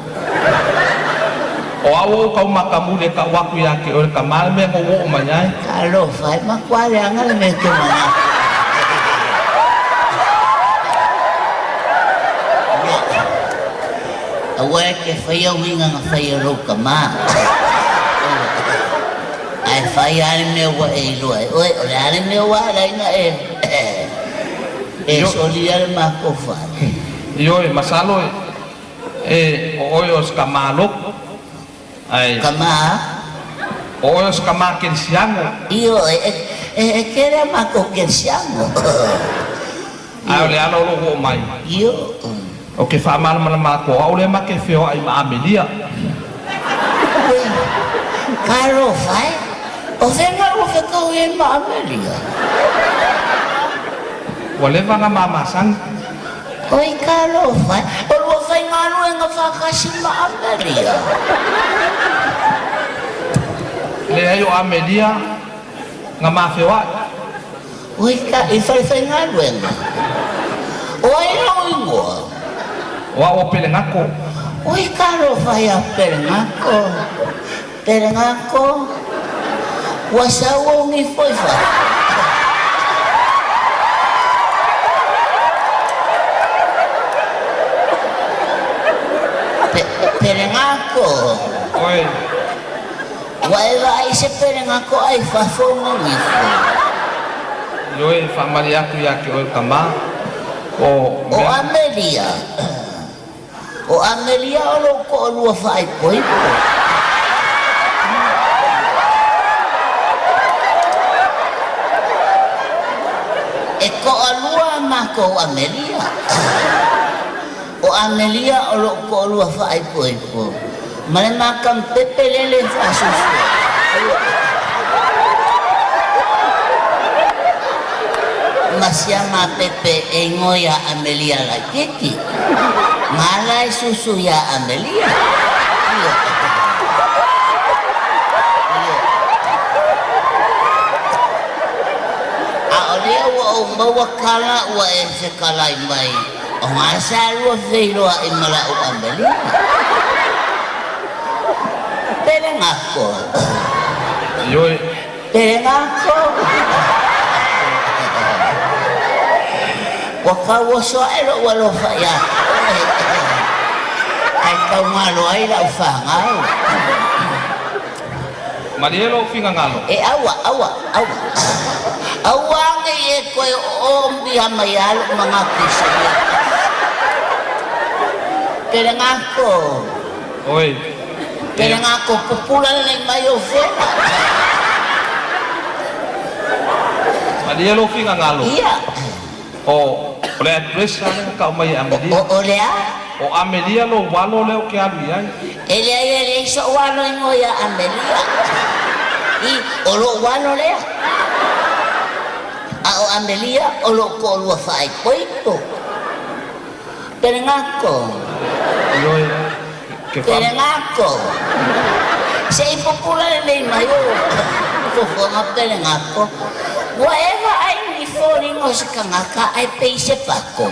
O au ou kau makamuli e kau aku iā te oe le tama le mea na ua oo mai ai. Talofa e makuā leaga le mea e te manatu. Aua e te faia uiga na fai e lou tama. Ae fai lava le mea ua e iloa ai oe, o le a le mea ua ala ai ona e e solia le matou fale? Ioe, masalo e o oe o se tama lotu, ae. Tama a? O oe o se tama kerisiano. Ioe, e tele a matou kerisiano. Ae o le ala o lou oo mai. Ioe. O ke faamalamalama atu o au lea ma ke feoai ma Amelia. Ui, talofa e, o fea na ua fetaui ai ma Amelia? Ua leva ona ma masani. Oi, talofa e, o lua faigaluega faatasi ma Amelia. Leai o Amelia na ma feoai. Oi, ka, i fale faigaluega. O ai lou igoa? O au o Pelegako. Oi, talofa iā Pelegako. Pelegako, ua sau ou nifo i fafo. Pelegako. Oi. Ua e vaai i se pelegako ae i fafo ona nifo. Ioe, e faamalie atu iā te oe tama, o O Amelia. O Amelia o lou toalua faaipoipo. E toalua a matou Amelia. O Amelia o lou toalua faaipoipo ma le makampepe lele e faasusu ai. Ma sia mapepe e igoa iā Amelia laitiiti. Gala e susu iā Amelia. Ioe. Ioe. ʻAʻole ua ou maua kala ua e fekalai mai o ngā sa lua feiloaʻi ma la'u Amelia. Pelegako. Ioe. Pelegako. Ua kauoso aʻe loʻu alofa iā ʻoe, ae taugalo ai laʻu fanau. Malie lou finagalo. E aua, aua, aua. Aua nei e toe ooomia mai lava loʻu manatu i se mea tasi. Pelegako. Oi. Pelegako, pupula lelei mai ou fela. Malie lou finagalo. Ia. O, o le address lava lea na tau mai e Amelia. O, o le a? O Amelia lou alo lea ou te alu i ai. E leai, e leai soʻu alo igoa iā Amelia. I, o loʻu alo lea. A o Amelia, o loʻu toalua faaipoipo. Pelegako. Ioe, ke wha. Pelegako. Se i pupula lelei mai ou fofoga Pelegako. Ua e vaai ni foliga o se tagata ae pei se pako.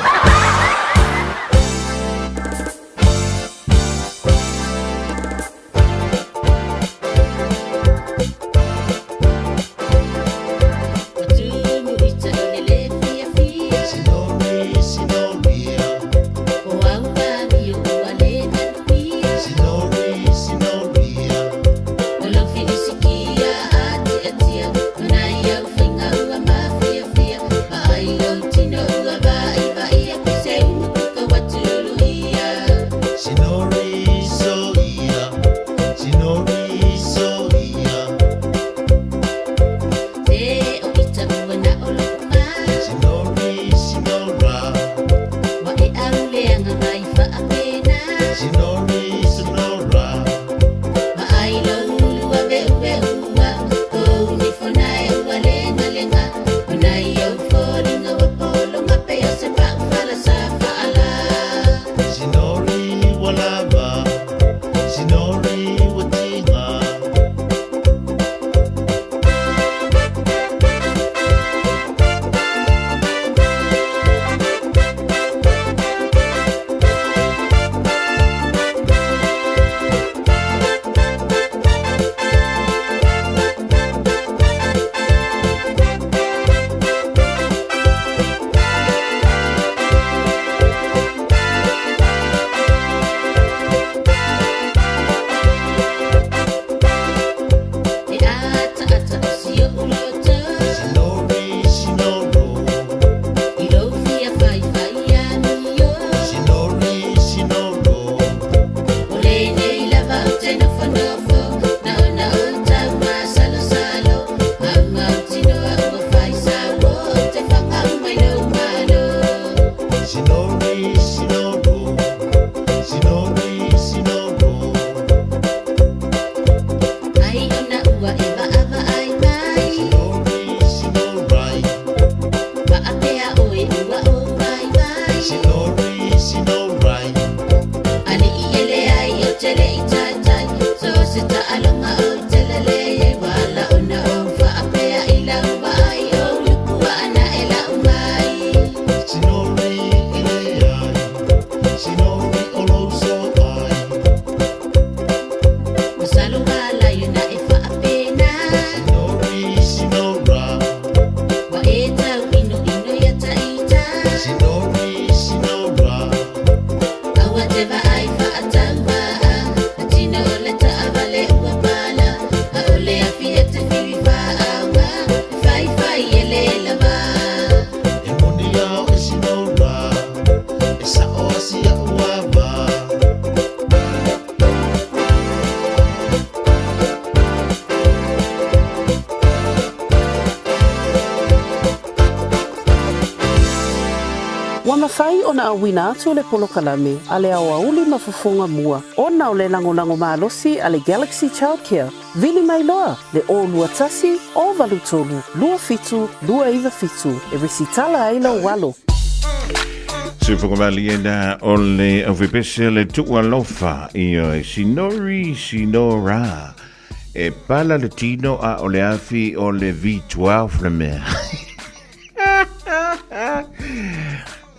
mafai ona auina atu le polokalame a le aoauli ma fofoga mua ona o le lagolago malosi a le Galaxy Childcare, vili mai loa le 021 083 27 297 e resitala ai lou alo. Sefogavaliena o le aufepese le tuualofa i Sinori Sinora. E pala le tino a o le afi o le V12 le mea.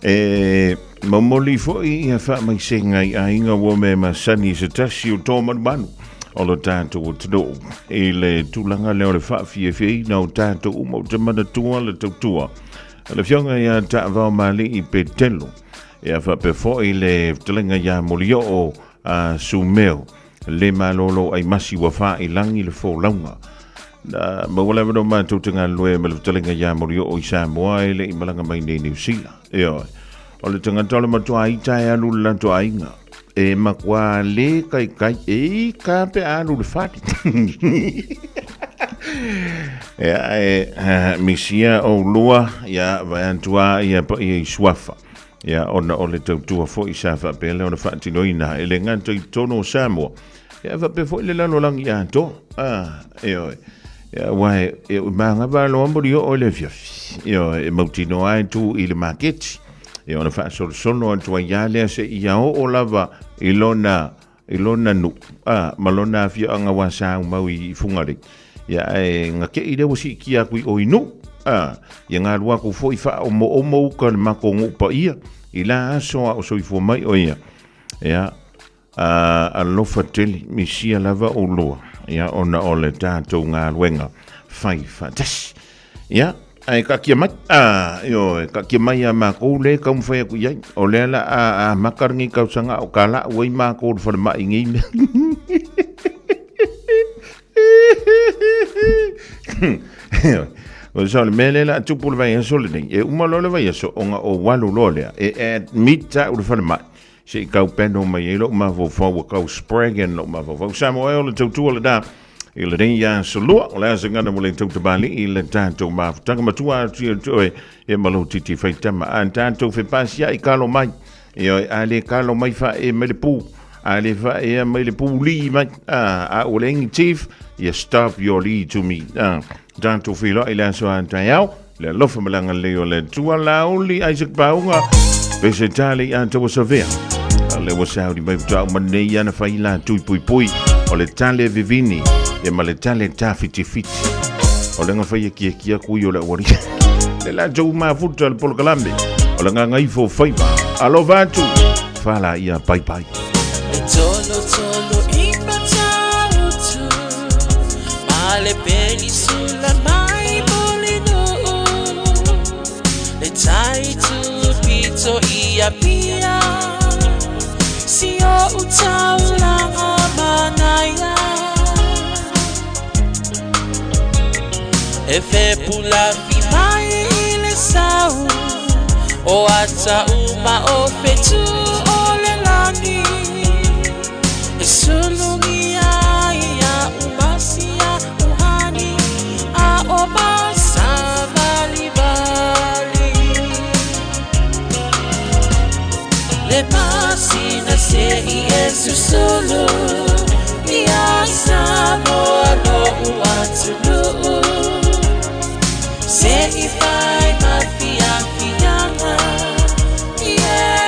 E momoli foi ia faamaisega i aiga ua me masani se tasi o tō manumanu o lo tātou atunuu i le tulaga lea o le faafiafiaina o tātou uma o te manatua le tautua le afioga ia Taavao Malii Petelo ia faapea foi le fetalaiga ia Molioo a Sumeo le malolo ai masi ua faailagi le folauga. Na maua lava no matou te galulue ma le fetalaiga ia Molioo i Samoa e le i malaga mai nei Niu Sila. Ioe. O le tagata o le matua ita e alu le latou aiga. E matua le kaikai e ka pe alu le fale. Ia e misia o lua ia vai antua ia pa ia i suafa. Ia, ona o le tautua foi sa faapea lea ona faatinoina e le gata i totonu o Samoa, ia faapea foi le lalolagi atoa. Ah, ioe. Ia, aua e, e magava loa moli oo i le afiafi. Ioe, e mautinoa ai tu i le maketi. Ia, ona faasolosolo atu ai lava lea seia oo lava i lona i lona nuu, a, ma lona afioaga ua saumau i Fugalei. Ia, ae gake'i lea ua siitia atu i o i Nuu, a, ia galu atu foi faaomoomo uta le matou nuu paia i la aso a o soifua mai o ia. Ia, a, alofa tele, misia lava oulua, ia, ona o le tatou galuega fai faatasi. Ia, ae taatia mai. Ah, ioe, taatia mai ia makou lea e taumafai atu i ai. O lea la a amata lenei tausaga o talau ai makou i le falemai i nei mea. O le sao le mea lea la a tupu le vaiaso lenei, e uma loa le vaiaso ona ou alu loa lea e admit au i le falemai se i tau peno mai ai lou mafaufau ua tau spragan lou mafaufau. Samoa e o le tautua lena i lenei aso lua. O le a se gana mo le tau tamalii i le tatou mafutaga matua atu ia te oe e ma lou titi faitama. A tatou fepasiai kalo mai. Ioe, a le kalo mai faaee mai le pu. A le faaea mai le pu li mai. A, a ua leai ni chief, ia stop your li to me. A, tatou feiloai i le aso a taeao. Le alofa ma le agalelei o le Atua Laauli Isaac Pauga pese tale i ata ua savea. A le ua sauni mai faatoa uma nei ana fai la tui pui pui o le tale vivini e ma le tale tafitifiti. O le ngawhai e kia kia kui o le awari. Le la tau mafuta le polokalame o le nganga ifo faiva. Alofa atu. Whala ia pai pai. E tolo tolo i matautu Ma le penisula mai Mulinuu Le tai tu pito i Apia Si o utaulanga manaia E fepula fi mai i le sau O ata uma o fetu o le lani E sulungia ia umasia uhani A o masavali vali Le masina se i e susulu Ia Samoa lo uatunuu Se i